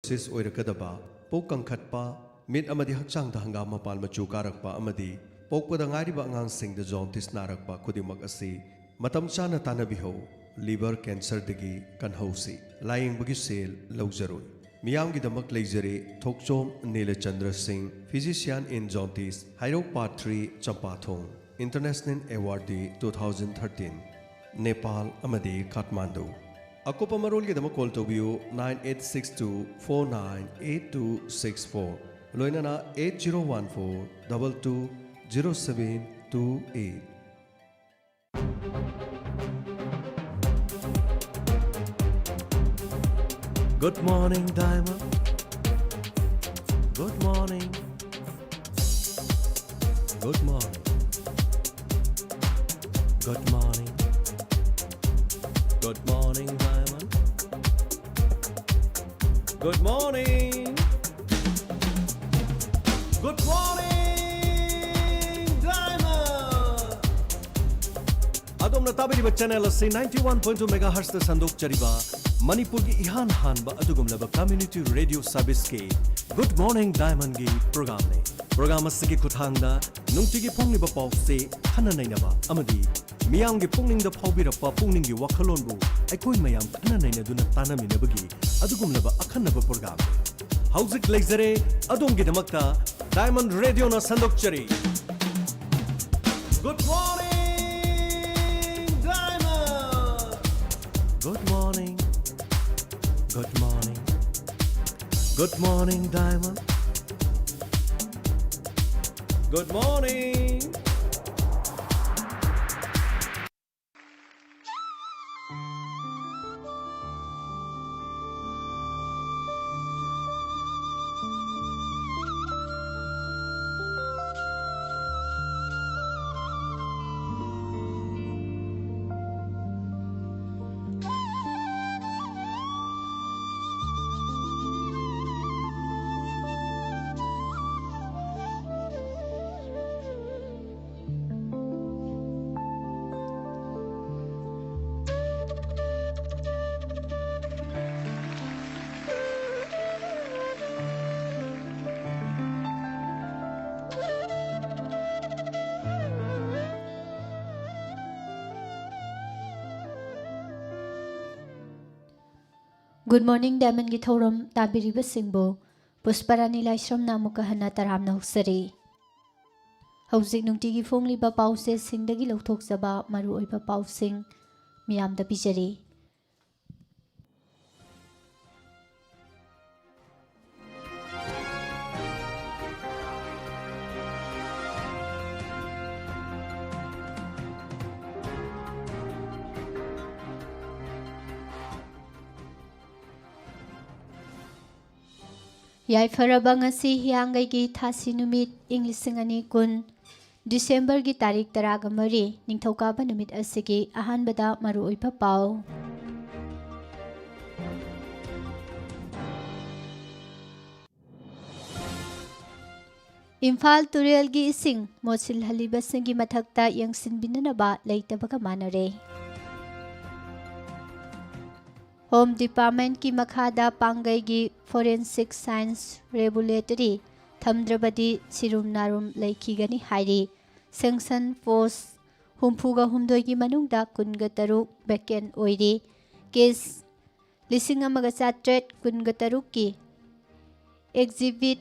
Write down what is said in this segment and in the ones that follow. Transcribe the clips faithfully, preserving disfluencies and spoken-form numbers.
ꯁꯤꯁ ꯑꯣꯏꯔꯛꯀꯗꯕ, ꯄꯨꯛ ꯀꯪꯈꯠꯄ, ꯃꯤꯠ ꯑꯃꯗꯤ ꯍꯛꯆꯥꯡꯗ ꯍꯪꯒꯥꯝ ꯃꯄꯥꯟ ꯃꯆꯨ ꯀꯥꯔꯛꯄ ꯑꯃꯗꯤ ꯄꯣꯛꯄꯗ ꯉꯥꯏꯔꯤꯕ ꯑꯉꯥꯡꯁꯤꯡꯗ ꯖꯣꯟꯗꯤꯁ ꯅꯥꯔꯛꯄ ꯈꯨꯗꯤꯡꯃꯛ ꯑꯁꯤ ꯃꯇꯝ ꯆꯥꯅ ꯇꯥꯟꯅꯕꯤꯍꯧ꯫ ꯂꯤꯚꯔ ꯀꯦꯟꯁꯔꯗꯒꯤ ꯀꯟꯍꯧꯁꯤ꯫ ꯂꯥꯌꯦꯡꯕꯒꯤ ꯁꯦꯜ ꯂꯧꯖꯔꯣꯏ꯫ ꯃꯤꯌꯥꯝꯒꯤꯗꯃꯛ ꯂꯩꯖꯔꯦ ꯊꯣꯛꯆꯣꯝ ꯅꯤꯂꯆꯟꯗ꯭ꯔ ꯁꯤꯡ, physician in jaundice, ꯍꯩꯔꯧ part three, ꯆꯝꯄꯥꯊꯣꯡ꯫ International Awardee two thousand thirteen, Nepal ꯑꯃꯗꯤ ꯀꯥꯊꯃꯥꯟꯗꯨ꯫ ꯑꯀꯨꯞꯄ ꯃꯔꯣꯜꯒꯤꯗꯃꯛ ꯀꯣꯜ ꯇꯧꯕꯤꯌꯨ nine eight six two four nine eight two six four, ꯂꯣꯏꯅꯅ eight zero one four double two zero seven two eight꯫ Good morning, Diamond. Good morning. Good morning. Good morning. Good morning, Diamond. Good morning. Good morning, Diamond. ꯑꯗꯣꯝꯅ ꯇꯥꯕꯤꯔꯤꯕ channel ꯑꯁꯤ ninety one point two megahertzꯇ ꯁꯟꯗꯣꯛꯆꯔꯤꯕ ꯃꯅꯤꯄꯨꯔꯒꯤ ꯏꯍꯥꯟ ꯍꯥꯟꯕ ꯑꯗꯨꯒꯨꯝꯂꯕ community radio serviceꯀꯤ Good Morning Diamondꯒꯤ programꯅꯤ꯫ Program ꯑꯁꯤꯒꯤ ꯈꯨꯠꯊꯥꯡꯗ ꯅꯨꯡꯇꯤꯒꯤ ꯐꯣꯡꯂꯤꯕ ꯄꯥꯎꯆꯦ, ꯈꯟꯅ ꯅꯩꯅꯕ ꯑꯃꯗꯤ ꯃꯤꯌꯥꯝꯒꯤ ꯄꯨꯛꯅꯤꯡꯗ ꯐꯥꯎꯕꯤꯔꯛꯄ ꯄꯨꯛꯅꯤꯡꯒꯤ ꯋꯥꯈꯜꯂꯣꯟꯕꯨ ꯑꯩꯈꯣꯏ ꯃꯌꯥꯝ ꯈꯟꯅ ꯅꯩꯅꯗꯨꯅ ꯇꯥꯟꯅꯃꯤꯟꯅꯕꯒꯤ ꯑꯗꯨꯒꯨꯝꯂꯕ ꯑꯈꯟꯅꯕ programꯅꯤ꯫ ꯍꯧꯖꯤꯛ ꯂꯩꯖꯔꯦ ꯑꯗꯣꯝꯒꯤꯗꯃꯛꯇ Diamond Radioꯅ ꯁꯟꯗꯣꯛꯆꯔꯤ꯫ Good morning, Diamond. Good morning. Good morning. Good morning, Diamond. Good morning. Good Morning Diamondꯒꯤ ꯊꯧꯔꯝ ꯇꯥꯕꯤꯔꯤꯕꯁꯤꯡꯕꯨ ꯄꯨꯁꯄꯔꯥꯅꯤ ꯂꯥꯏꯁ꯭ꯔꯝꯅ ꯑꯃꯨꯛꯀ ꯍꯟꯅ ꯇꯔꯥꯝꯅ ꯑꯣꯛꯆꯔꯤ꯫ ꯍꯧꯖꯤꯛ ꯅꯨꯡꯇꯤꯒꯤ ꯐꯣꯡꯂꯤꯕ ꯄꯥꯎꯆꯦꯁꯤꯡꯗꯒꯤ ꯂꯧꯊꯣꯛꯆꯕ ꯃꯔꯨꯑꯣꯏꯕ ꯄꯥꯎꯁꯤꯡ ꯃꯤꯌꯥꯝꯗ ꯄꯤꯖꯔꯤ꯫ ꯌꯥꯏꯐꯔꯕ ꯉꯁꯤ ꯍꯤꯌꯥꯡꯒꯩꯒꯤ ꯊꯥꯁꯤ ꯅꯨꯃꯤꯠ, ꯏꯪ ꯂꯤꯁꯤꯡ ꯑꯅꯤ ꯀꯨꯟ, ꯗꯤꯁꯦꯝꯕꯔꯒꯤ ꯇꯥꯔꯤꯛ ꯇꯔꯥꯒ ꯃꯔꯤ, ꯅꯤꯡꯊꯧꯀꯥꯕ ꯅꯨꯃꯤꯠ ꯑꯁꯤꯒꯤ ꯑꯍꯥꯟꯕꯗ ꯃꯔꯨꯑꯣꯏꯕ ꯄꯥꯎ꯫ ꯏꯝꯐꯥꯜ ꯇꯨꯔꯦꯜꯒꯤ ꯏꯁꯤꯡ ꯃꯣꯠꯁꯤꯜꯍꯜꯂꯤꯕꯁꯤꯡꯒꯤ ꯃꯊꯛꯇ ꯌꯦꯡꯁꯤꯟꯕꯤꯅꯅꯕ ꯂꯩꯇꯕꯒ ꯃꯥꯟꯅꯔꯦ꯫ Home Departmentꯀꯤ ꯃꯈꯥꯗ ꯄꯥꯡꯒꯩꯒꯤ Forensic Science Laboratory ꯊꯝꯗ꯭ꯔꯕꯗꯤ ꯁꯤꯔꯨꯝ ꯅꯥꯔꯨꯝ ꯂꯩꯈꯤꯒꯅꯤ ꯍꯥꯏꯔꯤ꯫ Sanction post ꯍꯨꯝꯐꯨꯒ ꯍꯨꯝꯗꯣꯏꯒꯤ ꯃꯅꯨꯡꯗ ꯀꯨꯟꯒ ꯇꯔꯨꯛ vacant ꯑꯣꯏꯔꯤ꯫ Case ꯂꯤꯁꯤꯡ ꯑꯃꯒ ꯆꯥꯇ꯭ꯔꯦꯠ ꯀꯨꯟꯒ ꯇꯔꯨꯛꯀꯤ exhibit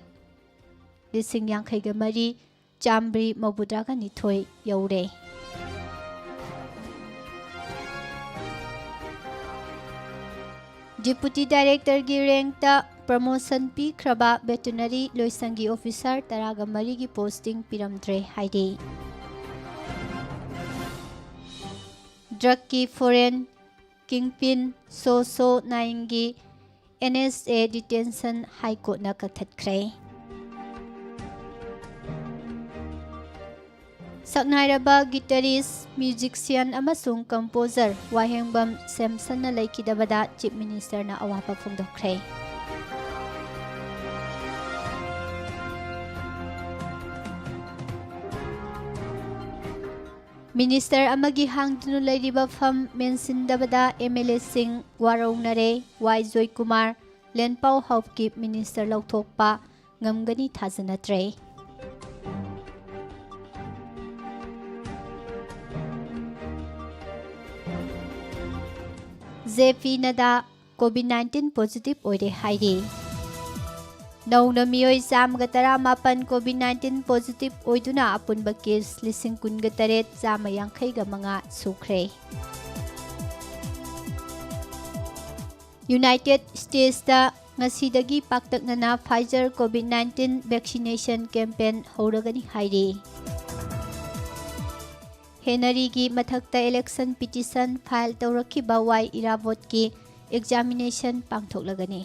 ꯂꯤꯁꯤꯡ ꯌꯥꯡꯈꯩꯒ ꯃꯔꯤ, ꯆꯥꯝꯃꯔꯤ ꯃꯧꯗ꯭ꯔꯥꯒ ꯅꯤꯊꯣꯏ ꯌꯧꯔꯦ꯫ Deputy Directorꯒꯤ rankꯇ promotion ꯄꯤꯈ꯭ꯔꯕ veterinary ꯂꯣꯏꯁꯪꯒꯤ officer ꯇꯔꯥꯒ ꯃꯔꯤꯒꯤ posting ꯄꯤꯔꯝꯗ꯭ꯔꯦ ꯍꯥꯏꯔꯤ꯫ Drugꯀꯤ foreign kingpin ꯁꯣ ꯁꯣ ꯅꯥꯏꯟꯒꯤ NSA detention High Courtꯅ ꯀꯛꯊꯠꯈ꯭ꯔꯦ꯫ ꯁꯛꯅꯥꯏꯔꯕ guitarist, musician ꯑꯃꯁꯨꯡ composer ꯋꯥꯍꯦꯡꯕꯝ ꯁꯦꯝꯁꯟꯅ ꯂꯩꯈꯤꯗꯕꯗ Chief Ministerꯅ ꯑꯋꯥꯕ ꯐꯣꯡꯗꯣꯛꯈ꯭ꯔꯦ꯫ Minister ꯑꯃꯒꯤ ꯍꯥꯡꯗꯨꯅ ꯂꯩꯔꯤꯕ ꯐꯝ ꯃꯦꯟꯁꯤꯟꯗꯕꯗ MLAꯁꯤꯡ ꯋꯥꯔꯧꯅꯔꯦ꯫ ꯋꯥꯏ ꯖꯣꯏꯀꯨꯃꯥꯔ, ꯂꯦꯟꯄꯥꯎ ꯍꯥꯎꯀꯤꯞ minister ꯂꯧꯊꯣꯛꯄ ꯉꯝꯒꯅꯤ ꯊꯥꯖꯅꯗ꯭ꯔꯦ꯫ JP ꯅꯗꯥ COVID nineteen positive ꯑꯣꯏꯔꯦ ꯍꯥꯏꯔꯤ꯫ ꯅꯧꯅ ꯃꯤꯑꯣꯏ ꯆꯥꯝꯃꯒ ꯇꯔꯥꯃꯥꯄꯟ COVID nineteen positive ꯑꯣꯏꯗꯨꯅ ꯑꯄꯨꯟꯕ case ꯂꯤꯁꯤꯡ ꯀꯨꯟꯒ ꯇꯔꯦꯠ ꯆꯥꯝꯃ ꯌꯥꯡꯈꯩꯒ ꯃꯉꯥ ꯁꯨꯈ꯭ꯔꯦ꯫ United Statesꯇ ꯉꯁꯤꯗꯒꯤ ꯄꯥꯛꯇꯛꯅꯅ Pfizer COVID nineteen vaccination campaign ꯍꯧꯔꯒꯅꯤ ꯍꯥꯏꯔꯤ꯫ ꯍꯦꯅꯔꯤꯒꯤ ꯃꯊꯛꯇ election petition file ꯇꯧꯔꯛꯈꯤꯕ ꯋꯥꯏ ꯏꯔꯥꯕꯣꯠꯀꯤ examination ꯄꯥꯡꯊꯣꯛꯂꯒꯅꯤ꯫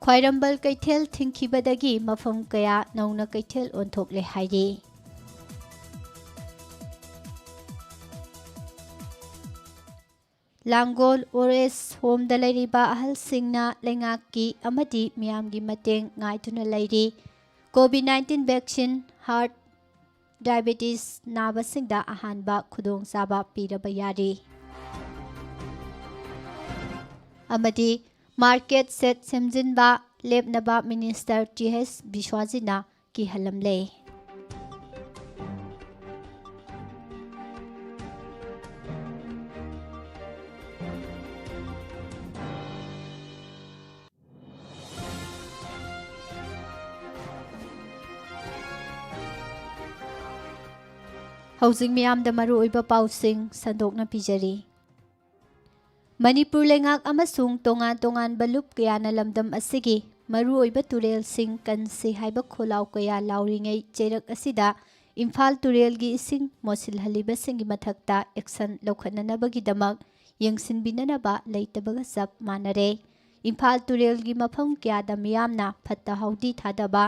ꯈ꯭ꯋꯥꯏꯔꯝꯕꯟ ꯀꯩꯊꯦꯜ ꯊꯤꯡꯈꯤꯕꯗꯒꯤ ꯃꯐꯝ ꯀꯌꯥ ꯅꯧꯅ ꯀꯩꯊꯦꯜ ꯑꯣꯟꯊꯣꯛꯂꯦ ꯍꯥꯏꯔꯤ꯫ ꯂꯥꯡꯒꯣꯜ Old Age Homeꯗ ꯂꯩꯔꯤꯕ ꯑꯍꯜꯁꯤꯡꯅ ꯂꯩꯉꯥꯛꯀꯤ ꯑꯃꯗꯤ ꯃꯤꯌꯥꯝꯒꯤ ꯃꯇꯦꯡ ꯉꯥꯏꯗꯨꯅ ꯂꯩꯔꯤ꯫ COVID nineteen vaccine heart, diabetes ꯅꯥꯕꯁꯤꯡꯗ ꯑꯍꯥꯟꯕ ꯈꯨꯗꯣꯡꯆꯥꯕ ꯄꯤꯔꯕ ꯌꯥꯔꯤ꯫ ꯑꯃꯗꯤ market shed ꯁꯦꯝꯖꯤꯟꯕ ꯂꯦꯞꯅꯕ Minister ꯇꯤ ꯑꯩꯆ ꯕꯤꯁ꯭ꯋꯥꯖꯤꯠꯅ ꯀꯤꯍꯜꯂꯝꯂꯦ꯫ ꯍꯧꯖꯤꯛ ꯃꯤꯌꯥꯝꯗ ꯃꯔꯨꯑꯣꯏꯕ ꯄꯥꯎꯁꯤꯡ ꯁꯟꯗꯣꯛꯅ ꯄꯤꯖꯔꯤ꯫ ꯃꯅꯤꯄꯨꯔ ꯂꯩꯉꯥꯛ ꯑꯃꯁꯨꯡ ꯇꯣꯉꯥꯟ ꯇꯣꯉꯥꯟꯕ ꯂꯨꯞ ꯀꯌꯥꯅ ꯂꯝꯗꯝ ꯑꯁꯤꯒꯤ ꯃꯔꯨꯑꯣꯏꯕ ꯇꯨꯔꯦꯜꯁꯤꯡ ꯀꯟꯁꯤ ꯍꯥꯏꯕ ꯈꯣꯜꯂꯥꯎ ꯀꯌꯥ ꯂꯥꯎꯔꯤꯉꯩ ꯆꯩꯔꯛ ꯑꯁꯤꯗ ꯏꯝꯐꯥꯜ ꯇꯨꯔꯦꯜꯒꯤ ꯏꯁꯤꯡ ꯃꯣꯠꯁꯤꯜꯍꯜꯂꯤꯕꯁꯤꯡꯒꯤ ꯃꯊꯛꯇ action ꯂꯧꯈꯠꯅꯅꯕꯒꯤꯗꯃꯛ ꯌꯦꯡꯁꯤꯟꯕꯤꯅꯅꯕ ꯂꯩꯇꯕꯒ ꯆꯞ ꯃꯥꯟꯅꯔꯦ꯫ ꯏꯝꯐꯥꯜ ꯇꯨꯔꯦꯜꯒꯤ ꯃꯐꯝ ꯀꯌꯥꯗ ꯃꯤꯌꯥꯝꯅ ꯐꯠꯇ ꯍꯥꯎꯗꯤ ꯊꯥꯗꯕ,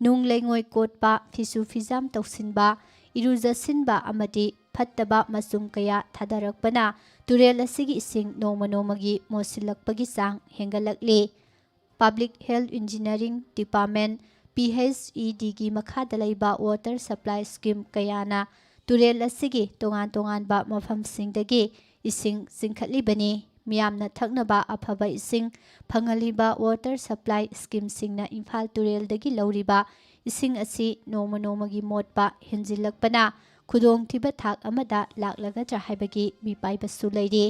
ꯅꯨꯡ ꯂꯩꯉꯣꯏ ꯀꯣꯠꯄ, ꯐꯤꯁꯨ ꯐꯤꯖꯥꯝ ꯇꯧꯁꯤꯟꯕ, ꯏꯔꯨꯖꯁꯤꯟꯕ ꯑꯃꯗꯤ ꯐꯠꯇꯕ ꯃꯆꯨꯝ ꯀꯌꯥ ꯊꯥꯗꯔꯛꯄꯅ ꯇꯨꯔꯦꯜ ꯑꯁꯤꯒꯤ ꯏꯁꯤꯡ ꯅꯣꯡꯃ ꯅꯣꯡꯃꯒꯤ ꯃꯣꯠꯁꯤꯜꯂꯛꯄꯒꯤ ꯆꯥꯡ ꯍꯦꯟꯒꯠꯂꯛꯂꯤ꯫ Public Health Engineering Department, P H E ꯗꯤꯒꯤ ꯃꯈꯥꯗ ꯂꯩꯕ water supply scheme ꯀꯌꯥꯅ ꯇꯨꯔꯦꯜ ꯑꯁꯤꯒꯤ ꯇꯣꯉꯥꯟ ꯇꯣꯉꯥꯟꯕ ꯃꯐꯝꯁꯤꯡꯗꯒꯤ ꯏꯁꯤꯡ ꯆꯤꯡꯈꯠꯂꯤꯕꯅꯤ꯫ ꯃꯤꯌꯥꯝꯅ ꯊꯛꯅꯕ ꯑꯐꯕ ꯏꯁꯤꯡ ꯐꯪꯍꯜꯂꯤꯕ ꯋꯥꯇꯔ ꯁꯄ꯭ꯂꯥꯏ ꯁ꯭ꯀꯤꯝꯁꯤꯡꯅ ꯏꯝꯐꯥꯜ ꯇꯨꯔꯦꯜꯗꯒꯤ ꯂꯧꯔꯤꯕ ꯏꯁꯤꯡ ꯑꯁꯤ ꯅꯣꯡꯃ ꯅꯣꯡꯃꯒꯤ ꯃꯣꯠꯄ ꯍꯦꯟꯖꯤꯜꯂꯛꯄꯅ ꯈꯨꯗꯣꯡꯊꯤꯕ ꯊꯥꯛ ꯑꯃꯗ ꯂꯥꯛꯂꯒꯗ꯭ꯔꯥ ꯍꯥꯏꯕꯒꯤ ꯃꯤꯄꯥꯏꯕꯁꯨ ꯂꯩꯔꯤ꯫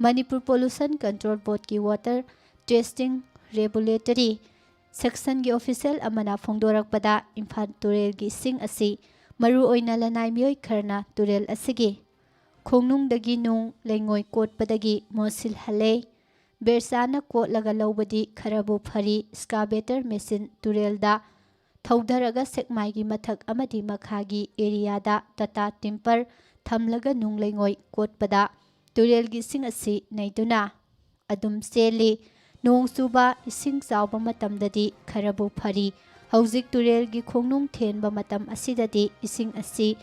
ꯃꯅꯤꯄꯨꯔ ꯄꯣꯂꯨꯁꯟ ꯀꯟꯇ꯭ꯔꯣꯜ ꯕꯣꯔꯗꯀꯤ ꯋꯥꯇꯔ ꯇꯦꯁꯇꯤꯡ ꯔꯦꯒꯨꯂꯦꯇꯔꯤ ꯁꯦꯛꯁꯟꯒꯤ ꯑꯣꯐꯤꯁꯤꯌꯦꯜ ꯑꯃꯅ ꯐꯣꯡꯗꯣꯔꯛꯄꯗ, ꯏꯝꯐꯥꯜ ꯇꯨꯔꯦꯜꯒꯤ ꯏꯁꯤꯡ ꯑꯁꯤ ꯃꯔꯨꯑꯣꯏꯅ ꯂꯅꯥꯏ ꯃꯤꯑꯣꯏ ꯈꯔꯅ ꯇꯨꯔꯦꯜ ꯑꯁꯤꯒꯤ ꯈꯣꯡꯅꯨꯡꯗꯒꯤ ꯅꯨꯡ ꯂꯩꯉꯣꯏ ꯀꯣꯠꯄꯗꯒꯤ ꯃꯣꯠꯁꯤꯜꯍꯜꯂꯦ꯫ ꯕꯦꯔꯆꯥꯅ ꯀꯣꯠꯂꯒ ꯂꯧꯕꯗꯤ ꯈꯔꯕꯨ ꯐꯔꯤ, ꯁ꯭ꯀꯥꯕꯦꯇꯔ ꯃꯦꯆꯤꯟ ꯇꯨꯔꯦꯜꯗ ꯊꯧꯗꯔꯒ ꯁꯦꯛꯃꯥꯏꯒꯤ ꯃꯊꯛ ꯑꯃꯗꯤ ꯃꯈꯥꯒꯤ ꯑꯦꯔꯤꯌꯥꯗ ꯇꯥꯇꯥ ꯇꯤꯝꯄꯔ ꯊꯝꯂꯒ ꯅꯨꯡ ꯂꯩꯉꯣꯏ ꯀꯣꯠꯄꯗ ꯇꯨꯔꯦꯜꯒꯤ ꯏꯁꯤꯡ ꯑꯁꯤ ꯅꯩꯗꯨꯅ ꯑꯗꯨꯝ ꯆꯦꯜꯂꯤ꯫ ꯅꯣꯡ ꯆꯨꯕ, ꯏꯁꯤꯡ ꯆꯥꯎꯕ ꯃꯇꯝꯗꯗꯤ ꯈꯔꯕꯨ ꯐꯔꯤ꯫ ꯍꯧꯖꯤꯛ ꯇꯨꯔꯦꯜꯒꯤ ꯈꯣꯡꯅꯨꯡ ꯊꯦꯟꯕ ꯃꯇꯝ ꯑꯁꯤꯗꯗꯤ ꯏꯁꯤꯡ ꯑꯁꯤ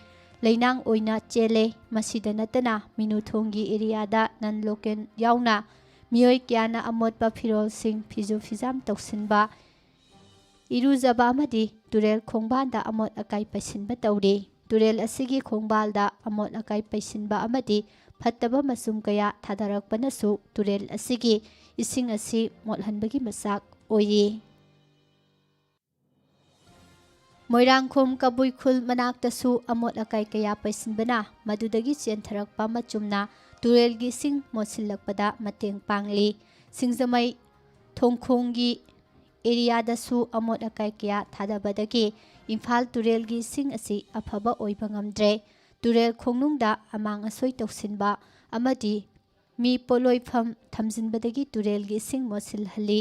ꯂꯩꯅꯥꯡ ꯑꯣꯏꯅ ꯆꯦꯜꯂꯦ꯫ ꯃꯁꯤꯗ ꯅꯠꯇꯅ ꯃꯤꯅꯨꯊꯣꯡꯒꯤ ꯑꯦꯔꯤꯌꯥꯗ ꯅꯟ ꯂꯣꯀꯦꯜ ꯌꯥꯎꯅ ꯃꯤꯑꯣꯏ ꯀꯌꯥꯅ ꯑꯃꯣꯠꯄ ꯐꯤꯔꯣꯜꯁꯤꯡ ꯐꯤꯖꯨ ꯐꯤꯖꯥꯝ ꯇꯧꯁꯤꯟꯕ, ꯏꯔꯨꯖꯕ ꯑꯃꯗꯤ ꯇꯨꯔꯦꯜ ꯈꯣꯡꯕꯥꯟꯗ ꯑꯃꯣꯠ ꯑꯀꯥꯏ ꯄꯩꯁꯤꯟꯕ ꯇꯧꯔꯤ꯫ ꯇꯨꯔꯦꯜ ꯑꯁꯤꯒꯤ ꯈꯣꯡꯕꯥꯜꯗ ꯑꯃꯣꯠ ꯑꯀꯥꯏ ꯄꯩꯁꯤꯟꯕ ꯑꯃꯗꯤ ꯐꯠꯇꯕ ꯃꯆꯨꯝ ꯀꯌꯥ ꯊꯥꯗꯔꯛꯄꯅꯁꯨ ꯇꯨꯔꯦꯜ ꯑꯁꯤꯒꯤ ꯏꯁꯤꯡ ꯑꯁꯤ ꯃꯣꯠꯍꯟꯕꯒꯤ ꯃꯆꯥꯛ ꯑꯣꯏꯔꯤ꯫ ꯃꯣꯏꯔꯥꯡꯈꯣꯝ ꯀꯕꯨꯏ ꯈꯨꯜ ꯃꯅꯥꯛꯇꯁꯨ ꯑꯃꯣꯠ ꯑꯀꯥꯏ ꯀꯌꯥ ꯄꯩꯁꯤꯟꯕꯅ ꯃꯗꯨꯗꯒꯤ ꯆꯦꯟꯊꯔꯛꯄ ꯃꯆꯨꯝꯅ ꯇꯨꯔꯦꯜꯒꯤ ꯏꯁꯤꯡ ꯃꯣꯠꯁꯤꯜꯂꯛꯄꯗ ꯃꯇꯦꯡ ꯄꯥꯡꯂꯤ꯫ ꯁꯤꯡꯖꯃꯩ ꯊꯣꯡꯈꯣꯡꯒꯤ ꯑꯦꯔꯤꯌꯥꯗꯁꯨ ꯑꯃꯣꯠ ꯑꯀꯥꯏ ꯀꯌꯥ ꯊꯥꯗꯕꯗꯒꯤ ꯏꯝꯐꯥꯜ ꯇꯨꯔꯦꯜꯒꯤ ꯏꯁꯤꯡ ꯑꯁꯤ ꯑꯐꯕ ꯑꯣꯏꯕ ꯉꯝꯗ꯭ꯔꯦ꯫ ꯇꯨꯔꯦꯜ ꯈꯣꯡꯅꯨꯡꯗ ꯑꯃꯥꯡ ꯑꯁꯣꯏ ꯇꯧꯁꯤꯟꯕ ꯑꯃꯗꯤ ꯃꯤ ꯄꯣꯠꯂꯣꯏꯐꯝ ꯊꯝꯖꯤꯟꯕꯗꯒꯤ ꯇꯨꯔꯦꯜꯒꯤ ꯏꯁꯤꯡ ꯃꯣꯠꯁꯤꯜꯍꯜꯂꯤ꯫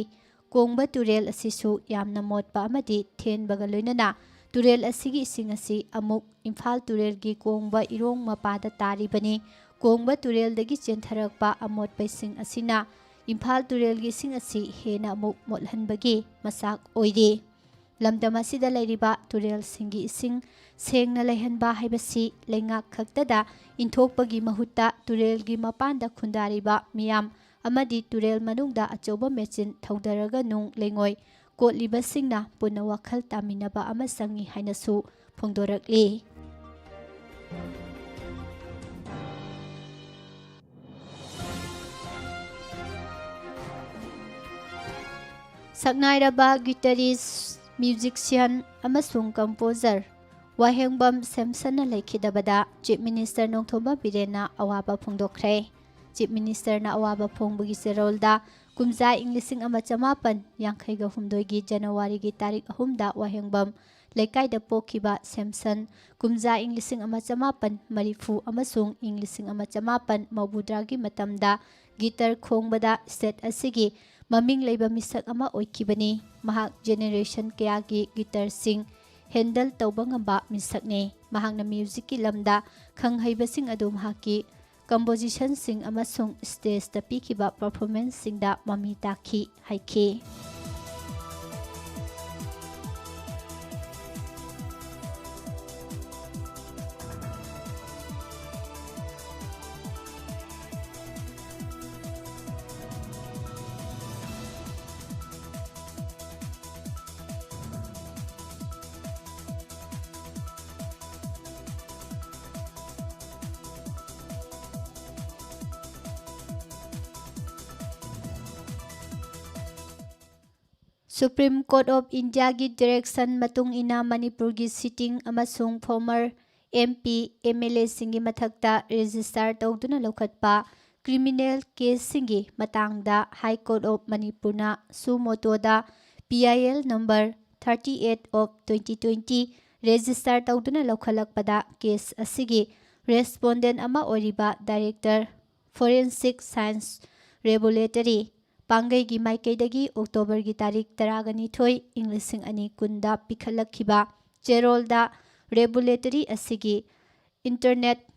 ꯀꯣꯡꯕ ꯇꯨꯔꯦꯜ ꯑꯁꯤꯁꯨ ꯌꯥꯝꯅ ꯃꯣꯠꯄ ꯑꯃꯗꯤ ꯊꯦꯟꯕꯒ ꯂꯣꯏꯅꯅ ꯇꯨꯔꯦꯜ ꯑꯁꯤꯒꯤ ꯏꯁꯤꯡ ꯑꯁꯤ ꯑꯃꯨꯛ ꯏꯝꯐꯥꯜ ꯇꯨꯔꯦꯜꯒꯤ ꯀꯣꯡꯕ ꯏꯔꯣꯡ ꯃꯄꯥꯗ ꯇꯥꯔꯤꯕꯅꯤ꯫ ꯀꯣꯡꯕ ꯇꯨꯔꯦꯜꯗꯒꯤ ꯆꯦꯟꯊꯔꯛꯄ ꯑꯃꯣꯠꯄ ꯏꯁꯤꯡ ꯑꯁꯤꯅ ꯏꯝꯐꯥꯜ ꯇꯨꯔꯦꯜꯒꯤ ꯏꯁꯤꯡ ꯑꯁꯤ ꯍꯦꯟꯅ ꯑꯃꯨꯛ ꯃꯣꯠꯍꯟꯕꯒꯤ ꯃꯆꯥꯛ ꯑꯣꯏꯔꯤ꯫ ꯂꯝꯗꯝ ꯑꯁꯤꯗ ꯂꯩꯔꯤꯕ ꯇꯨꯔꯦꯜꯁꯤꯡꯒꯤ ꯏꯁꯤꯡ ꯁꯦꯡꯅ ꯂꯩꯍꯟꯕ ꯍꯥꯏꯕꯁꯤ ꯂꯩꯉꯥꯛ ꯈꯛꯇꯗ ꯏꯟꯊꯣꯛꯄꯒꯤ ꯃꯍꯨꯠꯇ ꯇꯨꯔꯦꯜꯒꯤ ꯃꯄꯥꯟꯗ ꯈꯨꯟꯗꯥꯔꯤꯕ ꯃꯤꯌꯥꯝ ꯑꯃꯗꯤ ꯇꯨꯔꯦꯜ ꯃꯅꯨꯡꯗ ꯑꯆꯧꯕ ꯃꯦꯆꯤꯟ ꯊꯧꯗꯔꯒ ꯅꯨꯡ ꯂꯩꯉꯣꯏ ꯀꯣꯠꯂꯤꯕꯁꯤꯡꯅ ꯄꯨꯟꯅ ꯋꯥꯈꯜ ꯇꯥꯃꯤꯟꯅꯕ ꯑꯃ ꯆꯪꯏ ꯍꯥꯏꯅꯁꯨ ꯐꯣꯡꯗꯣꯔꯛꯂꯤ꯫ ꯁꯛꯅꯥꯏꯔꯕ guitarist, musician ꯑꯃꯁꯨꯡ composer ꯋꯥꯍꯦꯡꯕꯝ ꯁꯦꯝꯁꯟꯅ ꯂꯩꯈꯤꯗꯕꯗ Chief Minister ꯅꯣꯡꯊꯣꯝꯕꯝ ꯕꯤꯔꯦꯟꯅ ꯑꯋꯥꯕ ꯐꯣꯡꯗꯣꯛꯈ꯭ꯔꯦ꯫ Chief Ministerꯅ ꯑꯋꯥꯕ ꯐꯣꯡꯕꯒꯤ ꯆꯦꯔꯣꯜꯗ ꯀꯨꯝꯖꯥ ꯏꯪ ꯂꯤꯁꯤꯡ ꯑꯃ ꯆꯃꯥꯄꯟ ꯌꯥꯡꯈꯩꯒ ꯍꯨꯝꯗꯣꯏꯒꯤ Januaryꯒꯤ ꯇꯥꯔꯤꯛ ꯑꯍꯨꯝꯗ ꯋꯥꯍꯦꯡꯕꯝ ꯂꯩꯀꯥꯏꯗ ꯄꯣꯛꯈꯤꯕ ꯁꯦꯝꯁꯟ ꯀꯨꯝꯖꯥ ꯏꯪ ꯂꯤꯁꯤꯡ ꯑꯃ ꯆꯃꯥꯄꯟ ꯃꯔꯤꯐꯨ ꯑꯃꯁꯨꯡ ꯏꯪ ꯂꯤꯁꯤꯡ ꯑꯃ ꯆꯃꯥꯄꯟ ꯃꯧꯗ꯭ꯔꯥꯒꯤ ꯃꯇꯝꯗ guitar ꯈꯣꯡꯕꯗ state ꯑꯁꯤꯒꯤ ꯃꯃꯤꯡ ꯂꯩꯕ ꯃꯤꯁꯛ ꯑꯃ ꯑꯣꯏꯈꯤꯕꯅꯤ꯫ ꯃꯍꯥꯛ generation ꯀꯌꯥꯒꯤ guitarꯁꯤꯡ handle ꯇꯧꯕ ꯉꯝꯕ ꯃꯤꯁꯛꯅꯤ꯫ ꯃꯍꯥꯛꯅ musicꯀꯤ ꯂꯝꯗ ꯈꯪꯍꯩꯕꯁꯤꯡ ꯑꯗꯨ ꯃꯍꯥꯛꯀꯤ compositionꯁꯤꯡ ꯑꯃꯁꯨꯡ stageꯇ ꯄꯤꯈꯤꯕ performanceꯁꯤꯡꯗ ꯃꯃꯤ ꯇꯥꯈꯤ ꯍꯥꯏꯈꯤ꯫ Supreme Court of Indiaꯒꯤ direction ꯃꯇꯨꯡ ꯏꯟꯅ ꯃꯅꯤꯄꯨꯔꯒꯤ sitting ꯑꯃꯁꯨꯡ former MP, MLAꯁꯤꯡꯒꯤ ꯃꯊꯛꯇ register ꯇꯧꯗꯨꯅ ꯂꯧꯈꯠꯄ criminal caseꯁꯤꯡꯒꯤ ꯃꯇꯥꯡꯗ High Court of ꯃꯅꯤꯄꯨꯔꯅ suo motoꯗ PIL number thirty eight of twenty twenty register ꯇꯧꯗꯨꯅ ꯂꯧꯈꯠꯂꯛꯄꯗ case ꯑꯁꯤꯒꯤ respondent ꯑꯃ ꯑꯣꯏꯔꯤꯕ director forensic science laboratory ꯄꯥꯡꯒꯩꯒꯤ ꯃꯥꯏꯀꯩꯗꯒꯤ Octoberꯒꯤ ꯇꯥꯔꯤꯛ ꯇꯔꯥꯒ ꯅꯤꯊꯣꯏ, ꯏꯪ ꯂꯤꯁꯤꯡ ꯑꯅꯤ ꯀꯨꯟꯗ ꯄꯤꯈꯠꯂꯛꯈꯤꯕ ꯆꯦꯔꯣꯜꯗ laboratory ꯑꯁꯤꯒꯤ internet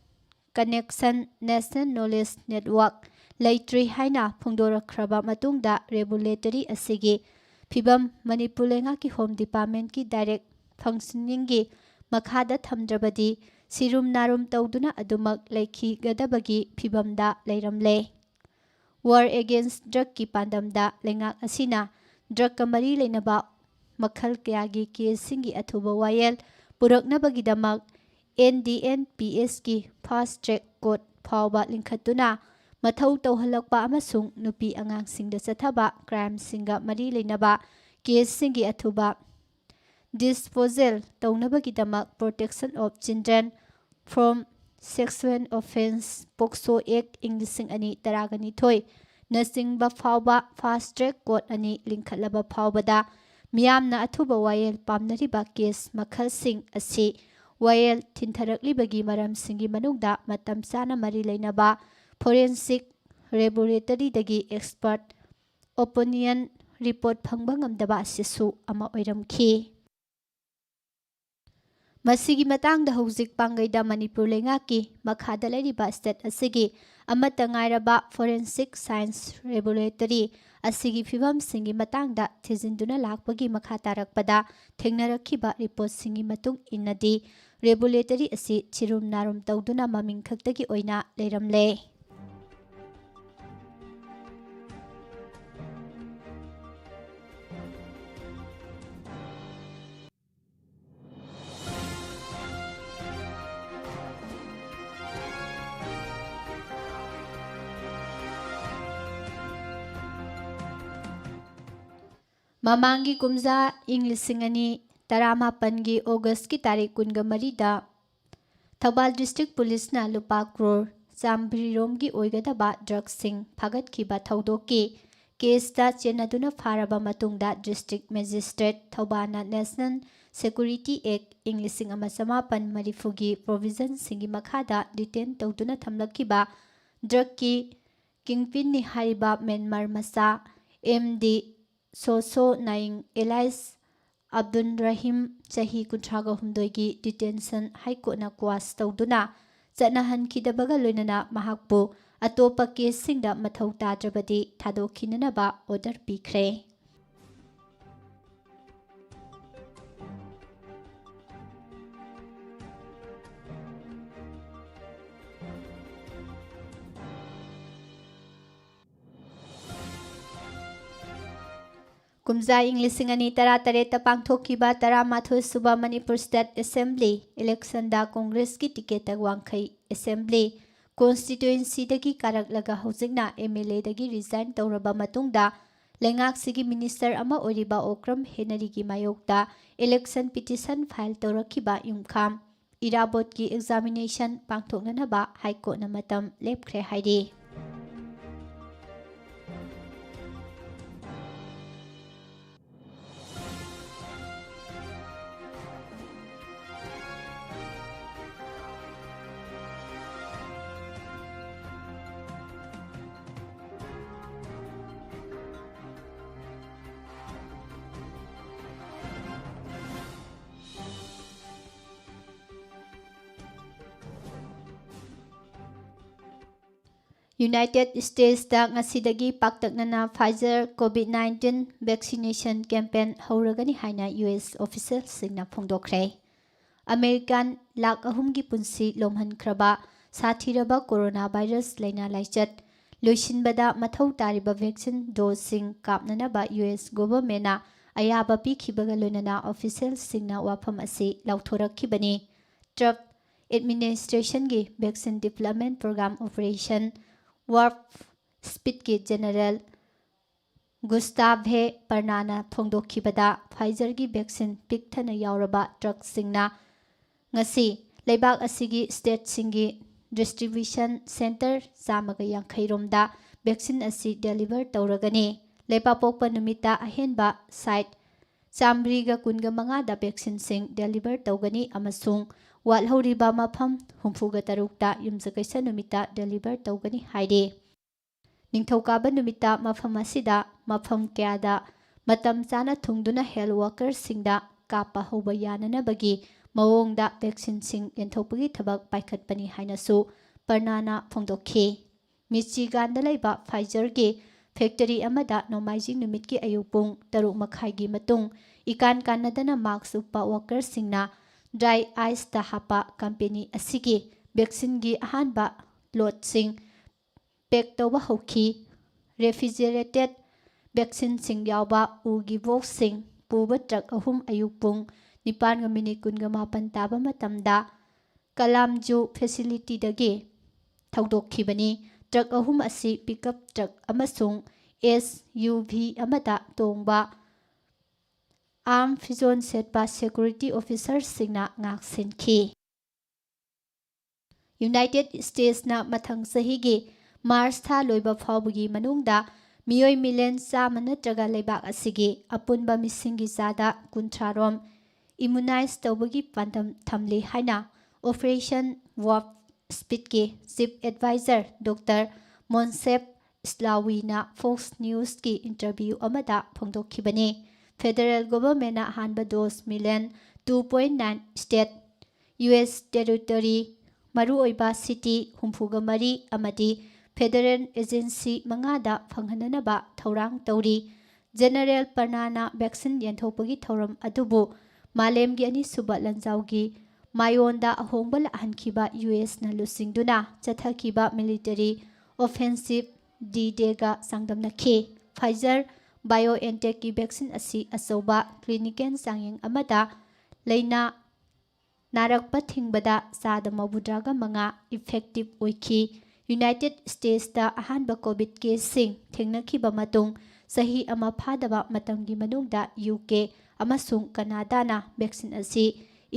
connection, national knowledge network ꯂꯩꯇ꯭ꯔꯤ ꯍꯥꯏꯅ ꯐꯣꯡꯗꯣꯔꯛꯈ꯭ꯔꯕ ꯃꯇꯨꯡꯗ laboratory ꯑꯁꯤꯒꯤ ꯐꯤꯕꯝ ꯃꯅꯤꯄꯨꯔ ꯂꯩꯉꯥꯛꯀꯤ Home Departmentꯀꯤ direct functioningꯒꯤ ꯃꯈꯥꯗ ꯊꯝꯗ꯭ꯔꯕꯗꯤ ꯁꯤꯔꯨꯝ ꯅꯥꯔꯨꯝ ꯇꯧꯗꯨꯅ ꯑꯗꯨꯃꯛ ꯂꯩꯈꯤꯒꯗꯕꯒꯤ ꯐꯤꯕꯝꯗ ꯂꯩꯔꯝꯂꯦ꯫ War against drugꯀꯤ ꯄꯥꯟꯗꯝꯗ ꯂꯩꯉꯥꯛ ꯑꯁꯤꯅ drugꯀ ꯃꯔꯤ ꯂꯩꯅꯕ ꯃꯈꯜ ꯀꯌꯥꯒꯤ caseꯁꯤꯡꯒꯤ ꯑꯊꯨꯕ ꯋꯥꯌꯦꯜ ꯄꯨꯔꯛꯅꯕꯒꯤꯗꯃꯛ NDNPSꯀꯤ fast track court ꯐꯥꯎꯕ ꯂꯤꯡꯈꯠꯇꯨꯅ ꯃꯊꯧ ꯇꯧꯍꯜꯂꯛꯄ ꯑꯃꯁꯨꯡ ꯅꯨꯄꯤ ꯑꯉꯥꯡꯁꯤꯡꯗ ꯆꯠꯊꯕ crimeꯁꯤꯡꯒ ꯃꯔꯤ ꯂꯩꯅꯕ caseꯁꯤꯡꯒꯤ ꯑꯊꯨꯕ disposal ꯇꯧꯅꯕꯒꯤꯗꯃꯛ Protection of Children from Sexual Offence, POCSO Act, ꯏꯪ ꯂꯤꯁꯤꯡ ꯑꯅꯤ ꯇꯔꯥꯒ ꯅꯤꯊꯣꯏ ꯅꯆꯤꯡꯕ ꯐꯥꯎꯕ fast track court ꯑꯅꯤ ꯂꯤꯡꯈꯠꯂꯕ ꯐꯥꯎꯕꯗ ꯃꯤꯌꯥꯝꯅ ꯑꯊꯨꯕ ꯋꯥꯌꯦꯜ ꯄꯥꯝꯅꯔꯤꯕ case ꯃꯈꯜꯁꯤꯡ ꯑꯁꯤ ꯋꯥꯌꯦꯜ ꯊꯤꯟꯊꯔꯛꯂꯤꯕꯒꯤ ꯃꯔꯝꯁꯤꯡꯒꯤ ꯃꯅꯨꯡꯗ ꯃꯇꯝ ꯆꯥꯅ ꯃꯔꯤ ꯂꯩꯅꯕ forensic laboratoryꯗꯒꯤ expert opinion report ꯐꯪꯕ ꯉꯝꯗꯕ ꯑꯁꯤꯁꯨ ꯑꯃ ꯑꯣꯏꯔꯝꯈꯤ꯫ ꯃꯁꯤꯒꯤ ꯃꯇꯥꯡꯗ ꯍꯧꯖꯤꯛ ꯄꯥꯡꯒꯩꯗ ꯃꯅꯤꯄꯨꯔ ꯂꯩꯉꯥꯛꯀꯤ ꯃꯈꯥꯗ ꯂꯩꯔꯤꯕ state ꯑꯁꯤꯒꯤ ꯑꯃꯠꯇ ꯉꯥꯏꯔꯕ forensic science laboratory ꯑꯁꯤꯒꯤ ꯐꯤꯕꯝꯁꯤꯡꯒꯤ ꯃꯇꯥꯡꯗ ꯊꯤꯖꯤꯟꯗꯨꯅ ꯂꯥꯛꯄꯒꯤ ꯃꯈꯥ ꯇꯥꯔꯛꯄꯗ ꯊꯦꯡꯅꯔꯛꯈꯤꯕ reportꯁꯤꯡꯒꯤ ꯃꯇꯨꯡ ꯏꯟꯅꯗꯤ, laboratory ꯑꯁꯤ ꯆꯤꯔꯨꯝ ꯅꯥꯔꯨꯝ ꯇꯧꯗꯨꯅ ꯃꯃꯤꯡ ꯈꯛꯇꯒꯤ ꯑꯣꯏꯅ ꯂꯩꯔꯝꯂꯦ꯫ ꯃꯃꯥꯡꯒꯤ ꯀꯨꯝꯖꯥ ꯏꯪ ꯂꯤꯁꯤꯡ ꯑꯅꯤ ꯇꯔꯥꯃꯥꯄꯟꯒꯤ Augustꯀꯤ ꯇꯥꯔꯤꯛ ꯀꯨꯟꯒ ꯃꯔꯤꯗ ꯊꯧꯕꯥꯜ District Policeꯅ ꯂꯨꯄꯥ crore ꯆꯥꯝꯃꯔꯤꯔꯣꯝꯒꯤ ꯑꯣꯏꯒꯗꯕ drugꯁꯤꯡ ꯐꯥꯒꯠꯈꯤꯕ ꯊꯧꯗꯣꯛꯀꯤ caseꯇ ꯆꯦꯟꯅꯗꯨꯅ ꯐꯥꯔꯕ ꯃꯇꯨꯡꯗ District Magistrate ꯊꯧꯕꯥꯜꯅ National Security Act ꯏꯪ ꯂꯤꯁꯤꯡ ꯑꯃ ꯆꯃꯥꯄꯟ ꯃꯔꯤꯐꯨꯒꯤ provisionꯁꯤꯡꯒꯤ ꯃꯈꯥꯗ detain ꯇꯧꯗꯨꯅ ꯊꯝꯂꯛꯈꯤꯕ drugꯀꯤ kingpinꯅꯤ ꯍꯥꯏꯔꯤꯕ ꯃ꯭ꯌꯥꯟꯃꯥꯔ ꯃꯆꯥ M D ꯁꯣꯁꯣ ꯅꯥꯏꯡ alias Abdul Rahim, ꯆꯍꯤ ꯀꯨꯟꯊ꯭ꯔꯥꯒ ꯍꯨꯝꯗꯣꯏꯒꯤ detention High Courtꯅ quash ꯇꯧꯗꯨꯅ ꯆꯠꯅꯍꯟꯈꯤꯗꯕꯒ ꯂꯣꯏꯅꯅ ꯃꯍꯥꯛꯄꯨ ꯑꯇꯣꯞꯄ caseꯁꯤꯡꯗ ꯃꯊꯧ ꯇꯥꯗ꯭ꯔꯕꯗꯤ ꯊꯥꯗꯣꯛꯈꯤꯅꯅꯕ order ꯄꯤꯈ꯭ꯔꯦ꯫ ꯀꯨꯝꯖꯥ ꯏꯪ ꯂꯤꯁꯤꯡ ꯑꯅꯤ ꯇꯔꯥꯇꯔꯦꯠꯇ ꯄꯥꯡꯊꯣꯛꯈꯤꯕ ꯇꯔꯥꯃꯥꯊꯣꯏ ꯁꯨꯕ ꯃꯅꯤꯄꯨꯔ State Assembly electionꯗ Congressꯀꯤ ticketꯇ ꯋꯥꯡꯈꯩ Assembly ꯀꯣꯟꯁꯇꯤꯇ꯭ꯋꯦꯟꯁꯤꯗꯒꯤ ꯀꯥꯔꯛꯂꯒ ꯍꯧꯖꯤꯛꯅ ꯑꯦꯝ ꯑꯦꯜ ꯑꯦꯗꯒꯤ ꯔꯤꯖꯥꯏꯟ ꯇꯧꯔꯕ ꯃꯇꯨꯡꯗ ꯂꯩꯉꯥꯛꯁꯤꯒꯤ ꯃꯤꯅꯤꯁꯇꯔ ꯑꯃ ꯑꯣꯏꯔꯤꯕ ꯑꯣꯀ꯭ꯔꯝ ꯍꯦꯅꯔꯤꯒꯤ ꯃꯥꯌꯣꯛꯇ ꯏꯂꯦꯛꯁꯟ ꯄꯤꯇꯤꯁꯟ ꯐꯥꯏꯜ ꯇꯧꯔꯛꯈꯤꯕ ꯌꯨꯝꯈꯥꯝ ꯏꯔꯥꯕꯣꯠꯀꯤ ꯑꯦꯛꯖꯥꯃꯤꯅꯦꯁꯟ ꯄꯥꯡꯊꯣꯛꯅꯅꯕ ꯍꯥꯏ ꯀꯣꯔꯠꯅ ꯃꯇꯝ ꯂꯦꯞꯈ꯭ꯔꯦ ꯍꯥꯏꯔꯤ꯫ ꯌꯨꯅꯥꯏꯇꯦꯗ ꯁ꯭ꯇꯦꯠꯁꯇ ꯉꯁꯤꯗꯒꯤ ꯄꯥꯛꯇꯛꯅꯅ Pfizer COVID nineteen vaccination campaign ꯍꯧꯔꯒꯅꯤ ꯍꯥꯏꯅ ꯌꯨ ꯑꯦꯁ ꯑꯣꯐꯤꯁꯤꯌꯦꯜꯁꯤꯡꯅ ꯐꯣꯡꯗꯣꯛꯈ꯭ꯔꯦ꯫ ꯑꯃꯦꯔꯤꯀꯥꯟ ꯂꯥꯈ ꯑꯍꯨꯝꯒꯤ ꯄꯨꯟꯁꯤ ꯂꯣꯝꯍꯟꯈ꯭ꯔꯕ ꯁꯥꯊꯤꯔꯕ ꯀꯣꯔꯣꯅꯥ ꯚꯥꯏꯔꯁ ꯂꯥꯏꯅꯥ ꯂꯥꯏꯆꯠ ꯂꯣꯏꯁꯤꯟꯕꯗ ꯃꯊꯧ ꯇꯥꯔꯤꯕ ꯚꯦꯛꯁꯤꯟ ꯗꯣꯁꯁꯤꯡ ꯀꯥꯞꯅꯅꯕ ꯌꯨ ꯑꯦꯁ ꯒꯣꯚꯔꯟꯃꯦꯟꯅ ꯑꯌꯥꯕ ꯄꯤꯈꯤꯕꯒ ꯂꯣꯏꯅꯅ ꯑꯣꯐꯤꯁꯤꯌꯦꯜꯁꯤꯡꯅ ꯋꯥꯐꯝ ꯑꯁꯤ ꯂꯥꯎꯊꯣꯔꯛꯈꯤꯕꯅꯤ꯫ ꯇ꯭ꯔꯝꯞ ꯑꯦꯗꯃꯤꯅꯤꯁꯇ꯭ꯔꯦꯁꯟꯒꯤ vaccine deployment programme operation warp ꯁ꯭ꯄꯤꯗꯀꯤ ꯖꯦꯅꯔꯦꯜ ꯒꯨꯁꯇꯥꯚꯦ ꯄꯔꯅꯥꯅ ꯐꯣꯡꯗꯣꯛꯈꯤꯕꯗ, ꯐꯥꯏꯖꯔꯒꯤ ꯚꯦꯛꯁꯤꯟ ꯄꯤꯛ ꯊꯟꯅ ꯌꯥꯎꯔꯕ ꯇ꯭ꯔꯛꯁꯤꯡꯅ ꯉꯁꯤ ꯂꯩꯕꯥꯛ ꯑꯁꯤꯒꯤ ꯁ꯭ꯇꯦꯠꯁꯤꯡꯒꯤ ꯗꯤꯁꯇ꯭ꯔꯤꯕ꯭ꯌꯨꯁꯟ ꯁꯦꯟꯇꯔ ꯆꯥꯝꯃꯒ ꯌꯥꯡꯈꯩ ꯔꯣꯝꯗ ꯚꯦꯛꯁꯤꯟ ꯑꯁꯤ ꯗꯦꯂꯤꯚꯔ ꯇꯧꯔꯒꯅꯤ꯫ ꯂꯩꯕꯥꯛꯄꯣꯛꯄ ꯅꯨꯃꯤꯠꯇ ꯑꯍꯦꯟꯕ ꯁꯥꯏꯠ ꯆꯥꯃꯔꯤꯒ ꯀꯨꯟꯒ ꯃꯉꯥꯗ ꯚꯦꯛꯁꯤꯟꯁꯤꯡ ꯗꯦꯂꯤꯚꯔ ꯇꯧꯒꯅꯤ ꯑꯃꯁꯨꯡ ꯋꯥꯠꯍꯧꯔꯤꯕ ꯃꯐꯝ ꯍꯨꯝꯐꯨꯒ ꯇꯔꯨꯛꯇ ꯌꯨꯝꯁꯀꯩꯁ ꯅꯨꯃꯤꯠꯇ ꯗꯦꯂꯤꯚꯔ ꯇꯧꯒꯅꯤ ꯍꯥꯏꯔꯤ꯫ ꯅꯤꯡꯊꯧꯀꯥꯕ ꯅꯨꯃꯤꯠꯇ ꯃꯐꯝ ꯑꯁꯤꯗ ꯃꯐꯝ ꯀꯌꯥꯗ ꯃꯇꯝ ꯆꯥꯅ ꯊꯨꯡꯗꯨꯅ ꯍꯦꯜꯊ ꯋꯥꯔꯀꯔꯁꯤꯡꯗ ꯀꯥꯞꯄ ꯍꯧꯕ ꯌꯥꯅꯅꯕꯒꯤ ꯃꯑꯣꯡꯗ ꯚꯦꯛꯁꯤꯟꯁꯤꯡ ꯌꯦꯟꯊꯣꯛꯄꯒꯤ ꯊꯕꯛ ꯄꯥꯏꯈꯠꯄꯅꯤ ꯍꯥꯏꯅꯁꯨ ꯄꯔꯅꯥꯅ ꯐꯣꯡꯗꯣꯛꯈꯤ꯫ ꯃꯤꯆꯤꯒꯥꯟꯗ ꯂꯩꯕ ꯐꯥꯏꯖꯔꯒꯤ ꯐꯦꯛꯇꯔꯤ ꯑꯃꯗ ꯅꯣꯡꯃꯥꯏꯖꯤꯡ ꯅꯨꯃꯤꯠꯀꯤ ꯑꯌꯨꯛ ꯄꯨꯡ ꯇꯔꯨꯛ ꯃꯈꯥꯏꯒꯤ ꯃꯇꯨꯡ ꯏꯀꯥꯟ ꯀꯥꯟꯅꯗꯅ ꯃꯥꯛꯁ ꯎꯞꯄ ꯋꯥꯔꯀꯔꯁꯤꯡꯅ ꯗ꯭ꯔꯥꯏ ꯑꯥꯏꯁꯇ ꯍꯥꯞꯄ ꯀꯝꯄꯦꯅꯤ ꯑꯁꯤꯒꯤ ꯚꯦꯛꯁꯤꯟꯒꯤ ꯑꯍꯥꯟꯕ ꯂꯣꯠꯁꯤꯡ ꯄꯦꯛ ꯇꯧꯕ ꯍꯧꯈꯤ꯫ ꯔꯦꯐ꯭ꯔꯤꯖꯔꯦꯇꯦꯗ ꯚꯦꯛꯁꯤꯟꯁꯤꯡ ꯌꯥꯎꯕ ꯎꯒꯤ ꯕꯣꯛꯁꯁꯤꯡ ꯄꯨꯕ ꯇ꯭ꯔꯛ ꯑꯍꯨꯝ ꯑꯌꯨꯛ ꯄꯨꯡ ꯅꯤꯄꯥꯟꯒ ꯃꯤꯅꯤꯠ ꯀꯨꯟꯒ ꯃꯥꯄꯟ ꯇꯥꯕ ꯃꯇꯝꯗ ꯀꯂꯥꯝꯖꯨ ꯐꯦꯁꯤꯂꯤꯇꯤꯗꯒꯤ ꯊꯧꯗꯣꯛꯈꯤꯕꯅꯤ꯫ ꯇ꯭ꯔꯛ ꯑꯍꯨꯝ ꯑꯁꯤ ꯄꯤꯛꯑꯞ ꯇ꯭ꯔꯛ ꯑꯃꯁꯨꯡ ꯑꯦꯁ ꯌꯨ ꯚꯤ ꯑꯃꯗ ꯇꯣꯡꯕ ꯑꯥꯔꯝ ꯐꯤꯖꯣꯜ ꯁꯦꯠꯄ ꯁꯦꯀ꯭ꯌꯨꯔꯤꯇꯤ ꯑꯣꯐꯤꯁꯥꯔꯁꯤꯡꯅ ꯉꯥꯛꯁꯦꯟꯈꯤ꯫ ꯌꯨꯅꯥꯏꯇꯦꯗ ꯁ꯭ꯇꯦꯠꯁꯅ ꯃꯊꯪ ꯆꯍꯤꯒꯤ ꯃꯥꯔꯆ ꯊꯥ ꯂꯣꯏꯕ ꯐꯥꯎꯕꯒꯤ ꯃꯅꯨꯡꯗ ꯃꯤꯑꯣꯏ ꯃꯤꯂꯤꯌꯟ ꯆꯥꯝꯃ ꯅꯠꯇ꯭ꯔꯒ ꯂꯩꯕꯥꯛ ꯑꯁꯤꯒꯤ ꯑꯄꯨꯟꯕ ꯃꯤꯁꯤꯡꯒꯤ ꯆꯥꯗ ꯀꯨꯟꯊ꯭ꯔꯥ ꯔꯣꯝ ꯏꯃ꯭ꯌꯨꯅꯥꯏꯖ ꯇꯧꯕꯒꯤ ꯄꯥꯟꯗꯝ ꯊꯝꯂꯤ ꯍꯥꯏꯅ ꯑꯣꯄꯔꯦꯁꯟ ꯋꯥꯔꯞ ꯁ꯭ꯄꯤꯗꯀꯤ ꯆꯤꯐ ꯑꯦꯗꯚꯥꯏꯖꯔ ꯗꯣꯛꯇꯔ ꯃꯣꯟꯁꯦꯞ ꯏꯁꯂꯥꯋꯤꯅ ꯐꯣꯛꯁ ꯅ꯭ꯌꯨꯁꯀꯤ ꯏꯟꯇꯔꯚ꯭ꯌꯨ ꯑꯃꯗ ꯐꯣꯡꯗꯣꯛꯈꯤꯕꯅꯤ꯫ ꯐꯦꯗꯔꯦꯜ ꯒꯣꯚꯔꯟꯃꯦꯟꯠꯅ ꯑꯍꯥꯟꯕ dose million two point nine state, U S territory, ꯃꯔꯨꯑꯣꯏꯕ ꯁꯤꯇꯤ ꯍꯨꯝꯐꯨꯒ ꯃꯔꯤ ꯑꯃꯗꯤ ꯐꯦꯗꯔꯦꯜ ꯑꯦꯖꯦꯟꯁꯤ ꯃꯉꯥꯗ ꯐꯪꯍꯟꯅꯅꯕ ꯊꯧꯔꯥꯡ ꯇꯧꯔꯤ꯫ ꯖꯦꯅꯔꯦꯜ ꯄꯔꯅꯥꯅ ꯚꯦꯛꯁꯤꯟ ꯌꯦꯟꯊꯣꯛꯄꯒꯤ ꯊꯧꯔꯝ ꯑꯗꯨꯕꯨ ꯃꯥꯂꯦꯝꯒꯤ ꯑꯅꯤꯁꯨꯕ ꯂꯥꯟꯖꯥꯎꯒꯤ ꯃꯥꯌꯣꯟꯗ ꯑꯍꯣꯡꯕ ꯂꯥꯛꯍꯟꯈꯤꯕ ꯌꯨ ꯑꯦꯁꯅ ꯂꯨꯆꯤꯡꯗꯨꯅ ꯆꯠꯊꯈꯤꯕ ꯃꯤꯂꯤꯇꯔꯤ ꯑꯣꯐꯦꯟꯁꯤꯞ ꯗꯤ ꯗꯦꯒ ꯆꯥꯡꯗꯝꯅꯈꯤ꯫ ꯐꯥꯏꯖꯔ ꯕꯥꯏꯑꯣꯑꯦꯟꯇꯦꯛꯀꯤ ꯚꯦꯛꯁꯤꯟ ꯑꯁꯤ ꯑꯆꯧꯕ ꯀ꯭ꯂꯤꯅꯤꯀꯦꯜ ꯆꯥꯡꯌꯦꯡ ꯑꯃꯗ ꯂꯥꯏꯅꯥ ꯅꯥꯔꯛꯄ ꯊꯤꯡꯕꯗ ꯆꯥꯗ ꯃꯧꯗ꯭ꯔꯥꯒ ꯃꯉꯥ ꯏꯐꯦꯛꯇꯤꯚ ꯑꯣꯏꯈꯤ꯫ ꯌꯨꯅꯥꯏꯇꯦꯗ ꯁ꯭ꯇꯦꯠꯁꯇ ꯑꯍꯥꯟꯕ ꯀꯣꯚꯤꯗ ꯀꯦꯁꯁꯤꯡ ꯊꯦꯡꯅꯈꯤꯕ ꯃꯇꯨꯡ ꯆꯍꯤ ꯑꯃ ꯐꯥꯗꯕ ꯃꯇꯝꯒꯤ ꯃꯅꯨꯡꯗ ꯌꯨ ꯀꯦ ꯑꯃꯁꯨꯡ ꯀꯅꯥꯗꯥꯅ ꯚꯦꯛꯁꯤꯟ ꯑꯁꯤ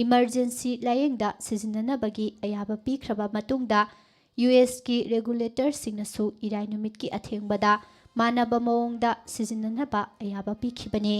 ꯏꯃꯔꯖꯦꯟꯁꯤ ꯂꯥꯌꯦꯡꯗ ꯁꯤꯖꯤꯟꯅꯅꯕꯒꯤ ꯑꯌꯥꯕ ꯄꯤꯈ꯭ꯔꯕ ꯃꯇꯨꯡꯗ, ꯌꯨ ꯑꯦꯁꯀꯤ ꯔꯦꯒꯨꯂꯦꯇꯔꯁꯤꯡꯅꯁꯨ ꯏꯔꯥꯏ ꯅꯨꯃꯤꯠꯀꯤ ꯑꯊꯦꯡꯕꯗ ꯃꯥꯟꯅꯕ ꯃꯑꯣꯡꯗ ꯁꯤꯖꯤꯟꯅꯅꯕ ꯑꯌꯥꯕ ꯄꯤꯈꯤꯕꯅꯤ꯫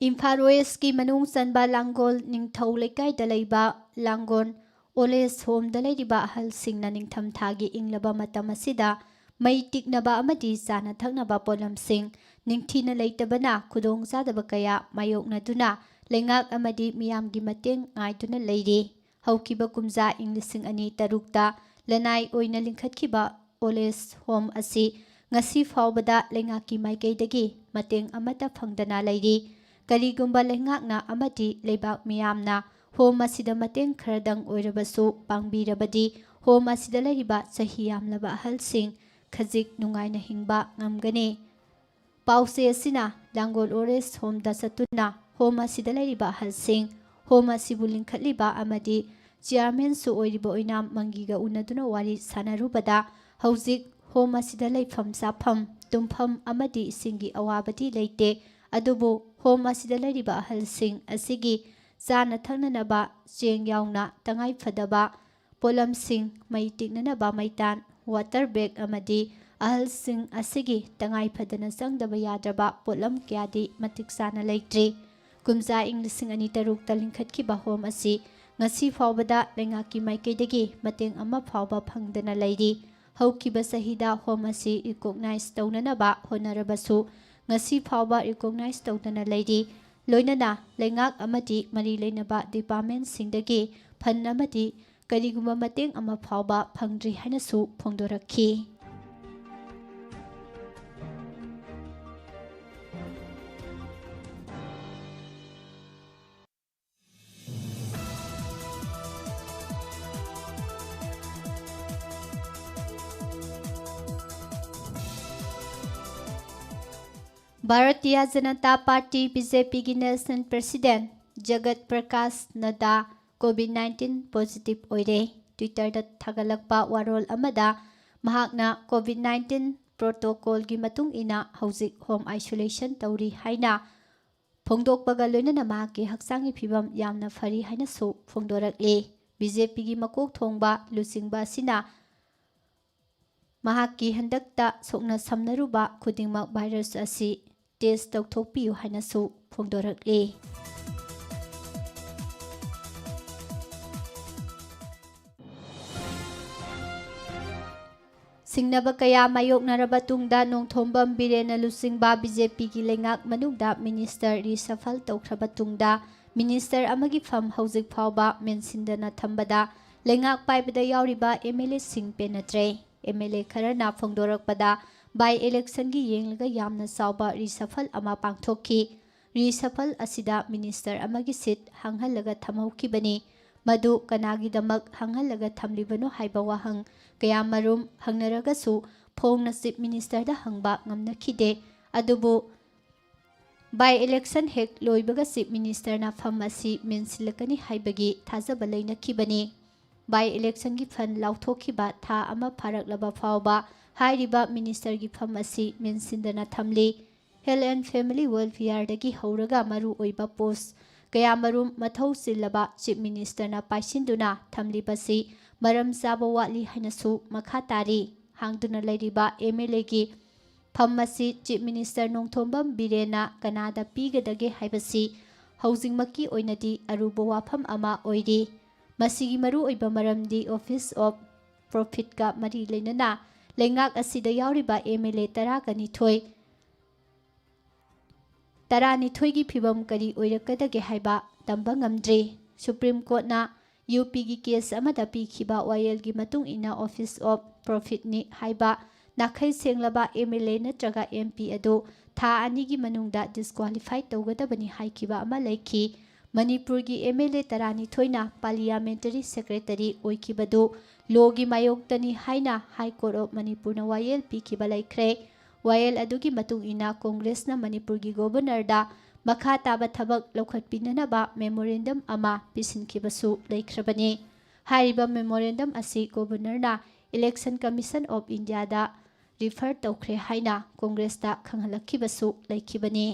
ꯏꯝꯐꯥꯜ ꯋꯦꯁꯀꯤ ꯃꯅꯨꯡ ꯆꯟꯕ ꯂꯥꯡꯒꯣꯜ ꯅꯤꯡꯊꯧ ꯂꯩꯀꯥꯏꯗ ꯂꯩꯕ ꯂꯥꯡꯒꯣꯜ ꯑꯣꯜ ꯑꯦꯖ ꯍꯣꯝꯗ ꯂꯩꯔꯤꯕ ꯑꯍꯜꯁꯤꯡꯅ ꯅꯤꯡꯊꯝꯊꯥꯒꯤ ꯏꯪꯂꯕ ꯃꯇꯝ ꯑꯁꯤꯗ ꯃꯩ ꯇꯤꯛꯅꯕ ꯑꯃꯗꯤ ꯆꯥꯅ ꯊꯛꯅꯕ ꯄꯣꯠꯂꯝꯁꯤꯡ ꯅꯤꯡꯊꯤꯅ ꯂꯩꯇꯕꯅ ꯈꯨꯗꯣꯡꯆꯥꯗꯕ ꯀꯌꯥ ꯃꯥꯌꯣꯛꯅꯗꯨꯅ ꯂꯩꯉꯥꯛ ꯑꯃꯗꯤ ꯃꯤꯌꯥꯝꯒꯤ ꯃꯇꯦꯡ ꯉꯥꯏꯗꯨꯅ ꯂꯩꯔꯤ꯫ ꯍꯧꯈꯤꯕ ꯀꯨꯝꯖꯥ ꯏꯪ ꯂꯤꯁꯤꯡ ꯑꯅꯤ ꯇꯔꯨꯛꯇ ꯂꯅꯥꯏ ꯑꯣꯏꯅ ꯂꯤꯡꯈꯠꯈꯤꯕ ꯑꯣꯜ ꯑꯦꯖ ꯍꯣꯝ ꯑꯁꯤ ꯉꯁꯤ ꯐꯥꯎꯕꯗ ꯂꯩꯉꯥꯛꯀꯤ ꯃꯥꯏꯀꯩꯗꯒꯤ ꯃꯇꯦꯡ ꯑꯃꯠꯇ ꯐꯪꯗꯅ ꯂꯩꯔꯤ꯫ ꯀꯔꯤꯒꯨꯝꯕ ꯂꯩꯉꯥꯛꯅ ꯑꯃꯗꯤ ꯂꯩꯕꯥꯛ ꯃꯤꯌꯥꯝꯅ ꯍꯣꯝ ꯑꯁꯤꯗ ꯃꯇꯦꯡ ꯈꯔꯗꯪ ꯑꯣꯏꯔꯕꯁꯨ ꯄꯥꯡꯕꯤꯔꯕꯗꯤ, ꯍꯣꯝ ꯑꯁꯤꯗ ꯂꯩꯔꯤꯕ ꯆꯍꯤ ꯌꯥꯝꯂꯕ ꯑꯍꯜꯁꯤꯡ ꯈꯖꯤꯛ ꯅꯨꯡꯉꯥꯏꯅ ꯍꯤꯡꯕ ꯉꯝꯒꯅꯤ꯫ ꯄꯥꯎꯆꯦ ꯑꯁꯤꯅ ꯂꯥꯡꯒꯣꯜ ꯑꯣꯜ ꯑꯦꯖ ꯍꯣꯝꯗ ꯆꯠꯇꯨꯅ ꯍꯣꯝ ꯑꯁꯤꯗ ꯂꯩꯔꯤꯕ ꯑꯍꯜꯁꯤꯡ, ꯍꯣꯝ ꯑꯁꯤꯕꯨ ꯂꯤꯡꯈꯠꯂꯤꯕ ꯑꯃꯗꯤ ꯆꯤꯌꯥꯔꯃꯦꯟꯁꯨ ꯑꯣꯏꯔꯤꯕ ꯑꯣꯏꯅꯥꯝ ꯃꯪꯒꯤꯒ ꯎꯅꯗꯨꯅ ꯋꯥꯔꯤ ꯁꯥꯅꯔꯨꯕꯗ, ꯍꯧꯖꯤꯛ ꯍꯣꯝ ꯑꯁꯤꯗ ꯂꯩꯐꯝ ꯆꯥꯐꯝ, ꯇꯨꯝꯐꯝ ꯑꯃꯗꯤ ꯏꯁꯤꯡꯒꯤ ꯑꯋꯥꯕꯗꯤ ꯂꯩꯇꯦ꯫ ꯑꯗꯨꯕꯨ ꯍꯣꯝ ꯑꯁꯤꯗ ꯂꯩꯔꯤꯕ ꯑꯍꯜꯁꯤꯡ ꯑꯁꯤꯒꯤ ꯆꯥꯅ ꯊꯛꯅꯅꯕ ꯆꯦꯡ ꯌꯥꯎꯅ ꯇꯉꯥꯏ ꯐꯗꯕ ꯄꯣꯠꯂꯝꯁꯤꯡ, ꯃꯩ ꯇꯤꯛꯅꯅꯕ ꯃꯩꯇꯥꯟ, ꯋꯥꯇꯔ ꯕꯦꯒ ꯑꯃꯗꯤ ꯑꯍꯜꯁꯤꯡ ꯑꯁꯤꯒꯤ ꯇꯉꯥꯏ ꯐꯗꯅ ꯆꯪꯗꯕ ꯌꯥꯗ꯭ꯔꯕ ꯄꯣꯠꯂꯝ ꯀꯌꯥꯗꯤ ꯃꯇꯤꯛ ꯆꯥꯅ ꯂꯩꯇ꯭ꯔꯤ꯫ ꯀꯨꯝꯖꯥ ꯏꯪ ꯂꯤꯁꯤꯡ ꯑꯅꯤ ꯇꯔꯨꯛꯇ ꯂꯤꯡꯈꯠꯈꯤꯕ ꯍꯣꯝ ꯑꯁꯤ ꯉꯁꯤ ꯐꯥꯎꯕꯗ ꯂꯩꯉꯥꯛꯀꯤ ꯃꯥꯏꯀꯩꯗꯒꯤ ꯃꯇꯦꯡ ꯑꯃ ꯐꯥꯎꯕ ꯐꯪꯗꯅ ꯂꯩꯔꯤ꯫ ꯍꯧꯈꯤꯕ ꯆꯍꯤꯗ ꯍꯣꯝ ꯑꯁꯤ ꯔꯤꯀꯣꯛꯅꯥꯏꯖ ꯇꯧꯅꯅꯕ ꯍꯣꯠꯅꯔꯕꯁꯨ, ꯉꯁꯤ ꯐꯥꯎꯕ ꯔꯤꯀꯣꯛꯅꯥꯏꯖ ꯇꯧꯗꯅ ꯂꯩꯔꯤ꯫ ꯂꯣꯏꯅꯅ ꯂꯩꯉꯥꯛ ꯑꯃꯗꯤ ꯃꯔꯤ ꯂꯩꯅꯕ ꯗꯤꯄꯥꯔꯠꯃꯦꯟꯁꯤꯡꯗꯒꯤ ꯐꯟ ꯑꯃꯗꯤ ꯀꯔꯤꯒꯨꯝꯕ ꯃꯇꯦꯡ ꯑꯃ ꯐꯥꯎꯕ ꯐꯪꯗ꯭ꯔꯤ ꯍꯥꯏꯅꯁꯨ ꯐꯣꯡꯗꯣꯔꯛꯈꯤ꯫ Bharatiya Janata party, B J ꯄꯤꯒꯤ national president Jagat Prakash Nadda Covid nineteen positive ꯑꯣꯏꯔꯦ꯫ ꯇ꯭ꯋꯤꯇꯔꯗ ꯊꯥꯒꯠꯂꯛꯄ ꯋꯥꯔꯣꯜ ꯑꯃꯗ ꯃꯍꯥꯛꯅ ꯀꯣꯚꯤꯗ ꯅꯥꯏꯟꯇꯤꯟ ꯄ꯭ꯔꯣꯇꯣꯀꯣꯜꯒꯤ ꯃꯇꯨꯡ ꯏꯟꯅ ꯍꯧꯖꯤꯛ ꯍꯣꯝ ꯑꯥꯏꯁꯣꯂꯦꯁꯟ ꯇꯧꯔꯤ ꯍꯥꯏꯅ ꯐꯣꯡꯗꯣꯛꯄꯒ ꯂꯣꯏꯅꯅ ꯃꯍꯥꯛꯀꯤ ꯍꯛꯆꯥꯡꯒꯤ ꯐꯤꯕꯝ ꯌꯥꯝꯅ ꯐꯔꯤ ꯍꯥꯏꯅꯁꯨ ꯐꯣꯡꯗꯣꯔꯛꯂꯤ꯫ ꯕꯤ ꯖꯦ ꯄꯤꯒꯤ ꯃꯀꯣꯛ ꯊꯣꯡꯕ ꯂꯨꯆꯤꯡꯕ ꯑꯁꯤꯅ ꯃꯍꯥꯛꯀꯤ ꯍꯟꯗꯛꯇ ꯁꯣꯛꯅ ꯁꯝꯅꯔꯨꯕ ꯈꯨꯗꯤꯡꯃꯛ ꯚꯥꯏꯔꯁ ꯑꯁꯤ ꯇꯦꯁ ꯇꯧꯊꯣꯛꯄꯤꯌꯨ ꯍꯥꯏꯅꯁꯨ ꯐꯣꯡꯗꯣꯔꯛꯂꯤ꯫ ꯁꯤꯡꯅꯕ ꯀꯌꯥ ꯃꯥꯌꯣꯛꯅꯔꯕ ꯇꯨꯡꯗ ꯅꯣꯡꯊꯣꯝꯕꯝ ꯕꯤꯔꯦꯟꯅ ꯂꯨꯆꯤꯡꯕ ꯕꯤ ꯖꯦ ꯄꯤꯒꯤ ꯂꯩꯉꯥꯛ ꯃꯅꯨꯡꯗ ꯃꯤꯅꯤꯁꯇꯔ ꯔꯤꯁꯐꯜ ꯇꯧꯈ꯭ꯔꯕ ꯇꯨꯡꯗ ꯃꯤꯅꯤꯁꯇꯔ ꯑꯃꯒꯤ ꯐꯝ ꯍꯧꯖꯤꯛ ꯐꯥꯎꯕ ꯃꯦꯟꯁꯤꯟꯗꯅ ꯊꯝꯕꯗ ꯂꯩꯉꯥꯛ ꯄꯥꯏꯕꯗ ꯌꯥꯎꯔꯤꯕ ꯑꯦꯝ ꯑꯦꯜ ꯑꯦꯁꯤꯡ ꯄꯦꯟꯅꯗ꯭ꯔꯦ꯫ ꯑꯦꯝ ꯑꯦꯜ ꯑꯦ ꯈꯔꯅ ꯐꯣꯡꯗꯣꯔꯛꯄꯗ By electionꯒꯤ ꯌꯦꯡꯂꯒ ꯌꯥꯝꯅ ꯆꯥꯎꯕ reshuffle ꯑꯃ ꯄꯥꯡꯊꯣꯛꯈꯤ꯫ Reshuffle ꯑꯁꯤꯗ minister ꯑꯃꯒꯤ seat ꯍꯥꯡꯍꯜꯂꯒ ꯊꯝꯍꯧꯈꯤꯕꯅꯤ꯫ ꯃꯗꯨ ꯀꯅꯥꯒꯤꯗꯃꯛ ꯍꯥꯡꯍꯜꯂꯒ ꯊꯝꯂꯤꯕꯅꯣ ꯍꯥꯏꯕ ꯋꯥꯍꯪ ꯀꯌꯥꯃꯔꯨꯝ ꯍꯪꯅꯔꯒꯁꯨ ꯐꯣꯡꯅ chief ministerꯗ ꯍꯪꯕ ꯉꯝꯅꯈꯤꯗꯦ꯫ ꯑꯗꯨꯕꯨ by election ꯍꯦꯛ ꯂꯣꯏꯕꯒ chief ministerꯅ ꯐꯝ ꯑꯁꯤ ꯃꯦꯟꯁꯤꯜꯂꯛꯀꯅꯤ ꯍꯥꯏꯕꯒꯤ ꯊꯥꯖꯕ ꯂꯩꯅꯈꯤꯕꯅꯤ꯫ By electionꯒꯤ fund ꯂꯥꯎꯊꯣꯛꯈꯤꯕ ꯊꯥ ꯑꯃ ꯐꯥꯔꯛꯂꯕ ꯐꯥꯎꯕ ꯍꯥꯏꯔꯤꯕ ministerꯒꯤ ꯐꯝ ꯑꯁꯤ ꯃꯦꯟꯁꯤꯟꯗꯅ ꯊꯝꯂꯤ꯫ Health and Family Welfareꯗꯒꯤ ꯍꯧꯔꯒ ꯃꯔꯨ ꯑꯣꯏꯕ post ꯀꯌꯥꯃꯔꯨꯝ ꯃꯊꯧ ꯆꯤꯜꯂꯕ chief ministerꯅ ꯄꯥꯏꯁꯤꯟꯗꯨꯅ ꯊꯝꯂꯤꯕꯁꯤ ꯃꯔꯝ ꯆꯥꯕ ꯋꯥꯠꯂꯤ ꯍꯥꯏꯅꯁꯨ ꯃꯈꯥ ꯇꯥꯔꯤ꯫ ꯍꯥꯡꯗꯨꯅ ꯂꯩꯔꯤꯕ MLAꯒꯤ ꯐꯝ ꯑꯁꯤ chief minister ꯅꯣꯡꯊꯣꯝꯕꯝ ꯕꯤꯔꯦꯟꯅ ꯀꯅꯥꯗ ꯄꯤꯒꯗꯒꯦ ꯍꯥꯏꯕꯁꯤ ꯍꯧꯖꯤꯛꯃꯛꯀꯤ ꯑꯣꯏꯅꯗꯤ ꯑꯔꯨꯕ ꯋꯥꯐꯝ ꯑꯃ ꯑꯣꯏꯔꯤ꯫ ꯃꯁꯤꯒꯤ ꯃꯔꯨꯑꯣꯏꯕ ꯃꯔꯝꯗꯤ Office of Profitꯀ ꯃꯔꯤ ꯂꯩꯅꯅ ꯂꯩꯉꯥꯛ ꯑꯁꯤꯗ ꯌꯥꯎꯔꯤꯕ MLA ꯇꯔꯥꯒ ꯅꯤꯊꯣꯏ, ꯇꯔꯥꯅꯤꯊꯣꯏꯒꯤ ꯐꯤꯕꯝ ꯀꯔꯤ ꯑꯣꯏꯔꯛꯀꯗꯒꯦ ꯍꯥꯏꯕ ꯇꯝꯕ ꯉꯝꯗ꯭ꯔꯤ꯫ Supreme Courtꯅ UPꯒꯤ case ꯑꯃꯗ ꯄꯤꯈꯤꯕ ꯋꯥꯌꯦꯜꯒꯤ ꯃꯇꯨꯡ ꯏꯟꯅ Office of Profitꯅꯤ ꯍꯥꯏꯕ ꯅꯥꯈꯩ ꯁꯦꯡꯂꯕ MLA ꯅꯠꯇ꯭ꯔꯒ MP ꯑꯗꯨ ꯊꯥ ꯑꯅꯤꯒꯤ ꯃꯅꯨꯡꯗ disqualify ꯇꯧꯒꯗꯕꯅꯤ ꯍꯥꯏꯈꯤꯕ ꯑꯃ ꯂꯩꯈꯤ꯫ ꯃꯅꯤꯄꯨꯔꯒꯤ MLA ꯇꯔꯥꯅꯤꯊꯣꯏꯅ parliamentary secretary ꯑꯣꯏꯈꯤꯕꯗꯨ lawꯒꯤ ꯃꯥꯌꯣꯛꯇꯅꯤ ꯍꯥꯏꯅ High Court of ꯃꯅꯤꯄꯨꯔꯅ ꯋꯥꯌꯦꯜ ꯄꯤꯈꯤꯕ ꯂꯩꯈ꯭ꯔꯦ꯫ ꯋꯥꯌꯦꯜ ꯑꯗꯨꯒꯤ ꯃꯇꯨꯡ ꯏꯟꯅ Congressꯅ ꯃꯅꯤꯄꯨꯔꯒꯤ Governorꯗ ꯃꯈꯥ ꯇꯥꯕ ꯊꯕꯛ ꯂꯧꯈꯠꯄꯤꯅꯅꯕ memorandum ꯑꯃ ꯄꯤꯁꯤꯟꯈꯤꯕꯁꯨ ꯂꯩꯈ꯭ꯔꯕꯅꯤ꯫ ꯍꯥꯏꯔꯤꯕ memorandum ꯑꯁꯤ Governorꯅ Election Commission of Indiaꯗ refer ꯇꯧꯈ꯭ꯔꯦ ꯍꯥꯏꯅ Congressꯇ ꯈꯪꯍꯜꯂꯛꯈꯤꯕꯁꯨ ꯂꯩꯈꯤꯕꯅꯤ꯫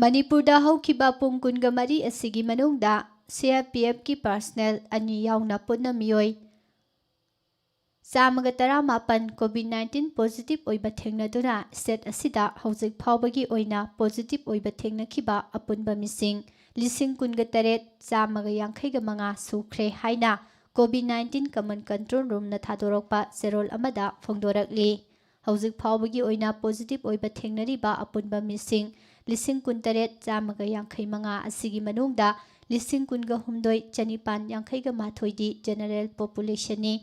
ꯃꯅꯤꯄꯨꯔꯗ ꯍꯧꯈꯤꯕ ꯄꯨꯡ ꯀꯨꯟꯒ ꯃꯔꯤ ꯑꯁꯤꯒꯤ ꯃꯅꯨꯡꯗ ꯁꯤ ꯑꯥꯔ ꯄꯤ ꯑꯦꯐꯀꯤ ꯄꯥꯔꯁꯅꯦꯜ ꯑꯅꯤ ꯌꯥꯎꯅ ꯄꯨꯟꯅ ꯃꯤꯑꯣꯏ ꯆꯥꯝꯃꯒ ꯇꯔꯥꯃꯥꯄꯟ ꯀꯣꯚꯤꯗ ꯅꯥꯏꯟꯇꯤꯟ ꯄꯣꯖꯤꯇꯤꯚ ꯑꯣꯏꯕ ꯊꯦꯡꯅꯗꯨꯅ ꯁ꯭ꯇꯦꯠ ꯑꯁꯤꯗ ꯍꯧꯖꯤꯛ ꯐꯥꯎꯕꯒꯤ ꯑꯣꯏꯅ ꯄꯣꯖꯤꯇꯤꯚ ꯑꯣꯏꯕ ꯊꯦꯡꯅꯈꯤꯕ ꯑꯄꯨꯟꯕ ꯃꯤꯁꯤꯡ ꯂꯤꯁꯤꯡ ꯀꯨꯟꯒ ꯇꯔꯦꯠ ꯆꯥꯝꯃꯒ ꯌꯥꯡꯈꯩꯒ ꯃꯉꯥ ꯁꯨꯈ꯭ꯔꯦ ꯍꯥꯏꯅ ꯀꯣꯚꯤꯗ ꯅꯥꯏꯟꯇꯤꯟ ꯀꯃꯟ ꯀꯟꯇ꯭ꯔꯣꯜ ꯔꯨꯝꯅ ꯊꯥꯗꯣꯔꯛꯄ ꯆꯦꯔꯣꯜ ꯑꯃꯗ ꯐꯣꯡꯗꯣꯔꯛꯂꯤ꯫ ꯍꯧꯖꯤꯛ ꯐꯥꯎꯕꯒꯤ ꯑꯣꯏꯅ ꯄꯣꯖꯤꯇꯤꯚ ꯑꯣꯏꯕ ꯊꯦꯡꯅꯔꯤꯕ ꯑꯄꯨꯟꯕ ꯃꯤꯁꯤꯡ ꯂꯤꯁꯤꯡ ꯀꯨꯟꯇꯔꯦꯠ ꯆꯥꯝꯃꯒ ꯌꯥꯡꯈꯩ ꯃꯉꯥ ꯑꯁꯤꯒꯤ ꯃꯅꯨꯡꯗ ꯂꯤꯁꯤꯡ ꯀꯨꯟꯒ ꯍꯨꯝꯗꯣꯏ ꯆꯅꯤꯄꯥꯟ ꯌꯥꯡꯈꯩꯒ ꯃꯥꯊꯣꯏꯗꯤ ꯖꯦꯅꯔꯦꯜ ꯄꯣꯄꯨꯂꯦꯁꯟꯅꯤ꯫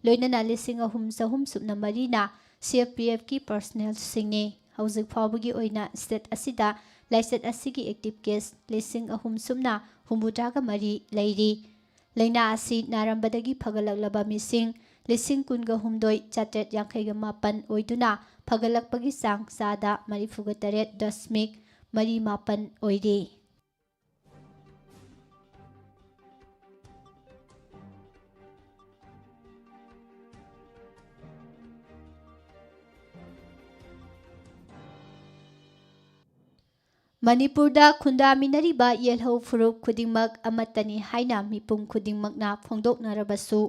ꯂꯣꯏꯅꯅ ꯂꯤꯁꯤꯡ ꯑꯍꯨꯝ ꯆꯍꯨꯝ ꯁꯨꯞꯅ ꯃꯔꯤꯅ ꯁꯤ ꯑꯥꯔ ꯄꯤ ꯑꯦꯐꯀꯤ ꯄꯔꯁꯅꯦꯜꯁꯤꯡꯅꯤ꯫ ꯍꯧꯖꯤꯛ ꯐꯥꯎꯕꯒꯤ ꯑꯣꯏꯅ ꯁ꯭ꯇꯦꯠ ꯑꯁꯤꯗ ꯂꯥꯏꯆꯠ ꯑꯁꯤꯒꯤ ꯑꯦꯛꯇꯤꯚ ꯀꯦꯁ ꯂꯤꯁꯤꯡ ꯑꯍꯨꯝ ꯁꯨꯞꯅ ꯍꯨꯝꯐꯨꯇꯔꯥꯒ ꯃꯔꯤ ꯂꯩꯔꯤ꯫ ꯂꯥꯏꯅꯥ ꯑꯁꯤ ꯅꯥꯔꯝꯕꯗꯒꯤ ꯐꯒꯠꯂꯛꯂꯕ ꯃꯤꯁꯤꯡ ꯂꯤꯁꯤꯡ ꯀꯨꯟꯒ ꯍꯨꯝꯗꯣꯏ ꯆꯥꯇ꯭ꯔꯦꯠ ꯌꯥꯡꯈꯩꯒ ꯃꯥꯄꯟ ꯑꯣꯏꯗꯨꯅ ꯐꯒꯠꯂꯛꯄꯒꯤ ꯆꯥꯡ ꯆꯥꯗ ꯃꯔꯤꯐꯨꯒ ꯇꯔꯦꯠ ꯗꯁꯃꯤꯛ ꯃꯔꯤ ꯃꯥꯄꯟ ꯑꯣꯏꯔꯤ꯫ ꯃꯅꯤꯄꯨꯔꯗ ꯈꯨꯟꯗꯥꯃꯤꯟꯅꯔꯤꯕ ꯌꯦꯜꯍꯧ ꯐꯨꯔꯨꯞ ꯈꯨꯗꯤꯡꯃꯛ ꯑꯃꯠꯇꯅꯤ ꯍꯥꯏꯅ ꯃꯤꯄꯨꯝ ꯈꯨꯗꯤꯡꯃꯛꯅ ꯐꯣꯡꯗꯣꯛꯅꯔꯕꯁꯨ,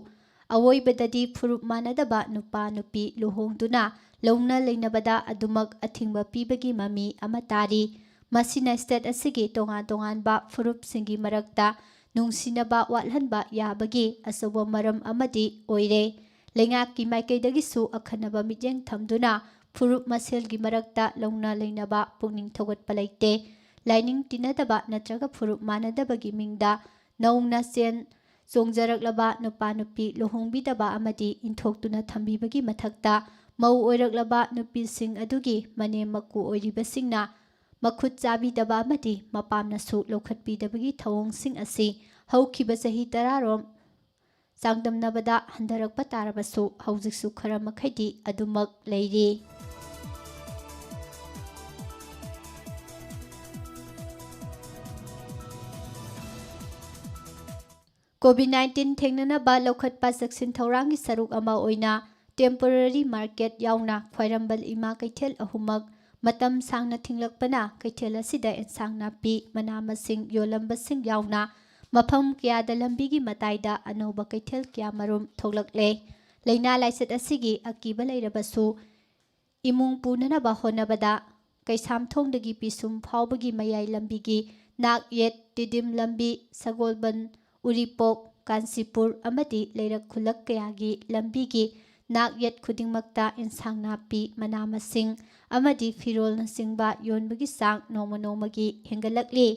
ꯑꯋꯣꯏꯕꯗꯗꯤ ꯐꯨꯔꯨꯞ ꯃꯥꯟꯅꯗꯕ ꯅꯨꯄꯥ ꯅꯨꯄꯤ ꯂꯨꯍꯣꯡꯗꯨꯅ ꯂꯧꯅ ꯂꯩꯅꯕꯗ ꯑꯗꯨꯃꯛ ꯑꯊꯤꯡꯕ ꯄꯤꯕꯒꯤ ꯃꯃꯤ ꯑꯃ ꯇꯥꯔꯤ꯫ ꯃꯁꯤꯅ ꯁ꯭ꯇꯦꯠ ꯑꯁꯤꯒꯤ ꯇꯣꯉꯥꯟ ꯇꯣꯉꯥꯟꯕ ꯐꯨꯔꯨꯞꯁꯤꯡꯒꯤ ꯃꯔꯛꯇ ꯅꯨꯡꯁꯤꯅꯕ ꯋꯥꯠꯍꯟꯕ ꯌꯥꯕꯒꯤ ꯑꯆꯧꯕ ꯃꯔꯝ ꯑꯃꯗꯤ ꯑꯣꯏꯔꯦ꯫ ꯂꯩꯉꯥꯛꯀꯤ ꯃꯥꯏꯀꯩꯗꯒꯤꯁꯨ ꯑꯈꯟꯅꯕ ꯃꯤꯠꯌꯦꯡ ꯊꯝꯗꯨꯅ ꯐꯨꯔꯨꯞ ꯃꯁꯦꯜꯒꯤ ꯃꯔꯛꯇ ꯂꯧꯅ ꯂꯩꯅꯕ ꯄꯨꯛꯅꯤꯡ ꯊꯧꯒꯠꯄ ꯂꯩꯇꯦ꯫ ꯂꯥꯏꯅꯤꯡ ꯇꯤꯟꯅꯗꯕ ꯅꯠꯇ꯭ꯔꯒ ꯐꯨꯔꯨꯞ ꯃꯥꯟꯅꯗꯕꯒꯤ ꯃꯤꯡꯗ ꯅꯧꯅ ꯆꯦꯟ ꯆꯣꯡꯖꯔꯛꯂꯕ ꯅꯨꯄꯥ ꯅꯨꯄꯤ ꯂꯨꯍꯣꯡꯕꯤꯗꯕ ꯑꯃꯗꯤ ꯏꯟꯊꯣꯛꯇꯨꯅ ꯊꯝꯕꯤꯕꯒꯤ ꯃꯊꯛꯇ, ꯃꯧ ꯑꯣꯏꯔꯛꯂꯕ ꯅꯨꯄꯤꯁꯤꯡ ꯑꯗꯨꯒꯤ ꯃꯅꯦꯝ ꯃꯀꯨ ꯑꯣꯏꯔꯤꯕꯁꯤꯡꯅ ꯃꯈꯨꯠ ꯆꯥꯕꯤꯗꯕ ꯑꯃꯗꯤ ꯃꯄꯥꯝꯅꯁꯨ ꯂꯧꯈꯠꯄꯤꯗꯕꯒꯤ ꯊꯧꯑꯣꯡꯁꯤꯡ ꯑꯁꯤ ꯍꯧꯈꯤꯕ ꯆꯍꯤ ꯇꯔꯥꯔꯣꯝ ꯆꯥꯡꯗꯝꯅꯕꯗ ꯍꯟꯊꯔꯛꯄ ꯇꯥꯔꯕꯁꯨ, ꯍꯧꯖꯤꯛꯁꯨ ꯈꯔ ꯃꯈꯩꯗꯤ ꯑꯗꯨꯃꯛ ꯂꯩꯔꯤ꯫ ꯀꯣꯚꯤꯗ ꯅꯥꯏꯟꯇꯤꯟ ꯊꯦꯡꯅꯅꯕ ꯂꯧꯈꯠꯄ ꯆꯦꯛꯁꯤꯟ ꯊꯧꯔꯥꯡꯒꯤ ꯁꯔꯨꯛ ꯑꯃ ꯑꯣꯏꯅ ꯇꯦꯝꯄꯣꯔꯔꯤ ꯃꯥꯔꯀꯦꯠ ꯌꯥꯎꯅ ꯈ꯭ꯋꯥꯏꯔꯝꯕꯟ ꯏꯃꯥ ꯀꯩꯊꯦꯜ ꯑꯍꯨꯝꯃꯛ ꯃꯇꯝ ꯁꯥꯡꯅ ꯊꯤꯡꯂꯛꯄꯅ ꯀꯩꯊꯦꯜ ꯑꯁꯤꯗ ꯑꯦꯟꯁꯥꯡ ꯅꯥꯄꯤ, ꯃꯅꯥ ꯃꯁꯤꯡ ꯌꯣꯜꯂꯝꯕꯁꯤꯡ ꯌꯥꯎꯅ ꯃꯐꯝ ꯀꯌꯥꯗ ꯂꯝꯕꯤꯒꯤ ꯃꯇꯥꯏꯗ ꯑꯅꯧꯕ ꯀꯩꯊꯦꯜ ꯀꯌꯥꯃꯔꯨꯝ ꯊꯣꯛꯂꯛꯂꯦ꯫ ꯂꯥꯏꯅꯥ ꯂꯥꯏꯆꯠ ꯑꯁꯤꯒꯤ ꯑꯀꯤꯕ ꯂꯩꯔꯕꯁꯨ, ꯏꯃꯨꯡ ꯄꯨꯅꯅꯕ ꯍꯣꯠꯅꯕꯗ ꯀꯩꯁꯥꯝꯊꯣꯡꯗꯒꯤ ꯄꯤꯁꯨꯝ ꯐꯥꯎꯕꯒꯤ ꯃꯌꯥꯏ ꯂꯝꯕꯤꯒꯤ ꯅꯥꯛ ꯌꯦꯠ ꯇꯤꯗꯤꯝ ꯂꯝꯕꯤ, ꯁꯒꯣꯜꯕꯟ, ꯎꯔꯤꯄꯣꯛ, ꯀꯥꯟꯆꯤꯄꯨꯔ ꯑꯃꯗꯤ ꯂꯩꯔꯛ ꯈꯨꯜꯂꯛ ꯀꯌꯥꯒꯤ ꯂꯝꯕꯤꯒꯤ ꯅꯥꯛ ꯌꯦꯠ ꯈꯨꯗꯤꯡꯃꯛꯇ ꯏꯟꯁꯥꯡ ꯅꯥꯄꯤ, ꯃꯅꯥ ꯃꯁꯤꯡ ꯑꯃꯗꯤ ꯐꯤꯔꯣꯜꯅꯆꯤꯡꯕ ꯌꯣꯟꯕꯒꯤ ꯆꯥꯡ ꯅꯣꯡꯃ ꯅꯣꯡꯃꯒꯤ ꯍꯦꯟꯒꯠꯂꯛꯂꯤ꯫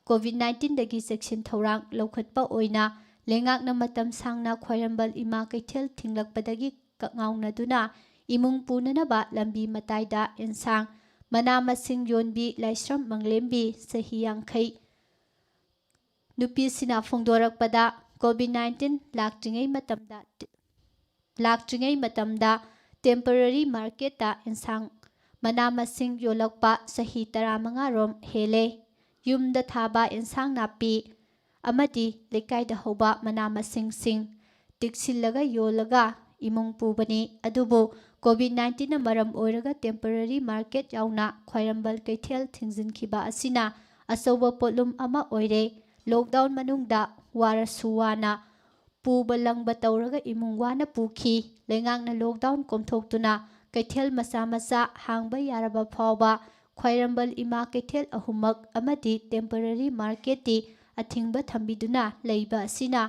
ꯀꯣꯚꯤꯗ ꯅꯥꯏꯟꯇꯤꯟꯗꯒꯤ ꯆꯦꯛꯁꯤꯟ ꯊꯧꯔꯥꯡ ꯂꯧꯈꯠꯄ ꯑꯣꯏꯅ ꯂꯩꯉꯥꯛꯅ ꯃꯇꯝ ꯁꯥꯡꯅ ꯈ꯭ꯋꯥꯏꯔꯝꯕꯟ ꯏꯃꯥ ꯀꯩꯊꯦꯜ ꯊꯤꯡꯂꯛꯄꯗꯒꯤ ꯀꯛꯉꯥꯎꯅꯗꯨꯅ ꯏꯃꯨꯡ ꯄꯨꯅꯅꯕ ꯂꯝꯕꯤ ꯃꯇꯥꯏꯗ ꯏꯟꯁꯥꯡ, ꯃꯅꯥ ꯃꯁꯤꯡ ꯌꯣꯟꯕꯤ ꯂꯥꯏꯁ꯭ꯔꯝ ꯃꯪꯂꯦꯝꯕꯤ, ꯆꯍꯤ ꯌꯥꯡꯈꯩ, ꯅꯨꯄꯤꯁꯤꯅ ꯐꯣꯡꯗꯣꯔꯛꯄꯗ, ꯀꯣꯚꯤꯗ ꯅꯥꯏꯟꯇꯤꯟ ꯂꯥꯛꯇ꯭ꯔꯤꯉꯩ ꯃꯇꯝꯗ, ꯂꯥꯛꯇ꯭ꯔꯤꯉꯩ ꯃꯇꯝꯗ ꯇꯦꯝꯄꯔꯔꯤ ꯃꯥꯔꯀꯦꯠꯇ ꯏꯟꯁꯥꯡ, ꯃꯅꯥ ꯃꯁꯤꯡ ꯌꯣꯜꯂꯛꯄ ꯆꯍꯤ ꯇꯔꯥꯃꯉꯥ ꯔꯣꯝ ꯍꯦꯜꯂꯦ꯫ ꯌꯨꯝꯗ ꯊꯥꯕ ꯏꯟꯁꯥꯡ ꯅꯥꯄꯤ ꯑꯃꯗꯤ ꯂꯩꯀꯥꯏꯗ ꯍꯧꯕ ꯃꯅꯥ ꯃꯁꯤꯡꯁꯤꯡ ꯇꯤꯛꯁꯤꯜꯂꯒ ꯌꯣꯜꯂꯒ ꯏꯃꯨꯡ ꯄꯨꯕꯅꯤ꯫ ꯑꯗꯨꯕꯨ ꯀꯣꯚꯤꯗ ꯅꯥꯏꯟꯇꯤꯟꯅ ꯃꯔꯝ ꯑꯣꯏꯔꯒ ꯇꯦꯝꯄꯔꯔꯤ ꯃꯥꯔꯀꯦꯠ ꯌꯥꯎꯅ ꯈ꯭ꯋꯥꯏꯔꯝꯕꯟ ꯀꯩꯊꯦꯜ ꯊꯤꯡꯖꯤꯟꯈꯤꯕ ꯑꯁꯤꯅ ꯑꯆꯧꯕ ꯄꯣꯠꯂꯨꯝ ꯑꯃ ꯑꯣꯏꯔꯦ꯫ ꯂꯣꯛꯗꯥꯎꯟ ꯃꯅꯨꯡꯗ ꯋꯥꯔꯁꯨ ꯋꯥꯅ ꯄꯨꯕ ꯂꯪꯕ ꯇꯧꯔꯒ ꯏꯃꯨꯡ ꯋꯥꯅ ꯄꯨꯈꯤ꯫ ꯂꯩꯉꯥꯛꯅ ꯂꯣꯛꯗꯥꯎꯟ ꯀꯣꯝꯊꯣꯛꯇꯨꯅ ꯀꯩꯊꯦꯜ ꯃꯆꯥ ꯃꯆꯥ ꯍꯥꯡꯕ ꯌꯥꯔꯕ ꯐꯥꯎꯕ ꯈ꯭ꯋꯥꯏꯔꯝꯕꯟ ꯏꯃꯥ ꯀꯩꯊꯦꯜ ꯑꯍꯨꯝꯃꯛ ꯑꯃꯗꯤ ꯇꯦꯝꯄꯔꯔꯤ ꯃꯥꯔꯀꯦꯠꯇꯤ ꯑꯊꯤꯡꯕ ꯊꯝꯕꯤꯗꯨꯅ ꯂꯩꯕ ꯑꯁꯤꯅ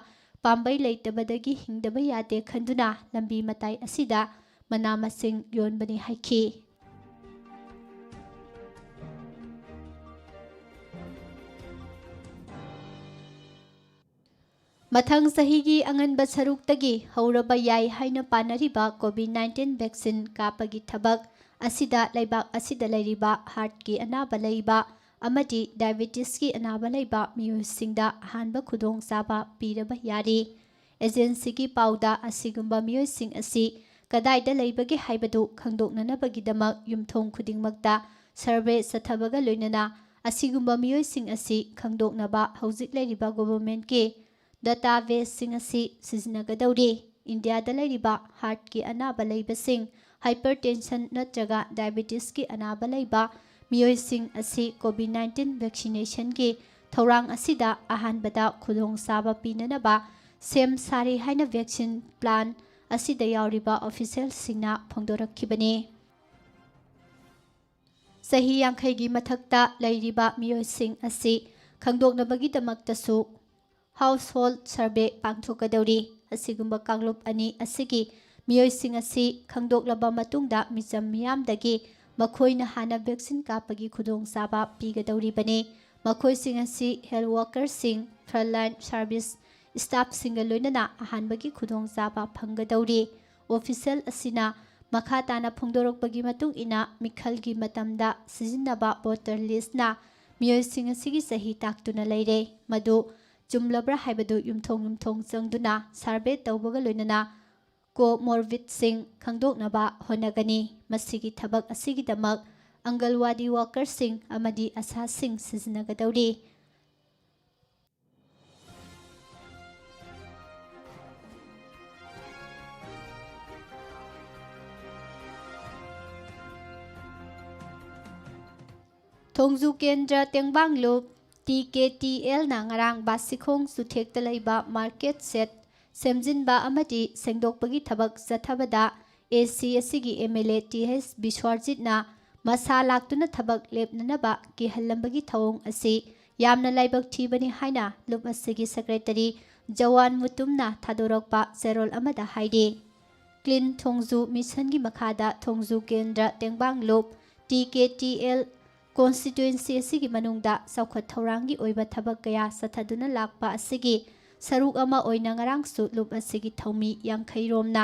ꯄꯥꯝꯕꯩ ꯂꯩꯇꯕꯗꯒꯤ ꯍꯤꯡꯗꯕ ꯌꯥꯗꯦ ꯈꯟꯗꯨꯅ ꯂꯝꯕꯤ ꯃꯇꯥꯏ ꯑꯁꯤꯗ ꯃꯅꯥ ꯃꯁꯤꯡ ꯌꯣꯟꯕꯅꯤ ꯍꯥꯏꯈꯤ꯫ ꯃꯊꯪ ꯆꯍꯤꯒꯤ ꯑꯉꯟꯕ ꯁꯔꯨꯛꯇꯒꯤ ꯍꯧꯔꯕ ꯌꯥꯏ ꯍꯥꯏꯅ ꯄꯥꯅꯔꯤꯕ ꯀꯣꯚꯤꯗ ꯅꯥꯏꯟꯇꯤꯟ ꯚꯦꯛꯁꯤꯟ ꯀꯥꯞꯄꯒꯤ ꯊꯕꯛ ꯑꯁꯤꯗ ꯂꯩꯕꯥꯛ ꯑꯁꯤꯗ ꯂꯩꯔꯤꯕ ꯍꯥꯔꯠꯀꯤ ꯑꯅꯥꯕ ꯂꯩꯕ ꯑꯃꯗꯤ ꯗꯥꯏꯕꯦꯇꯤꯁꯀꯤ ꯑꯅꯥꯕ ꯂꯩꯕ ꯃꯤꯑꯣꯏꯁꯤꯡꯗ ꯑꯍꯥꯟꯕ ꯈꯨꯗꯣꯡꯆꯥꯕ ꯄꯤꯔꯕ ꯌꯥꯔꯤ꯫ ꯑꯦꯖꯦꯟꯁꯤꯒꯤ ꯄꯥꯎꯗ ꯑꯁꯤꯒꯨꯝꯕ ꯃꯤꯑꯣꯏꯁꯤꯡ ꯑꯁꯤ ꯀꯗꯥꯏꯗ ꯂꯩꯕꯒꯦ ꯍꯥꯏꯕꯗꯨ ꯈꯪꯗꯣꯛꯅꯅꯕꯒꯤꯗꯃꯛ ꯌꯨꯝꯊꯣꯡ ꯈꯨꯗꯤꯡꯃꯛꯇ ꯁꯔꯚꯦ ꯆꯠꯊꯕꯒ ꯂꯣꯏꯅꯅ ꯑꯁꯤꯒꯨꯝꯕ ꯃꯤꯑꯣꯏꯁꯤꯡ ꯑꯁꯤ ꯈꯪꯗꯣꯛꯅꯕ ꯍꯧꯖꯤꯛ ꯂꯩꯔꯤꯕ ꯒꯣꯚꯔꯟꯃꯦꯟꯠꯀꯤ ꯗꯇꯥꯕꯦꯁꯁꯤꯡ ꯑꯁꯤ ꯁꯤꯖꯤꯟꯅꯒꯗꯧꯔꯤ꯫ ꯏꯟꯗꯤꯌꯥꯗ ꯂꯩꯔꯤꯕ ꯍꯥꯔꯠꯀꯤ ꯑꯅꯥꯕ ꯂꯩꯕꯁꯤꯡ, ꯍꯥꯏꯄꯔꯇꯦꯟꯁꯟ ꯅꯠꯇ꯭ꯔꯒ ꯗꯥꯏꯕꯦꯇꯤꯁꯀꯤ ꯑꯅꯥꯕ ꯂꯩꯕ ꯃꯤꯑꯣꯏꯁꯤꯡ ꯑꯁꯤ ꯀꯣꯚꯤꯗ ꯅꯥꯏꯟꯇꯤꯟ ꯚꯦꯛꯁꯤꯅꯦꯁꯟꯒꯤ ꯊꯧꯔꯥꯡ ꯑꯁꯤꯗ ꯑꯍꯥꯟꯕꯗ ꯈꯨꯗꯣꯡꯆꯥꯕ ꯄꯤꯅꯅꯕ ꯁꯦꯝ ꯁꯥꯔꯤ ꯍꯥꯏꯅ vaccine plan ꯑꯁꯤꯗ ꯌꯥꯎꯔꯤꯕ officialꯁꯤꯡꯅ ꯐꯣꯡꯗꯣꯔꯛꯈꯤꯕꯅꯤ꯫ ꯆꯍꯤ ꯌꯥꯡꯈꯩꯒꯤ ꯃꯊꯛꯇ ꯂꯩꯔꯤꯕ ꯃꯤꯑꯣꯏꯁꯤꯡ ꯑꯁꯤ ꯈꯪꯗꯣꯛꯅꯕꯒꯤꯗꯃꯛꯇꯁꯨ household survey ꯄꯥꯡꯊꯣꯛꯀꯗꯧꯔꯤ꯫ ꯑꯁꯤꯒꯨꯝꯕ ꯀꯥꯡꯂꯨꯞ ꯑꯅꯤ ꯑꯁꯤꯒꯤ ꯃꯤꯑꯣꯏꯁꯤꯡ ꯑꯁꯤ ꯈꯪꯗꯣꯛꯂꯕ ꯃꯇꯨꯡꯗ ꯃꯤꯆꯝ ꯃꯤꯌꯥꯝꯗꯒꯤ ꯃꯈꯣꯏꯅ ꯍꯥꯟꯅ vaccine ꯀꯥꯞꯄꯒꯤ ꯈꯨꯗꯣꯡꯆꯥꯕ ꯄꯤꯒꯗꯧꯔꯤꯕꯅꯤ꯫ ꯃꯈꯣꯏꯁꯤꯡ ꯑꯁꯤ health workerꯁꯤꯡ, frontline service staffꯁꯤꯡꯒ ꯂꯣꯏꯅꯅ ꯑꯍꯥꯟꯕꯒꯤ ꯈꯨꯗꯣꯡꯆꯥꯕ ꯐꯪꯒꯗꯧꯔꯤ꯫ Official ꯑꯁꯤꯅ ꯃꯈꯥ ꯇꯥꯅ ꯐꯣꯡꯗꯣꯔꯛꯄꯒꯤ ꯃꯇꯨꯡ ꯏꯟꯅ, ꯃꯤꯈꯜꯒꯤ ꯃꯇꯝꯗ ꯁꯤꯖꯤꯟꯅꯕ voter listꯅ ꯃꯤꯑꯣꯏꯁꯤꯡ ꯑꯁꯤꯒꯤ ꯆꯍꯤ ꯇꯥꯛꯇꯨꯅ ꯂꯩꯔꯦ꯫ ꯃꯗꯨ ꯆꯨꯝꯂꯕ꯭ꯔꯥ ꯍꯥꯏꯕꯗꯨ ꯌꯨꯝꯊꯣꯡ ꯌꯨꯝꯊꯣꯡ ꯆꯪꯗꯨꯅ survey ꯇꯧꯕꯒ ꯂꯣꯏꯅꯅ comorbidꯁꯤꯡ ꯈꯪꯗꯣꯛꯅꯕ ꯍꯣꯠꯅꯒꯅꯤ꯫ ꯃꯁꯤꯒꯤ ꯊꯕꯛ ꯑꯁꯤꯒꯤꯗꯃꯛ ꯑꯪꯒꯜꯋꯥꯗꯤ workerꯁꯤꯡ ꯑꯃꯗꯤ ꯑꯁꯥꯁꯤꯡ ꯁꯤꯖꯤꯟꯅꯒꯗꯧꯔꯤ꯫ ꯊꯣꯡꯖꯨ ꯀꯦꯟꯗ꯭ꯔ ꯇꯦꯡꯕꯥꯡꯂꯨꯞ, ꯇꯤ ꯀꯦ ꯇꯤ ꯑꯦꯜꯅ ꯉꯔꯥꯡ ꯕꯥꯁꯤꯈꯣꯡ ꯆꯨꯊꯦꯛꯇ ꯂꯩꯕ market shed ꯁꯦꯝꯖꯤꯟꯕ ꯑꯃꯗꯤ ꯁꯦꯡꯗꯣꯛꯄꯒꯤ ꯊꯕꯛ ꯆꯠꯊꯕꯗ ꯑꯦ ꯁꯤ ꯑꯁꯤꯒꯤ M L A T H ꯕꯤꯁ꯭ꯋꯔꯖꯤꯠꯅ ꯃꯁꯥ ꯂꯥꯛꯇꯨꯅ ꯊꯕꯛ ꯂꯦꯞꯅꯅꯕ ꯀꯤꯍꯜꯂꯝꯕꯒꯤ ꯊꯧꯑꯣꯡ ꯑꯁꯤ ꯌꯥꯝꯅ ꯂꯥꯏꯕꯛ ꯊꯤꯕꯅꯤ ꯍꯥꯏꯅ ꯂꯨꯞ ꯑꯁꯤꯒꯤ secretary ꯖꯋꯥꯟ ꯃꯨꯇꯨꯝꯅ ꯊꯥꯗꯣꯔꯛꯄ ꯆꯦꯔꯣꯜ ꯑꯃꯗ ꯍꯥꯏꯔꯤ꯫ Clean ꯊꯣꯡꯖꯨ ꯃꯤꯁꯟꯒꯤ ꯃꯈꯥꯗ ꯊꯣꯡꯖꯨ ꯀꯦꯟꯗ꯭ꯔ ꯇꯦꯡꯕꯥꯡꯂꯨꯞ, ꯇꯤ ꯀꯦ ꯇꯤ ꯑꯦꯜ constituency ꯑꯁꯤꯒꯤ ꯃꯅꯨꯡꯗ ꯆꯥꯎꯈꯠ ꯊꯧꯔꯥꯡꯒꯤ ꯑꯣꯏꯕ ꯊꯕꯛ ꯀꯌꯥ ꯆꯠꯊꯗꯨꯅ ꯂꯥꯛꯄ ꯑꯁꯤꯒꯤ ꯁꯔꯨꯛ ꯑꯃ ꯑꯣꯏꯅ ꯉꯔꯥꯡꯁꯨ ꯂꯨꯞ ꯑꯁꯤꯒꯤ ꯊꯧꯃꯤ ꯌꯥꯡꯈꯩ ꯔꯣꯝꯅ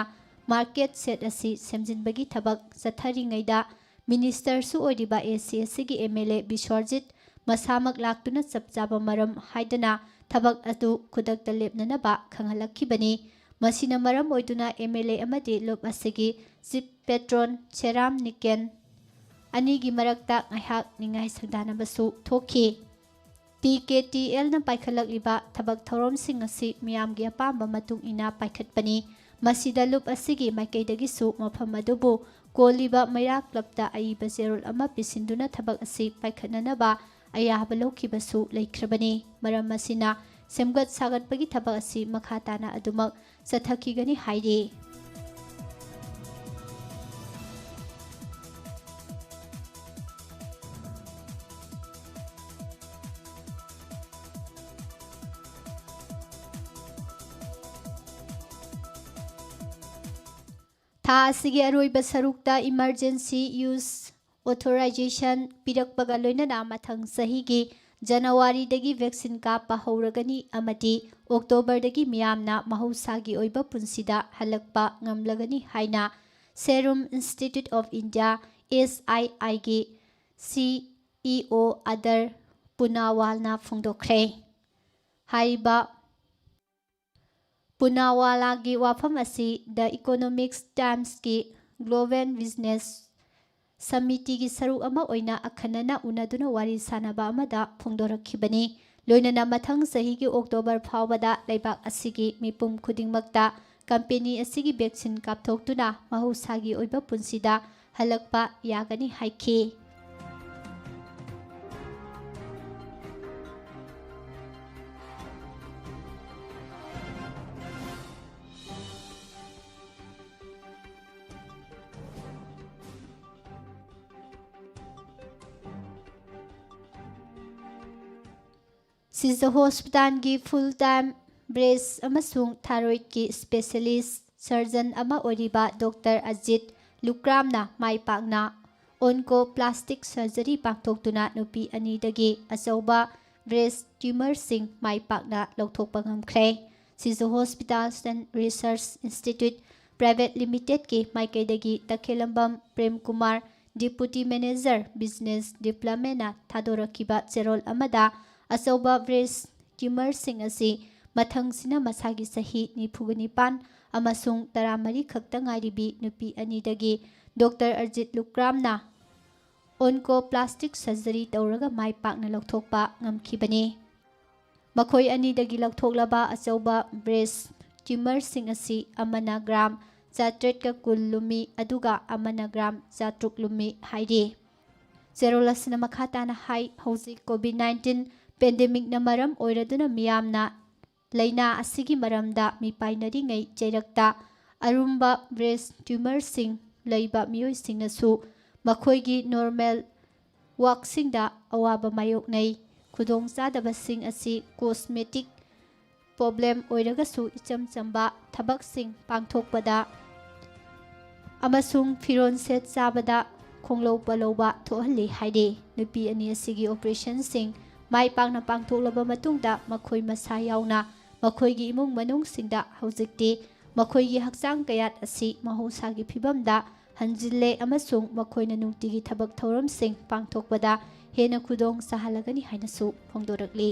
market shed ꯑꯁꯤ ꯁꯦꯝꯖꯤꯟꯕꯒꯤ ꯊꯕꯛ ꯆꯠꯊꯔꯤꯉꯩꯗ, ministerꯁꯨ ꯑꯣꯏꯔꯤꯕ ꯑꯦ ꯁꯤ ꯑꯁꯤꯒꯤ ꯑꯦꯝ ꯑꯦꯜ ꯑꯦ ꯕꯤꯁ꯭ꯋꯔꯖꯤꯠ ꯃꯁꯥꯃꯛ ꯂꯥꯛꯇꯨꯅ ꯆꯞ ꯆꯥꯕ ꯃꯔꯝ ꯍꯥꯏꯗꯅ ꯊꯕꯛ ꯑꯗꯨ ꯈꯨꯗꯛꯇ ꯂꯦꯞꯅꯅꯕ ꯈꯪꯍꯜꯂꯛꯈꯤꯕꯅꯤ꯫ ꯃꯁꯤꯅ ꯃꯔꯝ ꯑꯣꯏꯗꯨꯅ ꯑꯦꯝ ꯑꯦꯜ ꯑꯦ ꯑꯃꯗꯤ ꯂꯨꯞ ꯑꯁꯤꯒꯤ chief patron ꯁꯦꯔꯥꯝ ꯅꯤꯀꯦꯟ ꯑꯅꯤꯒꯤ ꯃꯔꯛꯇ ꯉꯥꯏꯍꯥꯛ ꯅꯤꯡꯉꯥꯏ ꯁꯪꯗꯥꯅꯕꯁꯨ ꯊꯣꯛꯈꯤ꯫ ꯇꯤ ꯀꯦ ꯇꯤ ꯑꯦꯜꯅ ꯄꯥꯏꯈꯠꯂꯛꯂꯤꯕ ꯊꯕꯛ ꯊꯧꯔꯝꯁꯤꯡ ꯑꯁꯤ ꯃꯤꯌꯥꯝꯒꯤ ꯑꯄꯥꯝꯕ ꯃꯇꯨꯡ ꯏꯟꯅ ꯄꯥꯏꯈꯠꯄꯅꯤ꯫ ꯃꯁꯤꯗ ꯂꯨꯞ ꯑꯁꯤꯒꯤ ꯃꯥꯏꯀꯩꯗꯒꯤꯁꯨ ꯃꯐꯝ ꯑꯗꯨꯕꯨ ꯀꯣꯜꯂꯤꯕ ꯃꯩꯔꯥ clubꯇ ꯑꯏꯕ ꯆꯦꯔꯣꯜ ꯑꯃ ꯄꯤꯁꯤꯟꯗꯨꯅ ꯊꯕꯛ ꯑꯁꯤ ꯄꯥꯏꯈꯠꯅꯅꯕ ꯑꯌꯥꯕ ꯂꯧꯈꯤꯕꯁꯨ ꯂꯩꯈ꯭ꯔꯕꯅꯤ꯫ ꯃꯔꯝ ꯑꯁꯤꯅ ꯁꯦꯝꯒꯠ ꯁꯥꯒꯠꯄꯒꯤ ꯊꯕꯛ ꯑꯁꯤ ꯃꯈꯥ ꯇꯥꯅ ꯑꯗꯨꯃꯛ ꯆꯠꯊꯈꯤꯒꯅꯤ ꯍꯥꯏꯔꯤ꯫ ꯊꯥ ꯑꯁꯤꯒꯤ ꯑꯔꯣꯏꯕ ꯁꯔꯨꯛꯇ emergency use authorization ꯄꯤꯔꯛꯄꯒ ꯂꯣꯏꯅꯅ ꯃꯊꯪ ꯆꯍꯤꯒꯤ ꯖꯅꯋꯥꯔꯤꯗꯒꯤ vaccine ꯀꯥꯞꯄ ꯍꯧꯔꯒꯅꯤ ꯑꯃꯗꯤ ꯑꯣꯛꯇꯣꯕꯔꯗꯒꯤ ꯃꯤꯌꯥꯝꯅ ꯃꯍꯧꯁꯥꯒꯤ ꯑꯣꯏꯕ ꯄꯨꯟꯁꯤꯗ ꯍꯜꯂꯛꯄ ꯉꯝꯂꯒꯅꯤ ꯍꯥꯏꯅ Serum Institute of India, S I I ꯒꯤ C E O ꯑꯗꯔ ꯄꯨꯅꯥꯋꯥꯜꯅ ꯐꯣꯡꯗꯣꯛꯈ꯭ꯔꯦ꯫ ꯍꯥꯏꯔꯤꯕ ꯄꯨꯅꯥꯋꯥꯂꯥꯒꯤ ꯋꯥꯐꯝ ꯑꯁꯤ The Economics Timesꯀꯤ Global Business Summitꯀꯤ ꯁꯔꯨꯛ ꯑꯃ ꯑꯣꯏꯅ ꯑꯈꯟꯅꯅ ꯎꯅꯗꯨꯅ ꯋꯥꯔꯤ ꯁꯥꯅꯕ ꯑꯃꯗ ꯐꯣꯡꯗꯣꯔꯛꯈꯤꯕꯅꯤ꯫ ꯂꯣꯏꯅꯅ ꯃꯊꯪ ꯆꯍꯤꯒꯤ ꯑꯣꯛꯇꯣꯕꯔ ꯐꯥꯎꯕꯗ ꯂꯩꯕꯥꯛ ꯑꯁꯤꯒꯤ ꯃꯤꯄꯨꯝ ꯈꯨꯗꯤꯡꯃꯛꯇ company ꯑꯁꯤꯒꯤ vaccine ꯀꯥꯞꯊꯣꯛꯇꯨꯅ ꯃꯍꯧꯁꯥꯒꯤ ꯑꯣꯏꯕ ꯄꯨꯟꯁꯤꯗ ꯍꯜꯂꯛꯄ ꯌꯥꯒꯅꯤ ꯍꯥꯏꯈꯤ꯫ ꯁꯤꯖ ꯍꯣꯁꯄꯤꯇꯥꯜꯒꯤ full time breast ꯑꯃꯁꯨꯡ thyroidꯀꯤ specialist surgeon ꯑꯃ ꯑꯣꯏꯔꯤꯕ Doctor ꯑꯖꯤꯠ ꯂꯨꯀ꯭ꯔꯥꯝꯅ ꯃꯥꯏ ꯄꯥꯛꯅ oncoplastic surgery ꯄꯥꯡꯊꯣꯛꯇꯨꯅ ꯅꯨꯄꯤ ꯑꯅꯤꯗꯒꯤ ꯑꯆꯧꯕ breast tumourꯁꯤꯡ ꯃꯥꯏ ꯄꯥꯛꯅ ꯂꯧꯊꯣꯛꯄ ꯉꯝꯈ꯭ꯔꯦ꯫ ꯁꯤꯖ Hospitals and Research Institute Private Limitedꯀꯤ ꯃꯥꯏꯀꯩꯗꯒꯤ ꯇꯈꯦꯂꯝꯕꯝ Prem Kumar, Deputy Manager Business Developmentꯅ ꯊꯥꯗꯣꯔꯛꯈꯤꯕ ꯆꯦꯔꯣꯜ ꯑꯃꯗ, ꯑꯆꯧꯕ breast tumourꯁꯤꯡ ꯑꯁꯤ ꯃꯊꯪꯁꯤꯅ ꯃꯁꯥꯒꯤ ꯆꯍꯤ ꯅꯤꯐꯨꯒ ꯅꯤꯄꯥꯟ ꯑꯃꯁꯨꯡ ꯇꯔꯥꯃꯔꯤ ꯈꯛꯇ ꯉꯥꯏꯔꯤꯕꯤ ꯅꯨꯄꯤ ꯑꯅꯤꯗꯒꯤ Doctor ꯑꯖꯤꯠ ꯂꯨꯀ꯭ꯔꯥꯝꯅ oncoplastic surgery ꯇꯧꯔꯒ ꯃꯥꯏ ꯄꯥꯛꯅ ꯂꯧꯊꯣꯛꯄ ꯉꯝꯈꯤꯕꯅꯤ꯫ ꯃꯈꯣꯏ ꯑꯅꯤꯗꯒꯤ ꯂꯧꯊꯣꯛꯂꯕ ꯑꯆꯧꯕ breast tumourꯁꯤꯡ ꯑꯁꯤ ꯑꯃꯅ gram ꯆꯥꯇ꯭ꯔꯦꯠꯀ ꯀꯨꯟ ꯂꯨꯝꯃꯤ, ꯑꯗꯨꯒ ꯑꯃꯅ gram ꯆꯥꯇ꯭ꯔꯨꯛ ꯂꯨꯝꯃꯤ ꯍꯥꯏꯔꯤ꯫ ꯆꯦꯔꯣꯜ ꯑꯁꯤꯅ ꯃꯈꯥ ꯇꯥꯅ ꯍꯥꯏ, ꯍꯧꯖꯤꯛ ꯀꯣꯚꯤꯗ ꯅꯥꯏꯟꯇꯤꯟ ꯄꯦꯟꯗꯦꯃꯤꯛꯅ ꯃꯔꯝ ꯑꯣꯏꯔꯗꯨꯅ ꯃꯤꯌꯥꯝꯅ ꯂꯥꯏꯅꯥ ꯑꯁꯤꯒꯤ ꯃꯔꯝꯗ ꯃꯤꯄꯥꯏꯅꯔꯤꯉꯩ ꯆꯩꯔꯛꯇ ꯑꯔꯨꯝꯕ ꯕ꯭ꯔꯦꯁ ꯇ꯭ꯌꯨꯃꯔꯁꯤꯡ ꯂꯩꯕ ꯃꯤꯑꯣꯏꯁꯤꯡꯅꯁꯨ ꯃꯈꯣꯏꯒꯤ ꯅꯣꯔꯃꯦꯜ ꯋꯥꯛꯁꯤꯡꯗ ꯑꯋꯥꯕ ꯃꯥꯌꯣꯛꯅꯩ꯫ ꯈꯨꯗꯣꯡꯆꯥꯗꯕꯁꯤꯡ ꯑꯁꯤ ꯀꯣꯁꯃꯦꯇꯤꯛ ꯄ꯭ꯔꯣꯕ꯭ꯂꯦꯝ ꯑꯣꯏꯔꯒꯁꯨ ꯏꯆꯝ ꯆꯝꯕ ꯊꯕꯛꯁꯤꯡ ꯄꯥꯡꯊꯣꯛꯄꯗ ꯑꯃꯁꯨꯡ ꯐꯤꯔꯣꯜ ꯁꯦꯠ ꯆꯥꯕꯗ ꯈꯣꯡꯂꯧ ꯄꯂꯧꯕ ꯊꯣꯛꯍꯜꯂꯤ ꯍꯥꯏꯔꯤ꯫ ꯅꯨꯄꯤ ꯑꯅꯤ ꯑꯁꯤꯒꯤ ꯑꯣꯄꯔꯦꯁꯟꯁꯤꯡ ꯃꯥꯏ ꯄꯥꯛꯅ ꯄꯥꯡꯊꯣꯛꯂꯕ ꯃꯇꯨꯡꯗ ꯃꯈꯣꯏ ꯃꯁꯥ ꯌꯥꯎꯅ ꯃꯈꯣꯏꯒꯤ ꯏꯃꯨꯡ ꯃꯅꯨꯡꯁꯤꯡꯗ ꯍꯧꯖꯤꯛꯇꯤ ꯃꯈꯣꯏꯒꯤ ꯍꯛꯆꯥꯡ ꯀꯌꯥꯠ ꯑꯁꯤ ꯃꯍꯧꯁꯥꯒꯤ ꯐꯤꯕꯝꯗ ꯍꯟꯖꯤꯜꯂꯦ ꯑꯃꯁꯨꯡ ꯃꯈꯣꯏꯅ ꯅꯨꯡꯇꯤꯒꯤ ꯊꯕꯛ ꯊꯧꯔꯝꯁꯤꯡ ꯄꯥꯡꯊꯣꯛꯄꯗ ꯍꯦꯟꯅ ꯈꯨꯗꯣꯡ ꯆꯥꯍꯜꯂꯒꯅꯤ ꯍꯥꯏꯅꯁꯨ ꯐꯣꯡꯗꯣꯔꯛꯂꯤ꯫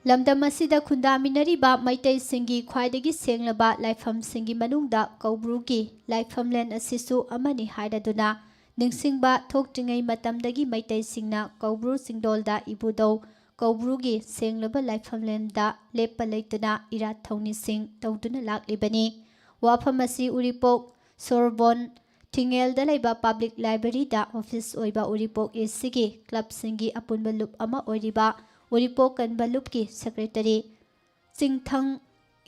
ꯂꯝꯗꯝ ꯑꯁꯤꯗ ꯈꯨꯟꯗꯥꯃꯤꯟꯅꯔꯤꯕ ꯃꯩꯇꯩꯁꯤꯡꯒꯤ ꯈ꯭ꯋꯥꯏꯗꯒꯤ ꯁꯦꯡꯂꯕ ꯂꯥꯏꯐꯝꯁꯤꯡꯒꯤ ꯃꯅꯨꯡꯗ ꯀꯧꯕ꯭ꯔꯨꯒꯤ ꯂꯥꯏꯐꯝꯂꯦꯟ ꯑꯁꯤꯁꯨ ꯑꯃꯅꯤ ꯍꯥꯏꯔꯗꯨꯅ, ꯅꯤꯡꯁꯤꯡꯕ ꯊꯣꯛꯇ꯭ꯔꯤꯉꯩ ꯃꯇꯝꯗꯒꯤ ꯃꯩꯇꯩꯁꯤꯡꯅ ꯀꯧꯕ꯭ꯔꯨ ꯆꯤꯡꯗꯣꯜꯗ ꯏꯕꯨꯙꯧ ꯀꯧꯕ꯭ꯔꯨꯒꯤ ꯁꯦꯡꯂꯕ ꯂꯥꯏꯐꯝꯂꯦꯟꯗ ꯂꯦꯞꯄ ꯂꯩꯇꯅ ꯏꯔꯥꯠ ꯊꯧꯅꯤꯁꯤꯡ ꯇꯧꯗꯨꯅ ꯂꯥꯛꯂꯤꯕꯅꯤ꯫ ꯋꯥꯐꯝ ꯑꯁꯤ ꯎꯔꯤꯄꯣꯛ ꯁꯣꯔꯕꯣꯟ ꯊꯤꯡꯉꯦꯜꯗ ꯂꯩꯕ ꯄꯕ꯭ꯂꯤꯛ ꯂꯥꯏꯕ꯭ꯔꯦꯔꯤꯗ ꯑꯣꯐꯤꯁ ꯑꯣꯏꯕ ꯎꯔꯤꯄꯣꯛ ꯑꯦꯁꯤꯒꯤ ꯀ꯭ꯂꯕꯁꯤꯡꯒꯤ ꯑꯄꯨꯟꯕ ꯂꯨꯞ ꯑꯃ ꯑꯣꯏꯔꯤꯕ ꯎꯔꯤꯄꯣꯛ ꯀꯟꯕ ꯂꯨꯞꯀꯤ ꯁꯦꯀ꯭ꯔꯦꯇꯔꯤ ꯆꯤꯡꯊꯪ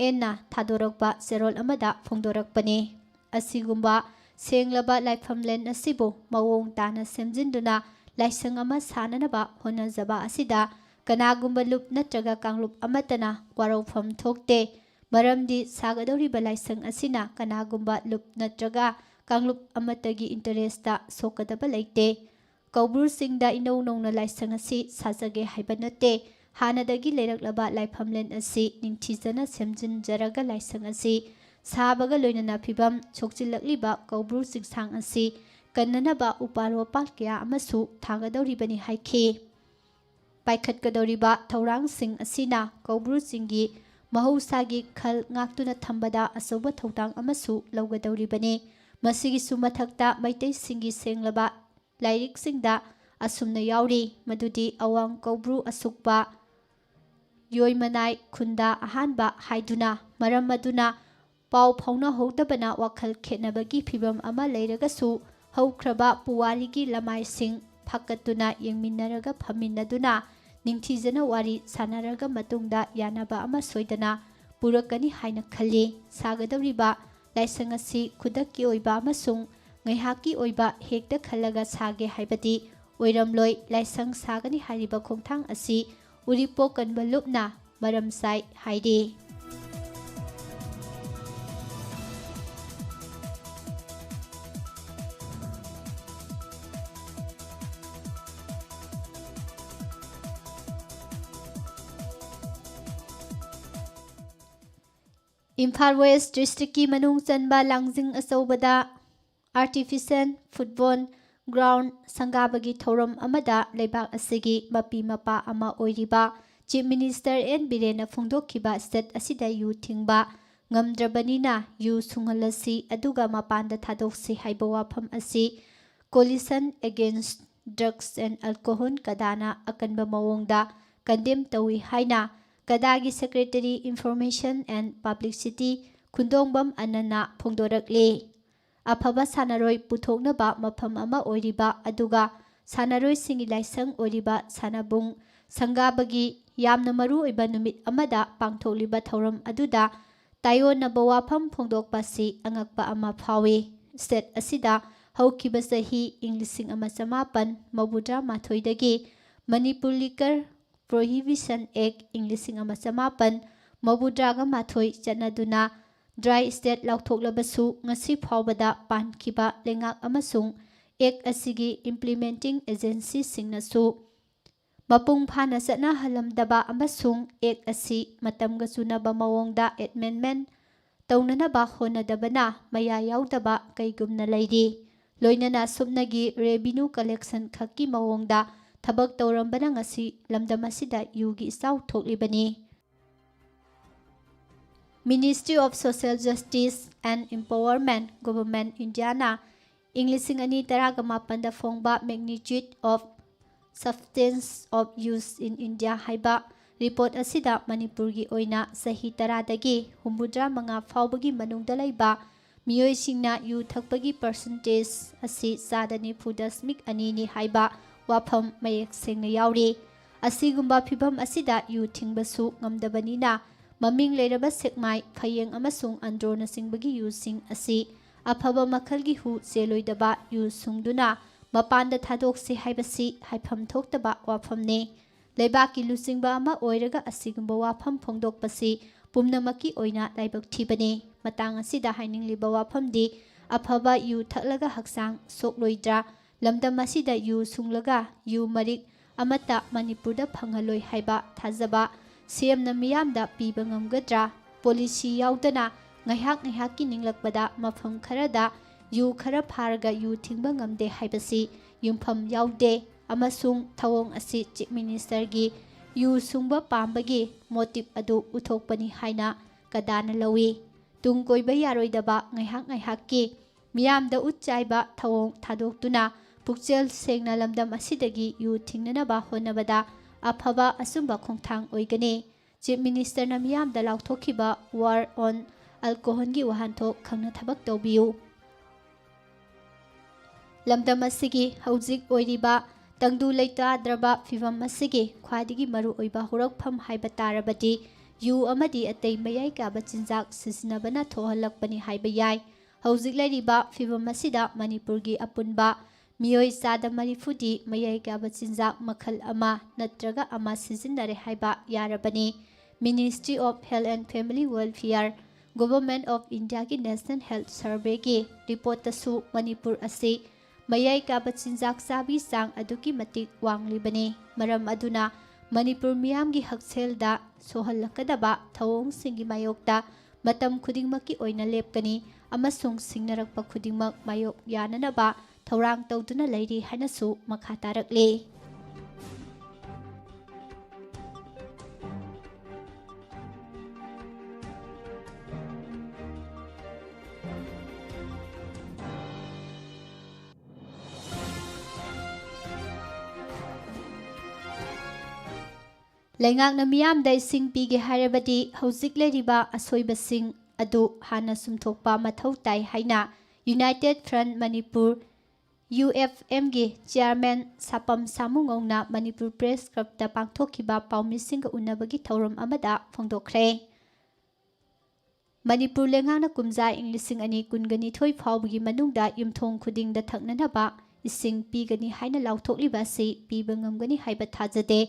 ꯑꯦꯟꯅ ꯊꯥꯗꯣꯔꯛꯄ ꯆꯦꯔꯣꯜ ꯑꯃꯗ ꯐꯣꯡꯗꯣꯔꯛꯄꯅꯤ꯫ ꯑꯁꯤꯒꯨꯝꯕ ꯁꯦꯡꯂꯕ ꯂꯥꯏꯐꯝꯂꯦꯟ ꯑꯁꯤꯕꯨ ꯃꯑꯣꯡ ꯇꯥꯅ ꯁꯦꯝꯖꯤꯟꯗꯨꯅ ꯂꯥꯏꯁꯪ ꯑꯃ ꯁꯥꯅꯅꯕ ꯍꯣꯠꯅꯖꯕ ꯑꯁꯤꯗ ꯀꯅꯥꯒꯨꯝꯕ ꯂꯨꯞ ꯅꯠꯇ꯭ꯔꯒ ꯀꯥꯡꯂꯨꯞ ꯑꯃꯠꯇꯅ ꯋꯥꯔꯧꯐꯝ ꯊꯣꯛꯇꯦ꯫ ꯃꯔꯝꯗꯤ ꯁꯥꯒꯗꯧꯔꯤꯕ ꯂꯥꯏꯁꯪ ꯑꯁꯤꯅ ꯀꯅꯥꯒꯨꯝꯕ ꯂꯨꯞ ꯅꯠꯇ꯭ꯔꯒ ꯀꯥꯡꯂꯨꯞ ꯑꯃꯠꯇꯒꯤ ꯏꯟꯇꯔꯦꯁꯇ ꯁꯣꯛꯀꯗꯕ ꯂꯩꯇꯦ꯫ ꯀꯧꯕ꯭ꯔꯨꯁꯤꯡꯗ ꯏꯅꯧ ꯅꯧꯅ ꯂꯥꯏꯁꯪ ꯑꯁꯤ ꯁꯥꯖꯒꯦ ꯍꯥꯏꯕ ꯅꯠꯇꯦ꯫ ꯍꯥꯟꯅꯗꯒꯤ ꯂꯩꯔꯛꯂꯕ ꯂꯥꯏꯐꯝꯂꯦꯟ ꯑꯁꯤ ꯅꯤꯡꯊꯤꯖꯅ ꯁꯦꯝꯖꯤꯟꯖꯔꯒ ꯂꯥꯏꯁꯪ ꯑꯁꯤ ꯁꯥꯕꯒ ꯂꯣꯏꯅꯅ ꯐꯤꯕꯝ ꯁꯣꯛꯆꯤꯜꯂꯛꯂꯤꯕ ꯀꯧꯕ꯭ꯔꯨ ꯆꯤꯡꯁꯥꯡ ꯑꯁꯤ ꯀꯟꯅꯅꯕ ꯎꯄꯥꯜ ꯋꯥꯄꯥꯜ ꯀꯌꯥ ꯑꯃꯁꯨ ꯊꯥꯒꯗꯧꯔꯤꯕꯅꯤ ꯍꯥꯏꯈꯤ꯫ ꯄꯥꯏꯈꯠꯀꯗꯧꯔꯤꯕ ꯊꯧꯔꯥꯡꯁꯤꯡ ꯑꯁꯤꯅ ꯀꯧꯕ꯭ꯔꯨ ꯆꯤꯡꯒꯤ ꯃꯍꯧꯁꯥꯒꯤ ꯈꯜ ꯉꯥꯛꯇꯨꯅ ꯊꯝꯕꯗ ꯑꯆꯧꯕ ꯊꯧꯗꯥꯡ ꯑꯃꯁꯨ ꯂꯧꯒꯗꯧꯔꯤꯕꯅꯤ꯫ ꯃꯁꯤꯒꯤꯁꯨ ꯃꯊꯛꯇ ꯃꯩꯇꯩꯁꯤꯡꯒꯤ ꯁꯦꯡꯂꯕ ꯂꯥꯏꯔꯤꯛꯁꯤꯡꯗ ꯑꯁꯨꯝꯅ ꯌꯥꯎꯔꯤ, ꯃꯗꯨꯗꯤ ꯑꯋꯥꯡ ꯀꯧꯕ꯭ꯔꯨ ꯑꯁꯨꯛꯄ ꯌꯣꯏꯃꯅꯥꯏ ꯈꯨꯟꯗ ꯑꯍꯥꯟꯕ ꯍꯥꯏꯗꯨꯅ, ꯃꯔꯝ ꯑꯗꯨꯅ ꯄꯥꯎ ꯐꯥꯎꯅꯍꯧꯗꯕꯅ ꯋꯥꯈꯜ ꯈꯦꯠꯅꯕꯒꯤ ꯐꯤꯚꯝ ꯑꯃ ꯂꯩꯔꯒꯁꯨ, ꯍꯧꯈ꯭ꯔꯕ ꯄꯨꯋꯥꯔꯤꯒꯤ ꯂꯃꯥꯏꯁꯤꯡ ꯐꯥꯀꯠꯇꯨꯅ, ꯌꯦꯡꯃꯤꯟꯅꯔꯒ ꯐꯝꯃꯤꯟꯅꯗꯨꯅ ꯅꯤꯡꯊꯤꯖꯅ ꯋꯥꯔꯤ ꯁꯥꯟꯅꯔꯒ ꯃꯇꯨꯡꯗ ꯌꯥꯅꯕ ꯑꯃ ꯁꯣꯏꯗꯅ ꯄꯨꯔꯛꯀꯅꯤ ꯍꯥꯏꯅ ꯈꯜꯂꯤ꯫ ꯁꯥꯒꯗꯧꯔꯤꯕ ꯂꯥꯏꯁꯪ ꯑꯁꯤ ꯈꯨꯗꯛꯀꯤ ꯑꯣꯏꯕ ꯑꯃꯁꯨꯡ ꯉꯥꯏꯍꯥꯛꯀꯤ ꯑꯣꯏꯕ ꯍꯦꯛꯇ ꯈꯜꯂꯒ ꯁꯥꯒꯦ ꯍꯥꯏꯕꯗꯤ ꯑꯣꯏꯔꯝꯂꯣꯏ꯫ ꯂꯥꯏꯁꯪ ꯁꯥꯒꯅꯤ ꯍꯥꯏꯔꯤꯕ ꯈꯣꯡꯊꯥꯡ ꯑꯁꯤ ꯎꯔꯤꯄꯣꯛ ꯀꯟꯕ ꯂꯨꯞꯅ ꯃꯔꯝ ꯆꯥꯏ ꯍꯥꯏꯔꯤ꯫ ꯏꯝꯐꯥꯜ ꯋꯦꯁ ꯗꯤꯁꯇ꯭ꯔꯤꯛꯀꯤ ꯃꯅꯨꯡ ꯆꯟꯕ ꯂꯥꯡꯖꯤꯡ ꯑꯆꯧꯕꯗ ꯑꯥꯔꯇꯤꯐꯤꯁꯦꯜ ꯐꯨꯠꯕꯣꯜ ꯒ꯭ꯔꯥꯎꯟ ꯁꯪꯒꯥꯕꯒꯤ ꯊꯧꯔꯝ ꯑꯃꯗ ꯂꯩꯕꯥꯛ ꯑꯁꯤꯒꯤ ꯃꯄꯤ ꯃꯄꯥ ꯑꯃ ꯑꯣꯏꯔꯤꯕ ꯆꯤꯐ ꯃꯤꯅꯤꯁꯇꯔ ꯑꯦꯟ ꯕꯤꯔꯦꯟꯅ ꯐꯣꯡꯗꯣꯛꯈꯤꯕ ꯁ꯭ꯇꯦꯠ ꯑꯁꯤꯗ ꯌꯨ ꯊꯤꯡꯕ ꯉꯝꯗ꯭ꯔꯕꯅꯤꯅ ꯌꯨ ꯁꯨꯡꯍꯜꯂꯁꯤ ꯑꯗꯨꯒ ꯃꯄꯥꯟꯗ ꯊꯥꯗꯣꯛꯁꯤ ꯍꯥꯏꯕ ꯋꯥꯐꯝ ꯑꯁꯤ Coalition Against Drugs and Alcohol, ꯀꯗꯥꯅ ꯑꯀꯟꯕ ꯃꯑꯣꯡꯗ ꯀꯟꯗꯦꯝ ꯇꯧꯏ ꯍꯥꯏꯅ ꯀꯗꯥꯒꯤ Secretary Information and Publicity ꯈꯨꯟꯗꯣꯡꯕꯝ ꯑꯅꯟꯅ ꯐꯣꯡꯗꯣꯔꯛꯂꯤ꯫ ꯑꯐꯕ ꯁꯥꯟꯅꯔꯣꯏ ꯄꯨꯊꯣꯛꯅꯕ ꯃꯐꯝ ꯑꯃ ꯑꯣꯏꯔꯤꯕ ꯑꯗꯨꯒ ꯁꯥꯟꯅꯔꯣꯏꯁꯤꯡꯒꯤ ꯂꯥꯏꯁꯪ ꯑꯣꯏꯔꯤꯕ ꯁꯥꯟꯅꯕꯨꯡ ꯁꯪꯒꯥꯕꯒꯤ ꯌꯥꯝꯅ ꯃꯔꯨ ꯑꯣꯏꯕ ꯅꯨꯃꯤꯠ ꯑꯃꯗ ꯄꯥꯡꯊꯣꯛꯂꯤꯕ ꯊꯧꯔꯝ ꯑꯗꯨꯗ ꯇꯥꯏꯑꯣꯟꯅꯕ ꯋꯥꯐꯝ ꯐꯣꯡꯗꯣꯛꯄ ꯑꯁꯤ ꯑꯉꯛꯄ ꯑꯃ ꯐꯥꯎꯏ꯫ ꯁ꯭ꯇꯦꯠ ꯑꯁꯤꯗ ꯍꯧꯈꯤꯕ ꯆꯍꯤ ꯏꯪ ꯂꯤꯁꯤꯡ ꯑꯃ ꯆꯃꯥꯄꯟ ꯃꯧꯗ꯭ꯔꯥ ꯃꯥꯊꯣꯏꯗꯒꯤ Manipur Liquor Prohibition Act ꯏꯪ ꯂꯤꯁꯤꯡ ꯑꯃ ꯆꯃꯥꯄꯟ ꯃꯧꯗ꯭ꯔꯥꯒ ꯃꯥꯊꯣꯏ ꯆꯠꯅꯗꯨꯅ ꯗ꯭ꯔꯥꯏ ꯁ꯭ꯇꯦꯠ ꯂꯥꯎꯊꯣꯛꯂꯕꯁꯨ, ꯉꯁꯤ ꯐꯥꯎꯕꯗ ꯄꯥꯟꯈꯤꯕ ꯂꯩꯉꯥꯛ ꯑꯃꯁꯨꯡ ꯑꯦꯛ ꯑꯁꯤꯒꯤ ꯏꯝꯄ꯭ꯂꯤꯃꯦꯟꯇꯤꯡ ꯑꯦꯖꯦꯟꯁꯤꯁꯤꯡꯅꯁꯨ ꯃꯄꯨꯡ ꯐꯥꯅ ꯆꯠꯅꯍꯜꯂꯝꯗꯕ ꯑꯃꯁꯨꯡ ꯑꯦꯛ ꯑꯁꯤ ꯃꯇꯝꯒ ꯆꯨꯅꯕ ꯃꯑꯣꯡꯗ ꯑꯦꯃꯦꯟꯗꯃꯦꯟ ꯇꯧꯅꯅꯕ ꯍꯣꯠꯅꯗꯕꯅ ꯃꯌꯥ ꯌꯥꯎꯗꯕ ꯀꯩꯒꯨꯝꯅ ꯂꯩꯔꯤ꯫ ꯂꯣꯏꯅꯅ ꯁꯨꯞꯅꯒꯤ revenue collection ꯈꯛꯀꯤ ꯃꯑꯣꯡꯗ ꯊꯕꯛ ꯇꯧꯔꯝꯕꯅ ꯉꯁꯤ ꯂꯝꯗꯝ ꯑꯁꯤꯗ ꯌꯨꯒꯤ ꯏꯆꯥꯎ ꯊꯣꯛꯂꯤꯕꯅꯤ꯫ Ministry of Social Justice and Empowerment, Government Indiaꯅ ꯏꯪ ꯂꯤꯁꯤꯡ ꯑꯅꯤ ꯇꯔꯥꯒ ꯃꯥꯄꯟꯗ ꯐꯣꯡꯕ Magnitude of Substance Abuse in India ꯍꯥꯏꯕ ꯔꯤꯄꯣꯔꯠ ꯑꯁꯤꯗ ꯃꯅꯤꯄꯨꯔꯒꯤ ꯑꯣꯏꯅ ꯆꯍꯤ ꯇꯔꯥꯗꯒꯤ ꯍꯨꯝꯐꯨꯇꯔꯥ ꯃꯉꯥ ꯐꯥꯎꯕꯒꯤ ꯃꯅꯨꯡꯗ ꯂꯩꯕ ꯃꯤꯑꯣꯏꯁꯤꯡꯅ ꯌꯨ ꯊꯛꯄꯒꯤ ꯄꯔꯁꯦꯟꯇꯦꯖ ꯑꯁꯤ ꯆꯥꯗ ꯅꯤꯐꯨ ꯗꯁꯃꯤꯛ ꯑꯅꯤꯅꯤ ꯍꯥꯏꯕ ꯋꯥꯐꯝ ꯃꯌꯦꯛ ꯁꯦꯡꯅ ꯌꯥꯎꯔꯤ꯫ ꯑꯁꯤꯒꯨꯝꯕ ꯐꯤꯚꯝ ꯑꯁꯤꯗ ꯌꯨ ꯊꯤꯡꯕꯁꯨ ꯉꯝꯗꯕꯅꯤꯅ, ꯃꯃꯤꯡ ꯂꯩꯔꯕ ꯁꯦꯛꯃꯥꯏ, ꯐꯌꯦꯡ ꯑꯃꯁꯨꯡ ꯑꯟꯗ꯭ꯔꯣꯅꯆꯤꯡꯕꯒꯤ ꯌꯨꯁꯤꯡ ꯑꯁꯤ ꯑꯐꯕ ꯃꯈꯜꯒꯤ ꯍꯨ ꯆꯦꯜꯂꯣꯏꯗꯕ ꯌꯨ ꯁꯨꯡꯗꯨꯅ ꯃꯄꯥꯟꯗ ꯊꯥꯗꯣꯛꯁꯤ ꯍꯥꯏꯕꯁꯤ ꯍꯥꯏꯐꯝ ꯊꯣꯛꯇꯕ ꯋꯥꯐꯝꯅꯤ꯫ ꯂꯩꯕꯥꯛꯀꯤ ꯂꯨꯆꯤꯡꯕ ꯑꯃ ꯑꯣꯏꯔꯒ ꯑꯁꯤꯒꯨꯝꯕ ꯋꯥꯐꯝ ꯐꯣꯡꯗꯣꯛꯄꯁꯤ ꯄꯨꯝꯅꯃꯛꯀꯤ ꯑꯣꯏꯅ ꯂꯥꯏꯕꯛ ꯊꯤꯕꯅꯤ꯫ ꯃꯇꯥꯡ ꯑꯁꯤꯗ ꯍꯥꯏꯅꯤꯡꯂꯤꯕ ꯋꯥꯐꯝꯗꯤ, ꯑꯐꯕ ꯌꯨ ꯊꯛꯂꯒ ꯍꯛꯆꯥꯡ ꯁꯣꯛꯂꯣꯏꯗ꯭ꯔꯥ? ꯂꯝꯗꯝ ꯑꯁꯤꯗ ꯌꯨ ꯁꯨꯡꯂꯒ ꯌꯨ ꯃꯔꯤꯛ ꯑꯃꯠꯇ ꯃꯅꯤꯄꯨꯔꯗ ꯐꯪꯍꯜꯂꯣꯏ ꯍꯥꯏꯕ ꯊꯥꯖꯕ ꯁꯤ ꯑꯦꯝꯅ ꯃꯤꯌꯥꯝꯗ ꯄꯤꯕ ꯉꯝꯒꯗ꯭ꯔꯥ? ꯄꯣꯂꯤꯁꯤ ꯌꯥꯎꯗꯅ ꯉꯥꯏꯍꯥꯛ ꯉꯥꯏꯍꯥꯛꯀꯤ ꯅꯤꯡꯂꯛꯄꯗ ꯃꯐꯝ ꯈꯔꯗ ꯌꯨ ꯈꯔ ꯐꯥꯔꯒ ꯌꯨ ꯊꯤꯡꯕ ꯉꯝꯗꯦ ꯍꯥꯏꯕꯁꯤ ꯌꯨꯝꯐꯝ ꯌꯥꯎꯗꯦ, ꯑꯃꯁꯨꯡ ꯊꯧꯑꯣꯡ ꯑꯁꯤ ꯆꯤꯐ ꯃꯤꯅꯤꯁꯇꯔꯒꯤ ꯌꯨ ꯁꯨꯡꯕ ꯄꯥꯝꯕꯒꯤ ꯃꯣꯇꯤꯕ ꯑꯗꯨ ꯎꯠꯊꯣꯛꯄꯅꯤ ꯍꯥꯏꯅ ꯀꯗꯥꯅ ꯂꯧꯏ꯫ ꯇꯨꯡ ꯀꯣꯏꯕ ꯌꯥꯔꯣꯏꯗꯕ ꯉꯥꯏꯍꯥꯛ ꯉꯥꯏꯍꯥꯛꯀꯤ ꯃꯤꯌꯥꯝꯗ ꯎꯠ ꯆꯥꯏꯕ ꯊꯧꯑꯣꯡ ꯊꯥꯗꯣꯛꯇꯨꯅ ꯄꯨꯛꯆꯦꯜ ꯁꯦꯡꯅ ꯂꯝꯗꯝ ꯑꯁꯤꯗꯒꯤ ꯌꯨ ꯊꯤꯡꯅꯅꯕ ꯍꯣꯠꯅꯕꯗ ꯑꯐꯕ ꯑꯆꯨꯝꯕ ꯈꯣꯡꯊꯥꯡ ꯑꯣꯏꯒꯅꯤ꯫ ꯆꯤꯐ ꯃꯤꯅꯤꯁꯇꯔꯅ ꯃꯤꯌꯥꯝꯗ ꯂꯥꯎꯊꯣꯛꯈꯤꯕ ꯋꯥꯔ ꯑꯣꯟ ꯑꯜꯀꯣꯍꯣꯜꯒꯤ ꯋꯥꯍꯟꯊꯣꯛ ꯈꯪꯅ ꯊꯕꯛ ꯇꯧꯕꯤꯌꯨ꯫ ꯂꯝꯗꯝ ꯑꯁꯤꯒꯤ ꯍꯧꯖꯤꯛ ꯑꯣꯏꯔꯤꯕ ꯇꯪꯗꯨ ꯂꯩꯇꯥꯗ꯭ꯔꯕ ꯐꯤꯚꯝ ꯑꯁꯤꯒꯤ ꯈ꯭ꯋꯥꯏꯗꯒꯤ ꯃꯔꯨꯑꯣꯏꯕ ꯍꯧꯔꯛꯐꯝ ꯍꯥꯏꯕ ꯇꯥꯔꯕꯗꯤ ꯌꯨ ꯑꯃꯗꯤ ꯑꯇꯩ ꯃꯌꯥꯏ ꯀꯥꯕ ꯆꯤꯟꯖꯥꯛ ꯁꯤꯖꯤꯟꯅꯕꯅ ꯊꯣꯛꯍꯜꯂꯛꯄꯅꯤ ꯍꯥꯏꯕ ꯌꯥꯏ꯫ ꯍꯧꯖꯤꯛ ꯂꯩꯔꯤꯕ ꯐꯤꯚꯝ ꯑꯁꯤꯗ ꯃꯅꯤꯄꯨꯔꯒꯤ ꯑꯄꯨꯟꯕ ꯃꯤꯑꯣꯏ ꯆꯥꯗ ꯃꯔꯤꯐꯨꯗꯤ ꯃꯌꯥꯏ ꯀꯥꯕ ꯆꯤꯟꯖꯥꯛ ꯃꯈꯜ ꯑꯃ ꯅꯠꯇ꯭ꯔꯒ ꯑꯃ ꯁꯤꯖꯤꯟꯅꯔꯦ ꯍꯥꯏꯕ ꯌꯥꯔꯕꯅꯤ꯫ Ministry of Health and Family Welfare, Government of Indiaꯒꯤ National Health Surveyꯒꯤ ꯔꯤꯄꯣꯔꯠꯇꯁꯨ Manipur ꯑꯁꯤ ꯃꯌꯥꯏ ꯀꯥꯕ ꯆꯤꯟꯖꯥꯛ ꯆꯥꯕꯒꯤ ꯆꯥꯡ ꯑꯗꯨꯛꯀꯤ ꯃꯇꯤꯛ ꯋꯥꯡꯂꯤꯕꯅꯤ꯫ ꯃꯔꯝ ꯑꯗꯨꯅ ꯃꯅꯤꯄꯨꯔ ꯃꯤꯌꯥꯝꯒꯤ ꯍꯛꯁꯦꯜꯗ ꯁꯣꯛꯍꯜꯂꯛꯀꯗꯕ ꯊꯧꯑꯣꯡꯁꯤꯡꯒꯤ ꯃꯥꯌꯣꯛꯇ ꯃꯇꯝ ꯈꯨꯗꯤꯡꯃꯛꯀꯤ ꯑꯣꯏꯅ ꯂꯦꯞꯀꯅꯤ ꯑꯃꯁꯨꯡ ꯁꯤꯡꯅꯔꯛꯄ ꯈꯨꯗꯤꯡꯃꯛ ꯃꯥꯌꯣꯛ ꯌꯥꯅꯅꯕ ꯊꯧꯔꯥꯡ ꯇꯧꯗꯨꯅ ꯂꯩꯔꯤ ꯍꯥꯏꯅꯁꯨ ꯃꯈꯥ ꯇꯥꯔꯛꯂꯤ꯫ ꯂꯩꯉꯥꯛꯅ ꯃꯤꯌꯥꯝꯗ ꯏꯁꯤꯡ ꯄꯤꯒꯦ ꯍꯥꯏꯔꯕꯗꯤ ꯍꯧꯖꯤꯛ ꯂꯩꯔꯤꯕ ꯑꯁꯣꯏꯕꯁꯤꯡ ꯑꯗꯨ ꯍꯥꯟꯅ ꯁꯨꯝꯊꯣꯛꯄ ꯃꯊꯧ ꯇꯥꯏ ꯍꯥꯏꯅ United Front Manipur, U F M, ꯒꯤ chairman ꯁꯥꯄꯝ ꯁꯥꯃꯨꯉꯧꯅ Manipur Press Club ꯇ ꯄꯥꯡꯊꯣꯛꯈꯤꯕ ꯄꯥꯎꯃꯤꯁꯤꯡꯒ ꯎꯅꯕꯒꯤ ꯊꯧꯔꯝ ꯑꯃꯗ ꯐꯣꯡꯗꯣꯛꯈ꯭ꯔꯦ꯫ ꯃꯅꯤꯄꯨꯔ ꯂꯩꯉꯥꯛꯅ ꯀꯨꯝꯖꯥ ꯏꯪ ꯂꯤꯁꯤꯡ ꯑꯅꯤ ꯀꯨꯟꯒ ꯅꯤꯊꯣꯏ ꯐꯥꯎꯕꯒꯤ ꯃꯅꯨꯡꯗ ꯌꯨꯝꯊꯣꯡ ꯈꯨꯗꯤꯡꯗ ꯊꯛꯅꯅꯕ ꯏꯁꯤꯡ ꯄꯤꯒꯅꯤ ꯍꯥꯏꯅ ꯂꯥꯎꯊꯣꯛꯂꯤꯕ ꯑꯁꯤ ꯄꯤꯕ ꯉꯝꯒꯅꯤ ꯍꯥꯏꯕ ꯊꯥꯖꯗꯦ꯫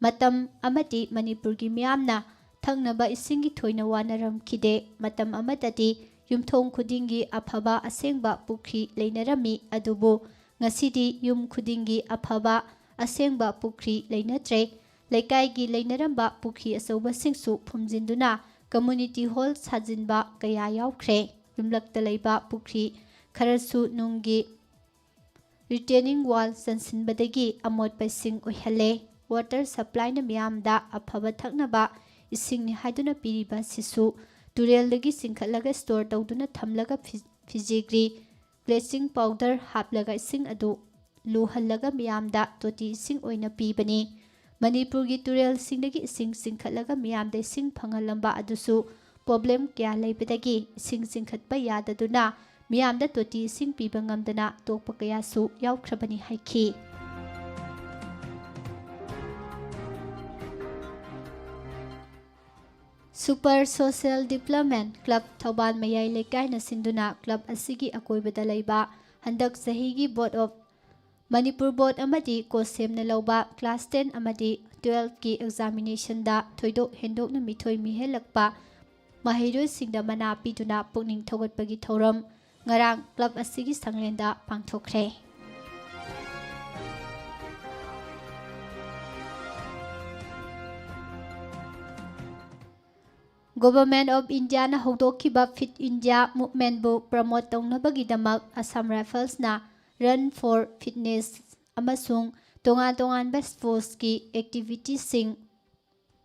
ꯃꯇꯝ ꯑꯃꯗꯤ ꯃꯅꯤꯄꯨꯔꯒꯤ ꯃꯤꯌꯥꯝꯅ ꯊꯛꯅꯕ ꯏꯁꯤꯡꯒꯤ ꯊꯣꯏꯅ ꯋꯥꯅꯔꯝꯈꯤꯗꯦ꯫ ꯃꯇꯝ ꯑꯃꯗꯗꯤ ꯌꯨꯝꯊꯣꯡ ꯈꯨꯗꯤꯡꯒꯤ ꯑꯐꯕ ꯑꯁꯦꯡꯕ ꯄꯨꯈ꯭ꯔꯤ ꯂꯩꯅꯔꯝꯃꯤ, ꯑꯗꯨꯕꯨ ꯉꯁꯤꯗꯤ ꯌꯨꯝ ꯈꯨꯗꯤꯡꯒꯤ ꯑꯐꯕ ꯑꯁꯦꯡꯕ ꯄꯨꯈ꯭ꯔꯤ ꯂꯩꯅꯗ꯭ꯔꯦ꯫ ꯂꯩꯀꯥꯏꯒꯤ ꯂꯩꯅꯔꯝꯕ ꯄꯨꯈ꯭ꯔꯤ ꯑꯆꯧꯕꯁꯤꯡꯁꯨ ꯐꯨꯝꯖꯤꯟꯗꯨꯅ community hall ꯁꯥꯖꯤꯟꯕ ꯀꯌꯥ ꯌꯥꯎꯈ꯭ꯔꯦ꯫ ꯌꯨꯝꯂꯛꯇ ꯂꯩꯕ ꯄꯨꯈ꯭ꯔꯤ ꯈꯔꯁꯨ ꯅꯨꯡꯒꯤ retaining wall ꯆꯟꯁꯤꯟꯕꯗꯒꯤ ꯑꯃꯣꯠꯄ ꯏꯁꯤꯡ ꯑꯣꯏꯍꯜꯂꯦ꯫ Water supply ꯅ ꯃꯤꯌꯥꯝꯗ ꯑꯐꯕ ꯊꯛꯅꯕ ꯏꯁꯤꯡꯅꯤ ꯍꯥꯏꯗꯨꯅ ꯄꯤꯔꯤꯕ ꯑꯁꯤꯁꯨ ꯇꯨꯔꯦꯜꯗꯒꯤ ꯆꯤꯡꯈꯠꯂꯒ store ꯇꯧꯗꯨꯅ ꯊꯝꯂꯒ ꯐꯤ-, ꯐꯤꯖꯤꯒ꯭ꯔꯤ, bleaching powder ꯍꯥꯞꯂꯒ ꯏꯁꯤꯡ ꯑꯗꯨ ꯂꯨꯍꯜꯂꯒ ꯃꯤꯌꯥꯝꯗ ꯇꯣꯇꯤ ꯏꯁꯤꯡ ꯑꯣꯏꯅ ꯄꯤꯕꯅꯤ꯫ ꯃꯅꯤꯄꯨꯔꯒꯤ ꯇꯨꯔꯦꯜꯁꯤꯡꯗꯒꯤ ꯏꯁꯤꯡ ꯆꯤꯡꯈꯠꯂꯒ ꯃꯤꯌꯥꯝꯗ ꯏꯁꯤꯡ ꯐꯪꯍꯜꯂꯝꯕ ꯑꯗꯨꯁꯨ problem ꯀꯌꯥ ꯂꯩꯕꯗꯒꯤ ꯏꯁꯤꯡ ꯆꯤꯡꯈꯠꯄ ꯌꯥꯗꯗꯨꯅ ꯃꯤꯌꯥꯝꯗ ꯇꯣꯇꯤ ꯏꯁꯤꯡ ꯄꯤꯕ ꯉꯝꯗꯅ ꯇꯣꯛꯄ ꯀꯌꯥꯁꯨ ꯌꯥꯎꯈ꯭ꯔꯕꯅꯤ ꯍꯥꯏꯈꯤ꯫ Super Social Development Club Thoubal ꯃꯌꯥꯏ ꯂꯩꯀꯥꯏꯅ ꯁꯤꯟꯗꯨꯅ club ꯑꯁꯤꯒꯤ ꯑꯀꯣꯏꯕꯗ ꯂꯩꯕ ꯍꯟꯗꯛ ꯆꯍꯤꯒꯤ Board of, ꯃꯅꯤꯄꯨꯔ Board ꯑꯃꯗꯤ COHSEM ꯅ ꯂꯧꯕ class ten ꯑꯃꯗꯤ twelve ꯀꯤ examination ꯗ ꯊꯣꯏꯗꯣꯛ ꯍꯦꯟꯗꯣꯛꯅ ꯃꯤꯊꯣꯏ ꯃꯤꯍꯦꯜꯂꯛꯄ ꯃꯍꯩꯔꯣꯏꯁꯤꯡꯗ ꯃꯅꯥ ꯄꯤꯗꯨꯅ ꯄꯨꯛꯅꯤꯡ ꯊꯧꯒꯠꯄꯒꯤ ꯊꯧꯔꯝ ꯉꯔꯥꯡ club ꯑꯁꯤꯒꯤ ꯁꯪꯂꯦꯟꯗ ꯄꯥꯡꯊꯣꯛꯈ꯭ꯔꯦ꯫ Government of India ꯅ ꯍꯧꯗꯣꯛꯈꯤꯕ Fit India Movement ꯕꯨ promote ꯇꯧꯅꯕꯒꯤꯗꯃꯛ Assam Rifles ꯅ Run for Fitness ꯑꯃꯁꯨꯡ ꯇꯣꯉꯥꯟ ꯇꯣꯉꯥꯟꯕ sports ꯀꯤ activity ꯁꯤꯡ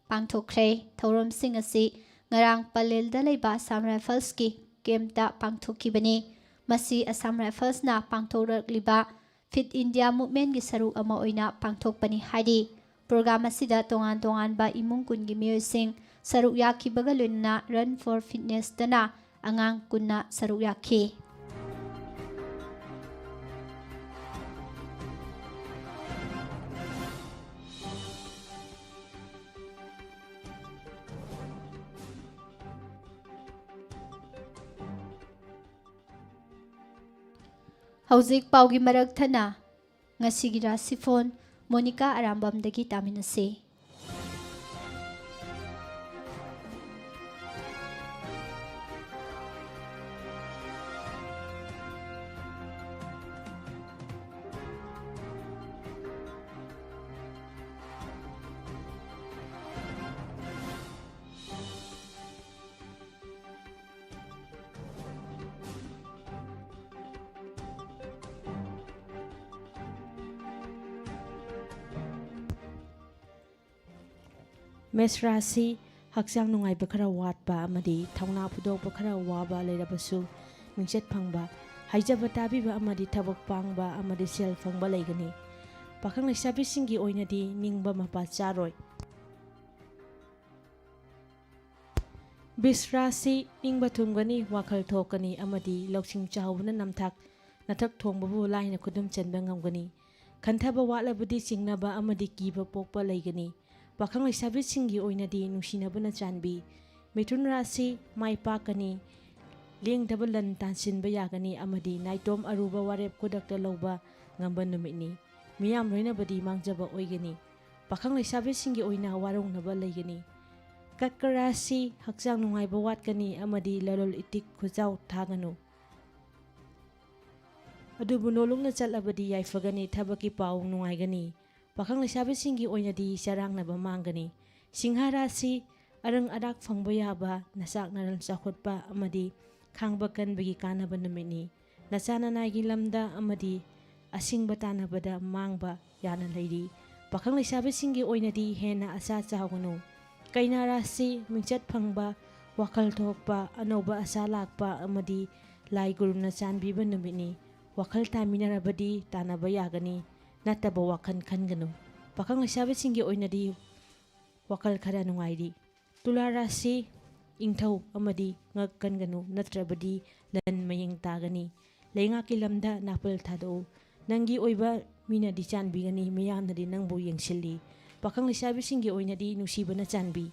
ꯄꯥꯡꯊꯣꯛꯈ꯭ꯔꯦ꯫ ꯊꯧꯔꯝꯁꯤꯡ ꯑꯁꯤ ꯉꯔꯥꯡ ꯄꯂꯦꯜꯗ ꯂꯩꯕ Assam Rifles ꯀꯤ camp ꯇ ꯄꯥꯡꯊꯣꯛꯈꯤꯕꯅꯤ꯫ ꯃꯁꯤ Assam Rifles ꯅ ꯄꯥꯡꯊꯣꯛꯂꯛꯂꯤꯕ Fit India Movement ꯀꯤ ꯁꯔꯨꯛ ꯑꯃ ꯑꯣꯏꯅ ꯄꯥꯡꯊꯣꯛꯄꯅꯤ ꯍꯥꯏꯔꯤ꯫ ꯄ꯭ꯔꯣꯒ꯭ꯔꯥꯝ ꯑꯁꯤꯗ ꯇꯣꯉꯥꯟ ꯇꯣꯉꯥꯟꯕ ꯏꯃꯨꯡ ꯀꯨꯟꯒꯤ ꯃꯤꯑꯣꯏꯁꯤꯡ ꯁꯔꯨꯛ ꯌꯥꯈꯤꯕꯒ ꯂꯣꯏꯅꯅ Run for Fitness ꯇꯅ ꯑꯉꯥꯡ ꯀꯨꯟꯅ ꯁꯔꯨꯛ ꯌꯥꯈꯤ꯫ ꯍꯧꯖꯤꯛ ꯄꯥꯎꯒꯤ ꯃꯔꯛ ꯊꯠꯅ ꯉꯁꯤꯒꯤ ꯔꯥꯁꯤꯐꯣꯟ ꯃꯣꯅꯤꯀꯥ ꯑꯔꯥꯝꯕꯝꯗꯒꯤ ꯇꯥꯃꯤꯟꯅꯁꯤ꯫ ꯃꯦꯁ ꯔꯥꯁꯤ, ꯍꯛꯆꯥꯡ ꯅꯨꯡꯉꯥꯏꯕ ꯈꯔ ꯋꯥꯠꯄ ꯑꯃꯗꯤ ꯊꯧꯅꯥ ꯐꯨꯗꯣꯛꯄ ꯈꯔ ꯋꯥꯕ ꯂꯩꯔꯕꯁꯨ, ꯃꯤꯡꯆꯠ ꯐꯪꯕ, ꯍꯥꯏꯖꯕ ꯇꯥꯕꯤꯕ ꯑꯃꯗꯤ ꯊꯕꯛ ꯄꯥꯡꯕ ꯑꯃꯗꯤ ꯁꯦꯜ ꯐꯪꯕ ꯂꯩꯒꯅꯤ꯫ ꯄꯥꯈꯪ ꯂꯩꯁꯥꯕꯤꯁꯤꯡꯒꯤ ꯑꯣꯏꯅꯗꯤ ꯅꯤꯡꯕ ꯃꯄꯥ ꯆꯥꯔꯣꯏ꯫ ꯕꯤꯁ ꯔꯥꯁꯤ, ꯅꯤꯡꯕ ꯊꯨꯡꯒꯅꯤ, ꯋꯥꯈꯜ ꯊꯣꯛꯀꯅꯤ ꯑꯃꯗꯤ ꯂꯧꯁꯤꯡ ꯆꯥꯎꯕꯅ ꯅꯝꯊꯥꯛ ꯅꯊꯛ ꯊꯣꯡꯕꯕꯨ ꯂꯥꯏꯅ ꯈꯨꯗꯨꯝ ꯆꯟꯕ ꯉꯝꯒꯅꯤ꯫ ꯈꯟꯊꯕ ꯋꯥꯠꯂꯕꯗꯤ ꯆꯤꯡꯅꯕ ꯑꯃꯗꯤ ꯀꯤꯕ ꯄꯣꯛꯄ ꯂꯩꯒꯅꯤ꯫ ꯄꯥꯈꯪ ꯂꯩꯁꯥꯕꯤꯁꯤꯡꯒꯤ ꯑꯣꯏꯅꯗꯤ ꯅꯨꯡꯁꯤꯅꯕꯅ ꯆꯥꯟꯕꯤ꯫ ꯃꯤꯊꯨꯟ ꯔꯥꯁꯤ, ꯃꯥꯏ ꯄꯥꯛꯀꯅꯤ, ꯂꯦꯡꯗꯕ ꯂꯟ ꯇꯥꯟꯁꯤꯟꯕ ꯌꯥꯒꯅꯤ ꯑꯃꯗꯤ ꯅꯥꯏꯇꯣꯝ ꯑꯔꯨꯕ ꯋꯥꯔꯦꯞ ꯈꯨꯗꯛꯇ ꯂꯧꯕ ꯉꯝꯕ ꯅꯨꯃꯤꯠꯅꯤ꯫ ꯃꯤꯌꯥꯝ ꯂꯣꯏꯅꯕꯗꯤ ꯃꯥꯡꯖꯕ ꯑꯣꯏꯒꯅꯤ꯫ ꯄꯥꯈꯪ ꯂꯩꯁꯥꯕꯤꯁꯤꯡꯒꯤ ꯑꯣꯏꯅ ꯋꯥꯔꯧꯅꯕ ꯂꯩꯒꯅꯤ꯫ ꯀꯔꯀ ꯔꯥꯁꯤ, ꯍꯛꯆꯥꯡ ꯅꯨꯡꯉꯥꯏꯕ ꯋꯥꯠꯀꯅꯤ ꯑꯃꯗꯤ ꯂꯂꯣꯜ ꯏꯇꯤꯛ ꯈꯨꯆꯥꯎ ꯊꯥꯒꯅꯨ꯫ ꯑꯗꯨꯕꯨ ꯅꯣꯂꯨꯛꯅ ꯆꯠꯂꯕꯗꯤ ꯌꯥꯏꯐꯒꯅꯤ, ꯊꯕꯛꯀꯤ ꯄꯥꯎ ꯅꯨꯡꯉꯥꯏꯒꯅꯤ꯫ ꯄꯥꯈꯪ ꯂꯩꯁꯥꯕꯤꯁꯤꯡꯒꯤ ꯑꯣꯏꯅꯗꯤ ꯆꯔꯥꯡꯅꯕ ꯃꯥꯡꯒꯅꯤ꯫ ꯁꯤꯡꯍ ꯔꯥꯁꯤ, ꯑꯔꯪ ꯑꯔꯥꯛ ꯐꯪꯕ ꯌꯥꯕ, ꯅꯆꯥꯛ ꯅꯔꯜ ꯆꯥꯎꯈꯠꯄ ꯑꯃꯗꯤ ꯈꯥꯡꯕ ꯀꯟꯕꯒꯤ ꯀꯥꯟꯅꯕ ꯅꯨꯃꯤꯠꯅꯤ꯫ ꯅꯆꯥ ꯅꯅꯥꯏꯒꯤ ꯂꯝꯗ ꯑꯃꯗꯤ ꯑꯁꯤꯡꯕ ꯇꯥꯟꯅꯕꯗ ꯃꯥꯡꯕ ꯌꯥꯅ ꯂꯩꯔꯤ꯫ ꯄꯥꯈꯪ ꯂꯩꯁꯥꯕꯤꯁꯤꯡꯒꯤ ꯑꯣꯏꯅꯗꯤ ꯍꯦꯟꯅ ꯑꯁꯥ ꯆꯥꯎꯒꯅꯨ꯫ ꯀꯩꯅꯥ ꯔꯥꯁꯤ, ꯃꯤꯡꯆꯠ ꯐꯪꯕ, ꯋꯥꯈꯜ ꯊꯣꯛꯄ, ꯑꯅꯧꯕ ꯑꯁꯥ ꯂꯥꯛꯄ ꯑꯃꯗꯤ ꯂꯥꯏ ꯒꯨꯔꯨꯅ ꯆꯥꯟꯕꯤꯕ ꯅꯨꯃꯤꯠꯅꯤ꯫ ꯋꯥꯈꯜ ꯇꯥꯃꯤꯟꯅꯔꯕꯗꯤ ꯇꯥꯟꯅꯕ ꯌꯥꯒꯅꯤ, ꯅꯠꯇꯕ ꯋꯥꯈꯜ ꯈꯟꯒꯅꯨ꯫ ꯄꯥꯈꯪ ꯂꯩꯁꯥꯕꯤꯁꯤꯡꯒꯤ ꯑꯣꯏꯅꯗꯤ ꯋꯥꯈꯜ ꯈꯔ ꯅꯨꯡꯉꯥꯏꯔꯤ꯫ ꯇꯨꯂꯥ ꯔꯥꯁꯤ, ꯏꯪꯊꯧ ꯑꯃꯗꯤ ꯉꯛ ꯀꯟꯒꯅꯨ, ꯅꯠꯇ꯭ꯔꯕꯗꯤ ꯂꯟ ꯃꯌꯦꯡ ꯇꯥꯒꯅꯤ꯫ ꯂꯩꯉꯥꯛꯀꯤ ꯂꯝꯗ ꯅꯥꯄꯜ ꯊꯥꯗꯣꯛꯎ꯫ ꯅꯪꯒꯤ ꯑꯣꯏꯕ ꯃꯤꯅꯗꯤ ꯆꯥꯟꯕꯤꯒꯅꯤ, ꯃꯤꯌꯥꯝꯅꯗꯤ ꯅꯪꯕꯨ ꯌꯦꯡꯁꯤꯜꯂꯤ꯫ ꯄꯥꯈꯪ ꯂꯩꯁꯥꯕꯤꯁꯤꯡꯒꯤ ꯑꯣꯏꯅꯗꯤ ꯅꯨꯡꯁꯤꯕꯅ ꯆꯥꯟꯕꯤ꯫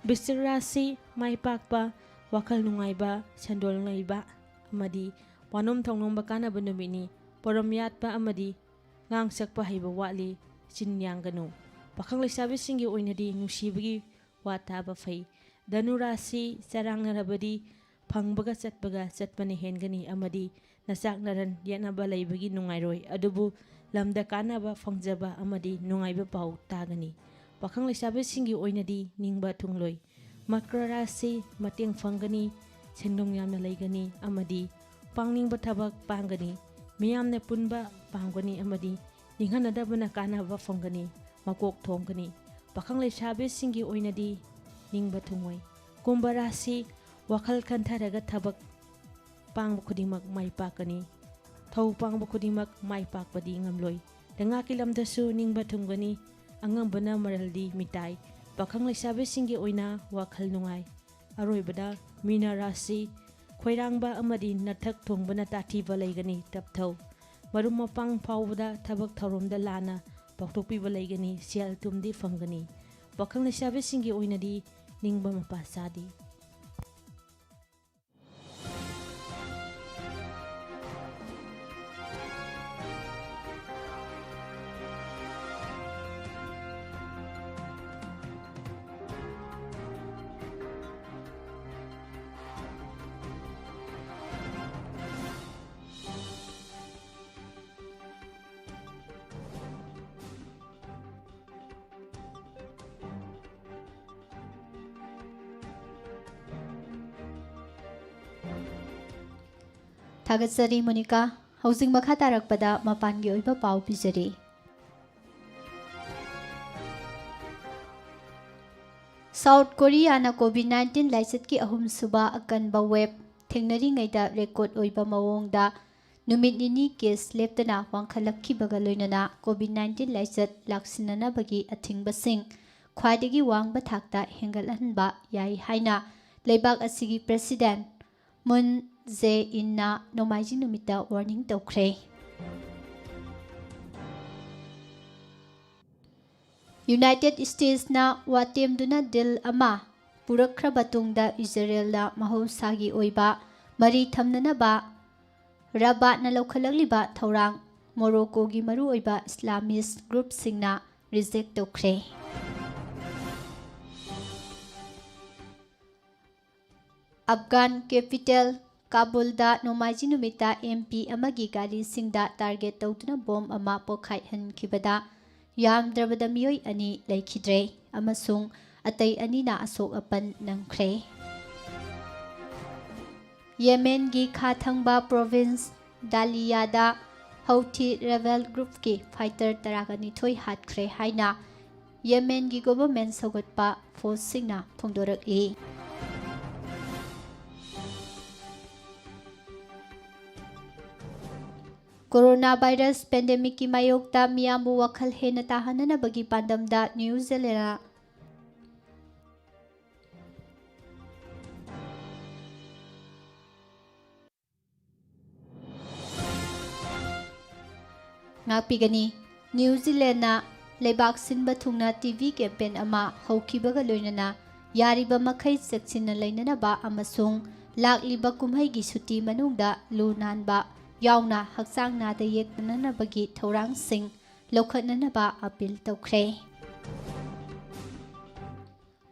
ꯕꯤꯁꯤꯛ ꯔꯥꯁꯤ, ꯃꯥꯏ ꯄꯥꯛꯄ, ꯋꯥꯈꯜ ꯅꯨꯡꯉꯥꯏꯕ, ꯁꯦꯟꯗꯣꯜ ꯂꯩꯕ ꯑꯃꯗꯤ ꯋꯥꯅꯣꯝ ꯊꯧꯅꯣꯝꯕ ꯀꯥꯟꯅꯕ ꯅꯨꯃꯤꯠꯅꯤ꯫ ꯄꯣꯔꯝ ꯌꯥꯠꯄ ꯑꯃꯗꯤ ꯉꯥꯡ ꯁꯛꯄ ꯍꯩꯕ ꯋꯥꯠꯂꯤ꯫ ꯆꯤꯟ ꯌꯥꯡꯒꯅꯨ꯫ ꯄꯥꯈꯪ ꯂꯩꯁꯥꯕꯤꯁꯤꯡꯒꯤ ꯑꯣꯏꯅꯗꯤ ꯅꯨꯡꯁꯤꯕꯒꯤ ꯋꯥ ꯇꯥꯕ ꯐꯩ꯫ ꯙꯅꯨ ꯔꯥꯁꯤ, ꯆꯔꯥꯡꯅꯔꯕꯗꯤ ꯐꯪꯕꯒ ꯆꯠꯄꯒ ꯆꯠꯄꯅ ꯍꯦꯟꯒꯅꯤ ꯑꯃꯗꯤ ꯅꯆꯥꯛ ꯅꯔꯟ ꯌꯦꯠꯅꯕ ꯂꯩꯕꯒꯤ ꯅꯨꯡꯉꯥꯏꯔꯣꯏ, ꯑꯗꯨꯕꯨ ꯂꯝꯗ ꯀꯥꯟꯅꯕ ꯐꯪꯖꯕ ꯑꯃꯗꯤ ꯅꯨꯡꯉꯥꯏꯕ ꯄꯥꯎ ꯇꯥꯒꯅꯤ꯫ ꯄꯥꯈꯪ ꯂꯩꯁꯥꯕꯤꯁꯤꯡꯒꯤ ꯑꯣꯏꯅꯗꯤ ꯅꯤꯡꯕ ꯊꯨꯡꯂꯣꯏ꯫ ꯃꯀꯔ ꯔꯥꯁꯤ, ꯃꯇꯦꯡ ꯐꯪꯒꯅꯤ, ꯁꯦꯟꯗꯣꯡ ꯌꯥꯝꯅ ꯂꯩꯒꯅꯤ ꯑꯃꯗꯤ ꯄꯥꯡꯅꯤꯡꯕ ꯊꯕꯛ ꯄꯥꯡꯒꯅꯤ꯫ ꯃꯤꯌꯥꯝꯅ ꯄꯨꯟꯕ ꯄꯥꯝꯒꯅꯤ ꯑꯃꯗꯤ ꯅꯤꯡꯍꯟꯅꯗꯕꯅ ꯀꯥꯟꯅꯕ ꯐꯪꯒꯅꯤ, ꯃꯀꯣꯛ ꯊꯣꯡꯒꯅꯤ꯫ ꯄꯥꯈꯪ ꯂꯩꯁꯥꯕꯤꯁꯤꯡꯒꯤ ꯑꯣꯏꯅꯗꯤ ꯅꯤꯡꯕ ꯊꯨꯡꯉꯣꯏ꯫ ꯀꯨꯝꯚ ꯔꯥꯁꯤ, ꯋꯥꯈꯜ ꯈꯟꯊꯔꯒ ꯊꯕꯛ ꯄꯥꯡꯕ ꯈꯨꯗꯤꯡꯃꯛ ꯃꯥꯏ ꯄꯥꯛꯀꯅꯤ꯫ ꯊꯧ ꯄꯥꯡꯕ ꯈꯨꯗꯤꯡꯃꯛ ꯃꯥꯏ ꯄꯥꯛꯄꯗꯤ ꯉꯝꯂꯣꯏ꯫ ꯂꯩꯉꯥꯛꯀꯤ ꯂꯝꯗꯁꯨ ꯅꯤꯡꯕ ꯊꯨꯡꯒꯅꯤ꯫ ꯑꯉꯝꯕꯅ ꯃꯔꯜꯗꯤ ꯃꯤꯇꯥꯏ꯫ ꯄꯥꯈꯪ ꯂꯩꯁꯥꯕꯤꯁꯤꯡꯒꯤ ꯑꯣꯏꯅ ꯋꯥꯈꯜ ꯅꯨꯡꯉꯥꯏ꯫ ꯑꯔꯣꯏꯕꯗ ꯃꯤꯅ ꯔꯥꯁꯤ, ꯈꯣꯏꯔꯥꯡꯕ ꯑꯃꯗꯤ ꯅꯊꯛ ꯊꯣꯡꯕꯅ ꯇꯥꯊꯤꯕ ꯂꯩꯒꯅꯤ꯫ ꯇꯞꯊꯧ꯫ ꯃꯔꯨꯞ ꯃꯄꯥꯡ ꯐꯥꯎꯕꯗ ꯊꯕꯛ ꯊꯧꯔꯝꯗ ꯂꯥꯟꯅ ꯄꯥꯡꯊꯣꯛꯄꯤꯕ ꯂꯩꯒꯅꯤ꯫ ꯁꯦꯜ ꯊꯨꯝꯗꯤ ꯐꯪꯒꯅꯤ꯫ ꯄꯥꯈꯪ ꯂꯩꯁꯥꯕꯤꯁꯤꯡꯒꯤ ꯑꯣꯏꯅꯗꯤ ꯅꯤꯡꯕ ꯃꯄꯥ ꯆꯥꯗꯦ꯫ ꯊꯥꯒꯠꯆꯔꯤ ꯃꯣꯅꯤꯀꯥ꯫ ꯍꯧꯖꯤꯛ ꯃꯈꯥ ꯇꯥꯔꯛꯄꯗ ꯃꯄꯥꯟꯒꯤ ꯑꯣꯏꯕ ꯄꯥꯎ ꯄꯤꯖꯔꯤ꯫ ꯁꯥꯎꯠ ꯀꯣꯔꯤꯌꯥꯅ ꯀꯣꯚꯤꯗ ꯅꯥꯏꯟꯇꯤꯟ ꯂꯥꯏꯆꯠꯀꯤ ꯑꯍꯨꯝꯁꯨꯕ ꯑꯀꯟꯕ ꯋꯦꯕ ꯊꯦꯡꯅꯔꯤꯉꯩꯗ ꯔꯦꯀꯣꯔꯗ ꯑꯣꯏꯕ ꯃꯑꯣꯡꯗ ꯅꯨꯃꯤꯠ ꯅꯤꯅꯤ ꯀꯦꯁ ꯂꯦꯞꯇꯅ ꯋꯥꯡꯈꯠꯂꯛꯈꯤꯕꯒ ꯂꯣꯏꯅꯅ COVID nineteen ꯂꯥꯏꯆꯠ ꯂꯥꯛꯁꯤꯟꯅꯅꯕꯒꯤ ꯑꯊꯤꯡꯕꯁꯤꯡ ꯈ꯭ꯋꯥꯏꯗꯒꯤ ꯋꯥꯡꯕ ꯊꯥꯛꯇ ꯍꯦꯟꯒꯠꯍꯟꯕ ꯌꯥꯏ ꯍꯥꯏꯅ ꯂꯩꯕꯥꯛ ꯑꯁꯤꯒꯤ ꯄ꯭ꯔꯦꯁꯤꯗꯦꯟ ꯃꯨꯟ ꯖꯦ ꯏꯟꯅ ꯅꯣꯡꯃꯥꯏꯖꯤꯡ ꯅꯨꯃꯤꯠꯇ ꯋꯥꯔꯅꯤꯡ ꯇꯧꯈ꯭ꯔꯦ꯫ ꯌꯨꯅꯥꯏꯇꯦꯗ ꯁ꯭ꯇꯦꯠꯁꯅ ꯋꯥꯇꯦꯝꯗꯨꯅ ꯗꯤꯜ ꯑꯃ ꯄꯨꯔꯛꯈ꯭ꯔꯕ ꯇꯨꯡꯗ ꯏꯖꯔꯦꯜꯅ ꯃꯍꯧꯁꯥꯒꯤ ꯑꯣꯏꯕ ꯃꯔꯤ ꯊꯝꯅꯅꯕ ꯔꯕꯥꯠꯅ ꯂꯧꯈꯠꯂꯛꯂꯤꯕ ꯊꯧꯔꯥꯡ ꯃꯣꯔꯣꯀꯣꯒꯤ ꯃꯔꯨꯑꯣꯏꯕ ꯏꯁꯂꯥꯃꯤꯁ ꯒ꯭ꯔꯨꯞꯁꯤꯡꯅ ꯔꯤꯖꯦꯛ ꯇꯧꯈ꯭ꯔꯦ꯫ ꯑꯐꯒꯥꯟ ꯀꯦꯄꯤꯇꯦꯜ ꯀꯥꯕꯨꯜꯗ ꯅꯣꯡꯃꯥꯏꯖꯤꯡ ꯅꯨꯃꯤꯠꯇ ꯑꯦꯝ ꯄꯤ ꯑꯃꯒꯤ ꯒꯥꯔꯤꯁꯤꯡꯗ ꯇꯥꯔꯒꯦꯠ ꯇꯧꯗꯨꯅ ꯕꯣꯝ ꯑꯃ ꯄꯣꯈꯥꯏꯍꯟꯈꯤꯕꯗ ꯌꯥꯝꯗ꯭ꯔꯕꯗ ꯃꯤꯑꯣꯏ ꯑꯅꯤ ꯂꯩꯈꯤꯗ꯭ꯔꯦ ꯑꯃꯁꯨꯡ ꯑꯇꯩ ꯑꯅꯤꯅ ꯑꯁꯣꯛ ꯑꯄꯟ ꯅꯪꯈ꯭ꯔꯦ꯫ ꯌꯦꯃꯦꯟꯒꯤ ꯈꯥ ꯊꯪꯕ ꯄ꯭ꯔꯣꯚꯤꯟꯁ ꯗꯥꯂꯤꯌꯥꯗ ꯍꯧꯊꯤ ꯔꯦꯕꯦꯜ ꯒ꯭ꯔꯨꯞꯀꯤ ꯐꯥꯏꯇꯔ ꯇꯔꯥꯒ ꯅꯤꯊꯣꯏ ꯍꯥꯠꯈ꯭ꯔꯦ ꯍꯥꯏꯅ ꯌꯦꯃꯦꯟꯒꯤ ꯒꯣꯚꯔꯟꯃꯦꯟꯠ ꯁꯧꯒꯠꯄ ꯐꯣꯔꯁꯁꯤꯡꯅ ꯐꯣꯡꯗꯣꯔꯛꯂꯤ꯫ ꯀꯣꯔꯣꯅꯥ ꯚꯥꯏꯔꯁ ꯄꯦꯟꯗꯦꯃꯤꯛꯀꯤ ꯃꯥꯌꯣꯛꯇ ꯃꯤꯌꯥꯝꯕꯨ ꯋꯥꯈꯜ ꯍꯦꯟꯅ ꯇꯥꯍꯟꯅꯅꯕꯒꯤ ꯄꯥꯟꯗꯝꯗ ꯅ꯭ꯌꯨ ꯖꯤꯂꯦꯟꯗ ꯉꯥꯛꯄꯤꯒꯅꯤ꯫ ꯅ꯭ꯌꯨ ꯖꯤꯂꯦꯟꯗꯅ ꯂꯩꯕꯥꯛ ꯁꯤꯟꯕ ꯊꯨꯡꯅ ꯇꯤ ꯚꯤ ꯀꯦꯝꯄꯦꯟ ꯑꯃ ꯍꯧꯈꯤꯕꯒ ꯂꯣꯏꯅꯅ ꯌꯥꯔꯤꯕ ꯃꯈꯩ ꯆꯦꯛꯁꯤꯟꯅ ꯂꯩꯅꯅꯕ ꯑꯃꯁꯨꯡ ꯂꯥꯛꯂꯤꯕ ꯀꯨꯝꯍꯩꯒꯤ ꯁꯨꯇꯤ ꯃꯅꯨꯡꯗ ꯂꯨ ꯅꯥꯟꯕ ꯌꯥꯎꯅ ꯍꯛꯆꯥꯡ ꯅꯥꯗ ꯌꯦꯛꯇꯅꯅꯕꯒꯤ ꯊꯧꯔꯥꯡꯁꯤꯡ ꯂꯧꯈꯠꯅꯅꯕ ꯑꯄꯤꯜ ꯇꯧꯈ꯭ꯔꯦ꯫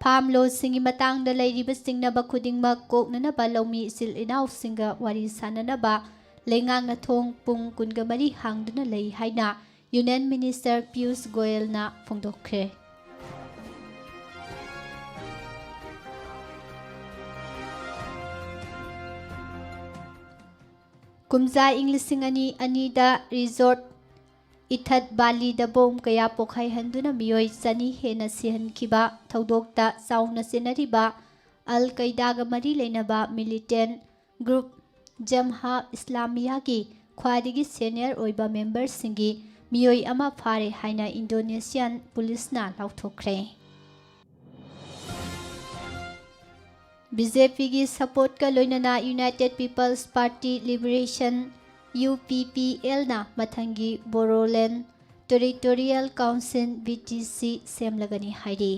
ꯐꯥꯝ ꯂꯣꯁꯤꯡꯒꯤ ꯃꯇꯥꯡꯗ ꯂꯩꯔꯤꯕ ꯆꯤꯡꯅꯕ ꯈꯨꯗꯤꯡꯃꯛ ꯀꯣꯛꯅꯅꯕ ꯂꯧꯃꯤ ꯏꯆꯤꯜ ꯏꯅꯥꯎꯁꯤꯡꯒ ꯋꯥꯔꯤ ꯁꯥꯅꯅꯕ ꯂꯩꯉꯥꯛꯅ ꯊꯣꯡ ꯄꯨꯡ ꯀꯨꯟꯒ ꯃꯔꯤ ꯍꯥꯡꯗꯨꯅ ꯂꯩ ꯍꯥꯏꯅ ꯌꯨꯅꯤꯌꯟ ꯃꯤꯅꯤꯁꯇꯔ ꯄꯤꯌꯨꯁ ꯒꯣꯌꯜꯅ ꯐꯣꯡꯗꯣꯛꯈ꯭ꯔꯦ꯫ ꯀꯨꯝꯖꯥ ꯏꯪ ꯂꯤꯁꯤꯡ ꯑꯅꯤ ꯑꯅꯤꯗ ꯔꯤꯖꯣꯔꯠ ꯏꯊꯠ ꯕꯥꯂꯤꯗ ꯕꯣꯝ ꯀꯌꯥ ꯄꯣꯈꯥꯏꯍꯟꯗꯨꯅ ꯃꯤꯑꯣꯏ ꯆꯅꯤ ꯍꯦꯟꯅ ꯁꯤꯍꯟꯈꯤꯕ ꯊꯧꯗꯣꯛꯇ ꯆꯥꯎꯅ ꯆꯦꯟꯅꯔꯤꯕ ꯑꯜ ꯀꯩꯗꯥꯒ ꯃꯔꯤ ꯂꯩꯅꯕ ꯃꯤꯂꯤꯇꯦꯟ ꯒ꯭ꯔꯨꯞ ꯖꯝꯍꯥ ꯏꯁꯂꯥꯃꯤꯌꯥꯒꯤ ꯈ꯭ꯋꯥꯏꯗꯒꯤ ꯁꯦꯅꯤꯌꯔ ꯑꯣꯏꯕ ꯃꯦꯝꯕꯔꯁꯤꯡꯒꯤ ꯃꯤꯑꯣꯏ ꯑꯃ ꯐꯥꯔꯦ ꯍꯥꯏꯅ ꯏꯟꯗꯣꯅꯦꯁꯤꯌꯥꯟ ꯄꯨꯂꯤꯁꯅ ꯂꯥꯎꯊꯣꯛꯈ꯭ꯔꯦ꯫ ꯕꯤ ꯖꯦ ꯄꯤꯒꯤ ꯁꯄꯣꯔꯠꯀ ꯂꯣꯏꯅꯅ united peoples party liberation, U P P ꯑꯦꯜꯅ ꯃꯊꯪꯒꯤ Bodoland territorial council, B T C, ꯁꯦꯝꯂꯒꯅꯤ ꯍꯥꯏꯔꯤ꯫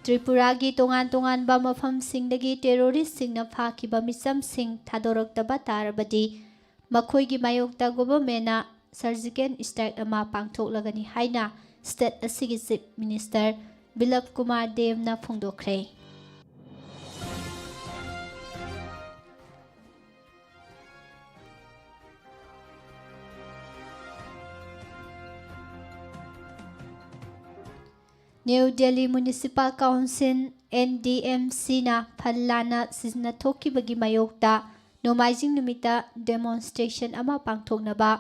ꯇ꯭ꯔꯤꯄꯨꯔꯥꯒꯤ ꯇꯣꯉꯥꯟ ꯇꯣꯉꯥꯟꯕ ꯃꯐꯝꯁꯤꯡꯗꯒꯤ ꯇꯦꯔꯣꯔꯤꯁꯁꯤꯡꯅ ꯐꯥꯈꯤꯕ ꯃꯤꯆꯝꯁꯤꯡ ꯊꯥꯗꯣꯔꯛꯇꯕ ꯇꯥꯔꯕꯗꯤ ꯃꯈꯣꯏꯒꯤ ꯃꯥꯌꯣꯛꯇ ꯒꯣꯚꯔꯟꯃꯦꯟꯅ ꯁꯔꯖꯤꯀꯦꯜ ꯁ꯭ꯇ꯭ꯔꯥꯏꯛ ꯑꯃ ꯄꯥꯡꯊꯣꯛꯂꯒꯅꯤ ꯍꯥꯏꯅ ꯁ꯭ꯇꯦꯠ ꯑꯁꯤꯒꯤ ꯆꯤꯐ ꯃꯤꯅꯤꯁꯇꯔ ꯕꯤꯄ꯭ꯂꯕ ꯀꯨꯃꯥꯔ ꯗꯦꯕꯅ ꯐꯣꯡꯗꯣꯛꯈ꯭ꯔꯦ꯫ New Delhi municipal council, N D M ꯁꯤꯅ ꯐꯟ ꯂꯥꯟꯅ ꯁꯤꯖꯤꯟꯅꯊꯣꯛꯈꯤꯕꯒꯤ ꯃꯥꯌꯣꯛꯇ ꯅꯣꯡꯃꯥꯏꯖꯤꯡ ꯅꯨꯃꯤꯠꯇ ꯗꯦꯃꯣꯟꯁꯇ꯭ꯔꯦꯁꯟ ꯑꯃ ꯄꯥꯡꯊꯣꯛꯅꯕ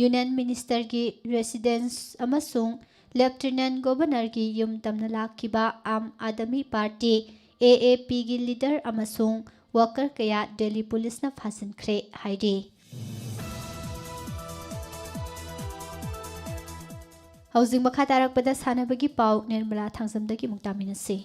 ꯌꯨꯅꯤꯌꯟ ꯃꯤꯅꯤꯁꯇꯔꯒꯤ ꯔꯦꯁꯤꯗꯦꯟꯁ ꯑꯃꯁꯨꯡ ꯂꯦꯐꯇꯤꯅꯦꯟꯠ ꯒꯣꯚꯔꯅꯔꯒꯤ ꯌꯨꯝ ꯇꯝꯅ ꯂꯥꯛꯈꯤꯕ ꯑꯥꯝ ꯑꯥꯗꯃꯤ ꯄꯥꯔꯇꯤ, ꯑꯦ ꯑꯦ ꯄꯤꯒꯤ ꯂꯤꯗꯔ ꯑꯃꯁꯨꯡ ꯋꯥꯀꯔ ꯀꯌꯥ ꯗꯦꯜꯂꯤ ꯄꯨꯂꯤꯁꯅ ꯐꯥꯖꯤꯟꯈ꯭ꯔꯦ ꯍꯥꯏꯔꯤ꯫ ꯍꯧꯖꯤꯛ ꯃꯈꯥ ꯇꯥꯔꯛꯄꯗ ꯁꯥꯟꯅꯕꯒꯤ ꯄꯥꯎ ꯅꯤꯔꯃꯂꯥ ꯊꯥꯡꯖꯝꯗꯒꯤ ꯑꯃꯨꯛ ꯇꯥꯃꯤꯟꯅꯁꯤ꯫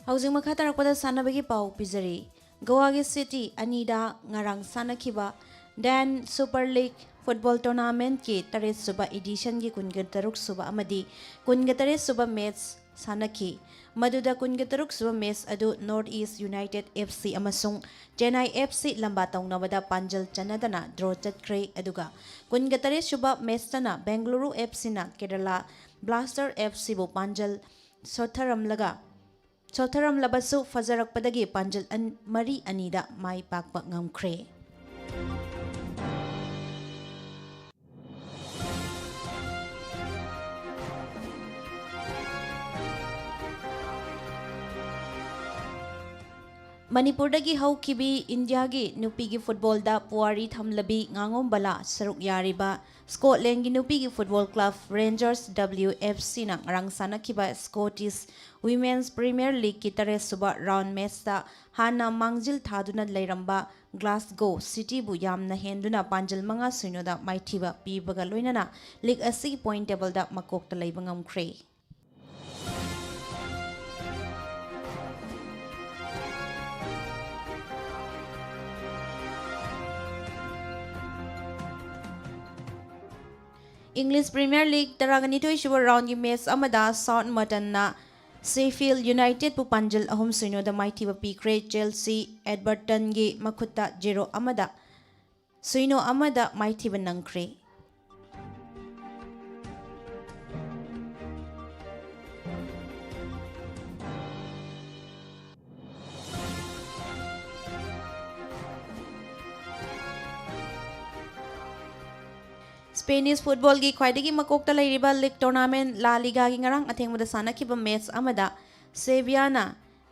ꯍꯧꯖꯤꯛ ꯃꯈꯥ ꯇꯥꯔꯛꯄꯗ ꯁꯥꯟꯅꯕꯒꯤ ꯄꯥꯎ ꯄꯤꯖꯔꯤ꯫ ꯒꯣꯋꯥꯒꯤ ꯁꯤꯇꯤ ꯑꯅꯤꯗ ꯉꯔꯥꯡ ꯁꯥꯟꯅꯈꯤꯕ ꯗꯦꯟ ꯁꯨꯄꯔ ꯂꯤꯒ ꯐꯨꯠꯕꯣꯜ ꯇꯣꯔꯅꯥꯃꯦꯟꯠꯀꯤ ꯇꯔꯦꯠ ꯁꯨꯕ ꯏꯗꯤꯁꯟꯒꯤ ꯀꯨꯟꯒ ꯇꯔꯨꯛ ꯁꯨꯕ ꯑꯃꯗꯤ ꯀꯨꯟꯒ ꯇꯔꯦꯠ ꯁꯨꯕ ꯃꯦꯠꯆ ꯁꯥꯟꯅꯈꯤ꯫ ꯃꯗꯨꯗ ꯀꯨꯟꯒ ꯇꯔꯨꯛ ꯁꯨꯕ ꯃꯦꯠꯆ ꯑꯗꯨ north east United F C ꯑꯃꯁꯨꯡ ꯆꯦꯟꯅꯥꯏ ꯑꯦꯐ ꯁꯤ ꯂꯝꯕꯥ ꯇꯧꯅꯕꯗ ꯄꯥꯟꯖꯜ ꯆꯟꯅꯗꯅ ꯗ꯭ꯔꯣ ꯆꯠꯈ꯭ꯔꯦ꯫ ꯑꯗꯨꯒ ꯀꯨꯟꯒ ꯇꯔꯦꯠ ꯁꯨꯕ ꯃꯦꯠꯆꯇꯅ ꯕꯦꯡꯒꯂꯨꯔꯨ ꯑꯦꯐ ꯁꯤꯅ ꯀꯦꯔꯂꯥ ꯕ꯭ꯂꯥꯁꯇꯔ ꯑꯦꯐ ꯁꯤꯕꯨ ꯄꯥꯟꯖꯜ ꯁꯣꯠꯊꯔꯝꯂꯒ ꯆꯣꯛꯊꯔꯝꯂꯕꯁꯨ ꯐꯖꯔꯛꯄꯗꯒꯤ ꯄꯥꯟꯖꯜ ꯑꯟ-, ꯃꯔꯤ ꯑꯅꯤꯗ ꯃꯥꯏ ꯄꯥꯛꯄ ꯉꯝꯈ꯭ꯔꯦ꯫ ꯃꯅꯤꯄꯨꯔꯗꯒꯤ ꯍꯧꯈꯤꯕꯤ ꯏꯟꯗꯤꯌꯥꯒꯤ ꯅꯨꯄꯤꯒꯤ ꯐꯨꯠꯕꯣꯜꯗ ꯄꯨꯋꯥꯔꯤ ꯊꯝꯂꯕꯤ ꯉꯥꯉꯣꯝꯕꯂꯥ ꯁꯔꯨꯛ ꯌꯥꯔꯤꯕ ꯁ꯭ꯀꯣꯠꯂꯦꯟꯒꯤ ꯅꯨꯄꯤꯒꯤ football club Rangers W F Cꯅ ꯉꯔꯥꯡ ꯁꯥꯟꯅꯈꯤꯕ ꯁ꯭ꯀꯣꯇꯤꯁ ꯋꯤꯃꯦꯟꯁ ꯄ꯭ꯔꯤꯃꯤꯌꯔ ꯂꯤꯒꯀꯤ ꯇꯔꯦꯠ ꯁꯨꯕ ꯔꯥꯎꯟ ꯃꯦꯆꯇ ꯍꯥꯟꯅ ꯃꯥꯡꯖꯤꯜ ꯊꯥꯗꯨꯅ ꯂꯩꯔꯝꯕ ꯒ꯭ꯂꯥꯁꯒꯣ ꯁꯤꯇꯤꯕꯨ ꯌꯥꯝꯅ ꯍꯦꯟꯗꯨꯅ ꯄꯥꯟꯖꯜ ꯃꯉꯥ ꯁꯤꯅꯣꯗ ꯃꯥꯏꯊꯤꯕ ꯄꯤꯕꯒ ꯂꯣꯏꯅꯅ ꯂꯤꯒ ꯑꯁꯤꯒꯤ ꯄꯣꯏꯟ ꯇꯦꯕꯜꯗ ꯃꯀꯣꯛꯇ ꯂꯩꯕ ꯉꯝꯈ꯭ꯔꯦ꯫ ꯏꯪꯂꯤꯁ ꯄ꯭ꯔꯤꯃꯤꯌꯔ ꯂꯤꯒ ꯇꯔꯥꯒ ꯅꯤꯊꯣꯏ ꯁꯨꯕ ꯔꯥꯎꯟꯒꯤ ꯃꯦꯆ ꯑꯃꯗ ꯁꯥꯎꯠꯃꯇꯟꯅ ꯁꯦꯐꯤꯜꯗ ꯌꯨꯅꯥꯏꯇꯦꯗꯄꯨ ꯄꯥꯟꯖꯜ ꯑꯍꯨꯝ ꯁꯤꯅꯣꯗ ꯃꯥꯏꯊꯤꯕ ꯄꯤꯈ꯭ꯔꯦ꯫ ꯆꯦꯜꯁꯤ ꯑꯦꯗꯕꯔꯇꯟꯒꯤ ꯃꯈꯨꯠꯇ ꯖꯦꯔꯣ ꯑꯃꯗ ꯁꯤꯅꯣ ꯑꯃꯗ ꯃꯥꯏꯊꯤꯕ ꯅꯪꯈ꯭ꯔꯦ꯫ ꯁ꯭ꯄꯦꯅꯤꯁ ꯐꯨꯠꯕꯣꯜꯒꯤ ꯈ꯭ꯋꯥꯏꯗꯒꯤ ꯃꯀꯣꯛꯇ ꯂꯩꯔꯤꯕ ꯂꯤꯒ ꯇꯣꯔꯅꯥꯃꯦꯟ ꯂꯥ ꯂꯤꯒꯥꯒꯤ ꯉꯔꯥꯡ ꯑꯊꯦꯡꯕꯗ ꯁꯥꯟꯅꯈꯤꯕ ꯃꯦꯆ ꯑꯃꯗ ꯁꯦꯕꯤꯌꯥꯅ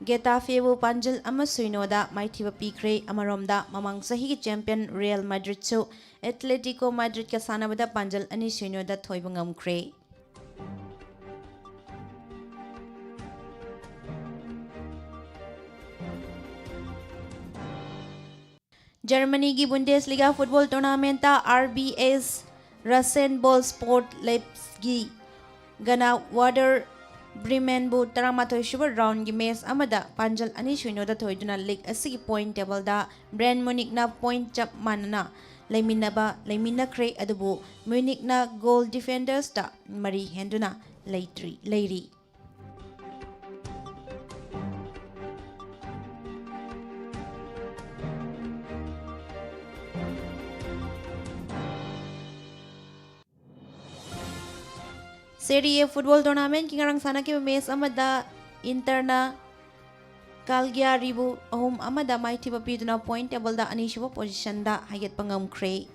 ꯒꯦꯇꯥꯐꯦꯕꯨ ꯄꯥꯟꯖꯜ ꯑꯃ ꯁꯤꯅꯣꯗ ꯃꯥꯏꯊꯤꯕ ꯄꯤꯈ꯭ꯔꯦ꯫ ꯑꯃꯔꯣꯝꯗ, ꯃꯃꯥꯡ ꯆꯍꯤꯒꯤ ꯆꯦꯝꯄꯤꯌꯟ ꯔꯤꯌꯦꯜ ꯃꯥꯗ꯭ꯔꯤꯠꯁꯨ ꯑꯦꯊꯂꯦꯇꯤꯀꯣ ꯃꯥꯗ꯭ꯔꯤꯠꯀ ꯁꯥꯟꯅꯕꯗ ꯄꯥꯟꯖꯜ ꯑꯅꯤ ꯁꯤꯅꯣꯗ ꯊꯣꯏꯕ ꯉꯝꯈ꯭ꯔꯦ꯫ ꯖꯔꯃꯅꯤꯒꯤ ꯕꯨꯟꯗꯦꯁꯂꯤꯒꯥ football tournament R B S RasenBallsport ꯂꯦꯞꯁꯀꯤ ꯒꯅꯥ ꯋꯥꯗꯔ ꯕ꯭ꯔꯤꯃꯦꯟꯕꯨ ꯇꯔꯥꯃꯥꯊꯣꯏ ꯁꯨꯕ ꯔꯥꯎꯟꯒꯤ ꯃꯦꯆ ꯑꯃꯗ ꯄꯥꯟꯖꯜ ꯑꯅꯤ ꯁꯤꯅꯣꯗ ꯊꯣꯏꯗꯨꯅ ꯂꯤꯒ ꯑꯁꯤꯒꯤ ꯄꯣꯏꯟ ꯇꯦꯕꯜꯗ ꯕ꯭ꯔꯦꯟ ꯃꯨꯅꯤꯛꯅ ꯄꯣꯏꯟ ꯆꯞ ꯃꯥꯟꯅꯅ ꯂꯩꯃꯤꯟꯅꯕ, ꯂꯩꯃꯤꯟꯅꯈ꯭ꯔꯦ꯫ ꯑꯗꯨꯕꯨ ꯃ꯭ꯌꯨꯅꯤꯛꯅ ꯒꯣꯜ ꯗꯤꯐꯦꯟꯗꯔꯁꯇ ꯃꯔꯤ ꯍꯦꯟꯗꯨꯅ ꯂꯩꯇ꯭ꯔꯤ, ꯂꯩꯔꯤ꯫ Serie A ꯐꯨꯠꯕꯣꯜ ꯇꯣꯔꯅꯥꯃꯦꯟꯀꯤ ꯉꯔꯥꯡ ꯁꯥꯟꯅꯈꯤꯕ ꯃꯦꯆ ꯑꯃꯗ ꯏꯟꯇꯔꯅ ꯀꯥꯜꯒꯤꯌꯥꯔꯤꯕꯨ ꯑꯍꯨꯝ ꯑꯃꯗ ꯃꯥꯏꯊꯤꯕ ꯄꯤꯗꯨꯅ ꯄꯣꯏꯟ ꯇꯦꯕꯜꯗ ꯑꯅꯤꯁꯨꯕ ꯄꯣꯖꯤꯁꯟꯗ ꯍꯥꯏꯒꯠꯄ ꯉꯝꯈ꯭ꯔꯦ꯫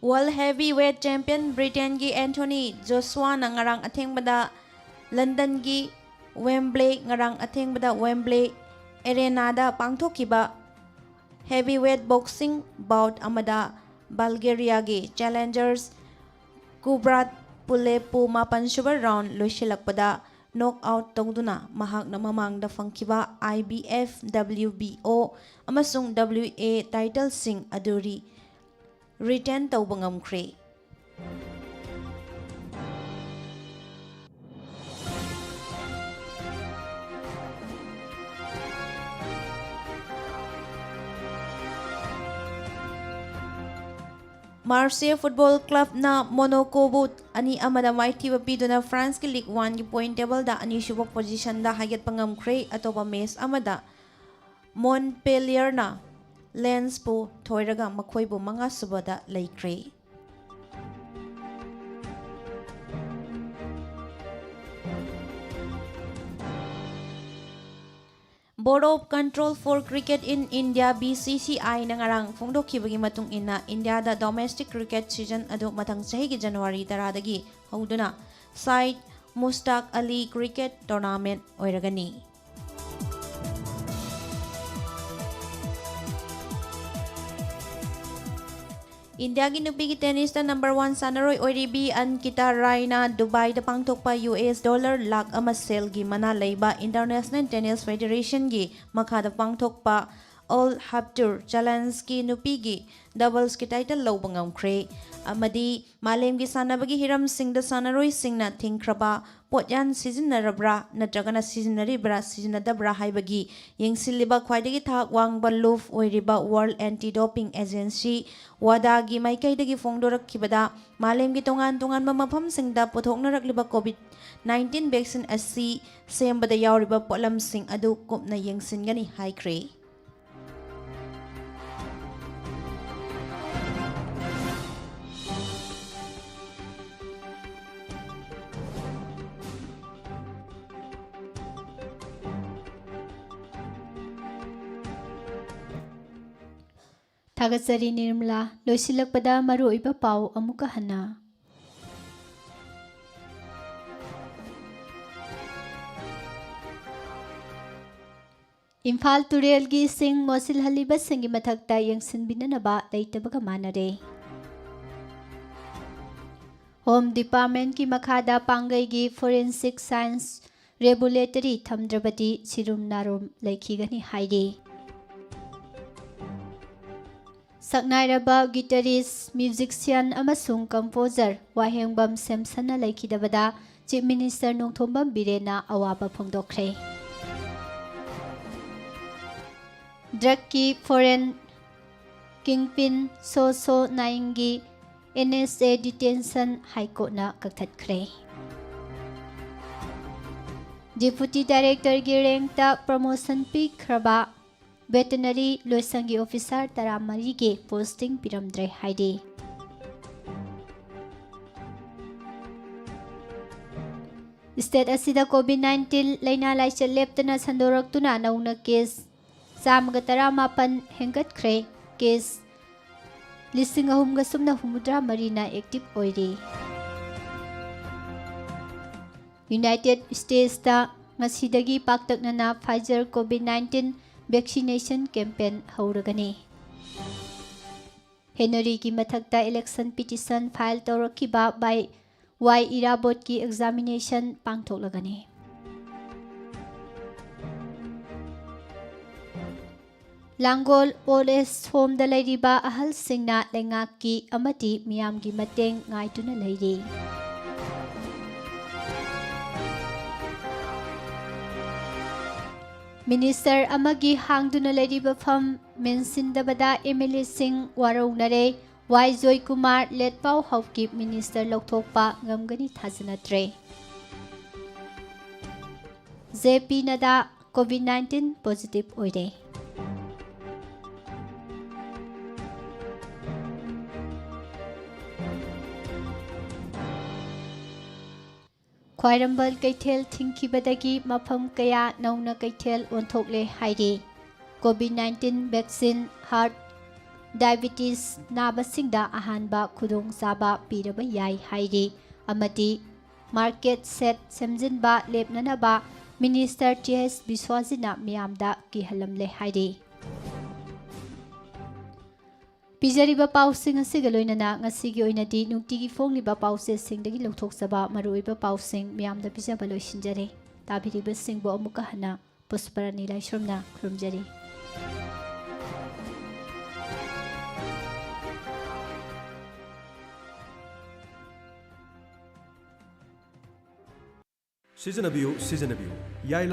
World Heavyweight Champion Britainꯒꯤ Anthony Joshuaꯅ ꯉꯔꯥꯡ ꯑꯊꯦꯡꯕꯗ ꯂꯟꯗꯟꯒꯤ Wembley, ꯉꯔꯥꯡ ꯑꯊꯦꯡꯕꯗ Wembley Arenaꯗ ꯄꯥꯡꯊꯣꯛꯈꯤꯕ heavyweight boxing bout ꯑꯃꯗ Bulgariaꯒꯤ challengers Kubrat Pulepwu ꯃꯥꯄꯟꯁꯨꯕ round ꯂꯣꯏꯁꯤꯜꯂꯛꯄꯗ knock out ꯇꯧꯗꯨꯅ ꯃꯍꯥꯛꯅ ꯃꯃꯥꯡꯗ ꯐꯪꯈꯤꯕ I B F, W B O ꯑꯃꯁꯨꯡ W A titleꯁꯤꯡ ꯑꯗꯨ ꯔꯤ-, retain ꯇꯧꯕ ꯉꯝꯈ꯭ꯔꯦ꯫ Marseille Football Clubꯅ Monacoꯕꯨ ꯑꯅꯤ ꯑꯃꯗ ꯃꯥꯏꯊꯤꯕ ꯄꯤꯗꯨꯅ Franceꯀꯤ Ligue Oneꯒꯤ point tableꯗ ꯑꯅꯤꯁꯨꯕ positionꯗ ꯍꯥꯏꯒꯠꯄ ꯉꯝꯈ꯭ꯔꯦ꯫ ꯑꯇꯣꯞꯄ match ꯑꯃꯗ Montpellierꯅ Lensꯄꯨ ꯊꯣꯏꯔꯒ ꯃꯈꯣꯏꯕꯨ ꯃꯉꯥꯁꯨꯕꯗ ꯂꯩꯈ꯭ꯔꯦ꯫ Board of Control for Cricket in India, B C C Iꯅ ꯉꯔꯥꯡ ꯐꯣꯡꯗꯣꯛꯈꯤꯕꯒꯤ ꯃꯇꯨꯡ ꯏꯟꯅ, ꯏꯟꯗꯤꯌꯥꯗ domestic cricket season ꯑꯗꯨ ꯃꯊꯪ ꯆꯍꯤꯒꯤ January ꯇꯔꯥꯗꯒꯤ ꯍꯧꯗꯨꯅ Syed Mushtaq Ali Cricket Tournament ꯑꯣꯏꯔꯒꯅꯤ꯫ ꯏꯟꯗꯤꯌꯥꯒꯤ ꯅꯨꯄꯤꯒꯤ tennisꯇ number one ꯁꯥꯟꯅꯔꯣꯏ ꯑꯣꯏꯔꯤꯕꯤ ꯑꯟꯀꯤꯇꯥ ꯔꯥꯏꯅ ꯗꯨꯕꯥꯏꯗ ꯄꯥꯡꯊꯣꯛꯄ U S dollar ꯂꯥꯈ ꯑꯃ ꯁꯦꯜꯒꯤ ꯃꯅꯥ ꯂꯩꯕ International Tennis Federationꯒꯤ ꯃꯈꯥꯗ ꯄꯥꯡꯊꯣꯛꯄ Al Habtoor Challengeꯀꯤ ꯅꯨꯄꯤꯒꯤ doublesꯀꯤ title ꯂꯧꯕ ꯉꯝꯈ꯭ꯔꯦ꯫ ꯑꯃꯗꯤ ꯃꯥꯂꯦꯝꯒꯤ ꯁꯥꯟꯅꯕꯒꯤ ꯍꯤꯔꯝꯁꯤꯡꯗ ꯁꯥꯟꯅꯔꯣꯏꯁꯤꯡꯅ ꯊꯤꯡꯈ꯭ꯔꯕ ꯄꯣꯠꯌꯥꯟ ꯁꯤꯖꯤꯟꯅꯔꯕ꯭ꯔꯥ ꯅꯠꯇ꯭ꯔꯒꯅ ꯁꯤꯖꯤꯟꯅꯔꯤꯕ꯭ꯔꯥ ꯁꯤꯖꯤꯟꯅꯗꯕ꯭ꯔꯥ ꯍꯥꯏꯕꯒꯤ ꯌꯦꯡꯁꯤꯜꯂꯤꯕ ꯈ꯭ꯋꯥꯏꯗꯒꯤ ꯊꯥꯛ ꯋꯥꯡꯕ ꯂꯨꯞ ꯑꯣꯏꯔꯤꯕ World Anti Doping Agency, ꯋꯥꯗꯥꯒꯤ ꯃꯥꯏꯀꯩꯗꯒꯤ ꯐꯣꯡꯗꯣꯔꯛꯈꯤꯕꯗ, ꯃꯥꯂꯦꯝꯒꯤ ꯇꯣꯉꯥꯟ ꯇꯣꯉꯥꯟꯕ ꯃꯐꯝꯁꯤꯡꯗ ꯄꯨꯊꯣꯛꯅꯔꯛꯂꯤꯕ COVID nineteen vaccine ꯑꯁꯤ ꯁꯦꯝꯕꯗ ꯌꯥꯎꯔꯤꯕ ꯄꯣꯠꯂꯝꯁꯤꯡ ꯑꯗꯨ ꯀꯨꯞꯅ ꯌꯦꯡꯁꯤꯟꯒꯅꯤ ꯍꯥꯏꯈ꯭ꯔꯦ꯫ ꯊꯥꯒꯠꯆꯔꯤ ꯅꯤꯔꯃꯂꯥ꯫ ꯂꯣꯏꯁꯤꯜꯂꯛꯄꯗ ꯃꯔꯨꯑꯣꯏꯕ ꯄꯥꯎ ꯑꯃꯨꯛꯀ ꯍꯟꯅ꯫ ꯏꯝꯐꯥꯜ ꯇꯨꯔꯦꯜꯒꯤ ꯏꯁꯤꯡ ꯃꯣꯠꯁꯤꯜꯍꯜꯂꯤꯕꯁꯤꯡꯒꯤ ꯃꯊꯛꯇ ꯌꯦꯡꯁꯤꯟꯕꯤꯅꯅꯕ ꯂꯩꯇꯕꯒ ꯃꯥꯟꯅꯔꯦ꯫ ꯍꯣꯝ ꯗꯤꯄꯥꯔꯠꯃꯦꯟꯠꯀꯤ ꯃꯈꯥꯗ ꯄꯥꯡꯒꯩꯒꯤ ꯐꯣꯔꯦꯟꯁꯤꯛ ꯁꯥꯏꯟꯁ ꯂꯦꯕꯣꯔꯦꯇꯔꯤ ꯊꯝꯗ꯭ꯔꯕꯗꯤ ꯁꯤꯔꯨꯝ ꯅꯥꯔꯨꯝ ꯂꯩꯈꯤꯒꯅꯤ ꯍꯥꯏꯔꯤ꯫ ꯁꯛꯅꯥꯏꯔꯕ ꯒꯤꯇꯥꯔꯤꯁ, ꯃ꯭ꯌꯨꯖꯤꯛꯁꯤꯌꯥꯟ ꯑꯃꯁꯨꯡ ꯀꯝꯄꯣꯖꯔ ꯋꯥꯍꯦꯡꯕꯝ ꯁꯦꯝꯁꯟꯅ ꯂꯩꯈꯤꯗꯕꯗ ꯆꯤꯐ ꯃꯤꯅꯤꯁꯇꯔ ꯅꯣꯡꯊꯣꯝꯕꯝ ꯕꯤꯔꯦꯟꯅ ꯑꯋꯥꯕ ꯐꯣꯡꯗꯣꯛꯈ꯭ꯔꯦ꯫ ꯗ꯭ꯔꯒꯀꯤ ꯐꯣꯔꯦꯟ ꯀꯤꯡꯄꯤꯟ ꯁꯣ ꯁꯣ ꯅꯥꯏꯡꯒꯤ N S A detention high ꯀꯣꯔꯠꯅ ꯀꯛꯊꯠꯈ꯭ꯔꯦ꯫ ꯗꯤꯄꯨꯇꯤ ꯗꯥꯏꯔꯦꯛꯇꯔꯒꯤ ꯔꯦꯡꯛꯇ ꯄ꯭ꯔꯃꯣꯁꯟ ꯄꯤꯈ꯭ꯔꯕ ꯚꯦꯇꯅꯔꯤ ꯂꯣꯏꯁꯪꯒꯤ ꯑꯣꯐꯤꯁꯥꯔ ꯇꯔꯥꯃꯔꯤꯒꯤ ꯄꯣꯁꯇꯤꯡ ꯄꯤꯔꯝꯗ꯭ꯔꯦ ꯍꯥꯏꯔꯤ꯫ ꯁ꯭ꯇꯦꯠ ꯑꯁꯤꯗ ꯀꯣꯚꯤꯗ ꯅꯥꯏꯟꯇꯤꯟ ꯂꯥꯏꯅꯥ ꯂꯥꯏꯆꯠ ꯂꯦꯞꯇꯅ ꯁꯟꯗꯣꯔꯛꯇꯨꯅ ꯅꯧꯅ ꯀꯦꯁ ꯆꯥꯝꯃꯒ ꯇꯔꯥꯃꯥꯄꯟ ꯍꯦꯟꯒꯠꯈ꯭ꯔꯦ꯫ ꯀꯦꯁ ꯂꯤꯁꯤꯡ ꯑꯍꯨꯝꯒ ꯁꯨꯞꯅ ꯍꯨꯝꯐꯨꯇꯔꯥ ꯃꯔꯤꯅ ꯑꯦꯛꯇꯤꯚ ꯑꯣꯏꯔꯤ꯫ ꯌꯨꯅꯥꯏꯇꯦꯗ ꯁ꯭ꯇꯦꯠꯁꯇ ꯉꯁꯤꯗꯒꯤ ꯄꯥꯛꯇꯛꯅꯅ Pfizer COVID nineteen vaccination campaign ꯍꯧꯔꯒꯅꯤ꯫ ꯍꯦꯅꯔꯤꯒꯤ ꯃꯊꯛꯇ ꯏꯂꯦꯛꯁꯟ ꯄꯤꯇꯤꯁꯟ ꯐꯥꯏꯜ ꯇꯧꯔꯛꯈꯤꯕ ꯕꯥꯏ ꯋꯥꯏ ꯏꯔꯥꯕꯣꯠꯀꯤ ꯑꯦꯛꯖꯥꯃꯤꯅꯦꯁꯟ ꯄꯥꯡꯊꯣꯛꯂꯒꯅꯤ꯫ ꯂꯥꯡꯒꯣꯜ ꯑꯣꯜ ꯑꯦꯖ ꯍꯣꯝꯗ ꯂꯩꯔꯤꯕ ꯑꯍꯜꯁꯤꯡꯅ ꯂꯩꯉꯥꯛꯀꯤ ꯑꯃꯗꯤ ꯃꯤꯌꯥꯝꯒꯤ ꯃꯇꯦꯡ ꯉꯥꯏꯗꯨꯅ ꯂꯩꯔꯤ꯫ ꯃꯤꯅꯤꯁꯇꯔ ꯑꯃꯒꯤ ꯍꯥꯡꯗꯨꯅ ꯂꯩꯔꯤꯕ ꯐꯝ ꯃꯦꯟꯁꯤꯟꯗꯕꯗ ꯑꯦꯝ ꯑꯦꯜ ꯑꯦꯁꯤꯡ ꯋꯥꯔꯧꯅꯔꯦ꯫ ꯋꯥꯏ ꯖꯣꯏꯀꯨꯃꯥꯔ ꯂꯦꯠꯄꯥꯎ ꯍꯥꯎꯀꯤꯞ ꯃꯤꯅꯤꯁꯇꯔ ꯂꯧꯊꯣꯛꯄ ꯉꯝꯒꯅꯤ ꯊꯥꯖꯅꯗ꯭ꯔꯦ꯫ ꯖꯦ ꯄꯤ ꯅꯗꯥ ꯀꯣꯚꯤꯗ ꯅꯥꯏꯟꯇꯤꯟ ꯄꯣꯖꯤꯇꯤꯚ ꯑꯣꯏꯔꯦ꯫ ꯈ꯭ꯋꯥꯏꯔꯝꯕꯟ ꯀꯩꯊꯦꯜ ꯊꯤꯡꯈꯤꯕꯗꯒꯤ ꯃꯐꯝ ꯀꯌꯥ ꯅꯧꯅ ꯀꯩꯊꯦꯜ ꯑꯣꯟꯊꯣꯛꯂꯦ ꯍꯥꯏꯔꯤ꯫ COVID nineteen vaccine, heart, diabetes ꯅꯥꯕꯁꯤꯡꯗ ꯑꯍꯥꯟꯕ ꯈꯨꯗꯣꯡꯆꯥꯕ ꯄꯤꯔꯕ ꯌꯥꯏ ꯍꯥꯏꯔꯤ꯫ ꯑꯃꯗꯤ ꯃꯥꯔꯀꯦꯠ ꯁꯦꯠ ꯁꯦꯝꯖꯤꯟꯕ ꯂꯦꯞꯅꯅꯕ ꯃꯤꯅꯤꯁꯇꯔ ꯇꯤ ꯑꯦꯁ ꯕꯤꯁ꯭ꯋꯥꯖꯤꯠꯅ ꯃꯤꯌꯥꯝꯗ ꯀꯤꯍꯜꯂꯝꯂꯦ ꯍꯥꯏꯔꯤ꯫ ꯄꯤꯖꯔꯤꯕ ꯄꯥꯎꯁꯤꯡ ꯑꯁꯤꯒ ꯂꯣꯏꯅꯅ ꯉꯁꯤꯒꯤ ꯑꯣꯏꯅꯗꯤ ꯅꯨꯡꯇꯤꯒꯤ ꯐꯣꯡꯂꯤꯕ ꯄꯥꯎꯆꯦꯁꯤꯡꯗꯒꯤ ꯂꯧꯊꯣꯛꯆꯕ ꯃꯔꯨꯑꯣꯏꯕ ꯄꯥꯎꯁꯤꯡ ꯃꯤꯌꯥꯝꯗ ꯄꯤꯖꯕ ꯂꯣꯏꯁꯤꯟꯖꯔꯦ꯫ ꯇꯥꯕꯤꯔꯤꯕꯁꯤꯡꯕꯨ ꯑꯃꯨꯛꯀ ꯍꯟꯅ ꯄꯨꯁꯄꯔꯥꯅꯤ ꯂꯥꯏꯁ꯭ꯔꯝꯅ ꯈꯨꯔꯨꯝꯖꯔꯤ꯫ ꯁꯤꯖꯤꯟꯅꯕꯤꯌꯨ, ꯁꯤꯖꯤꯟꯅꯕꯤꯌꯨ꯫ ꯌꯥꯏ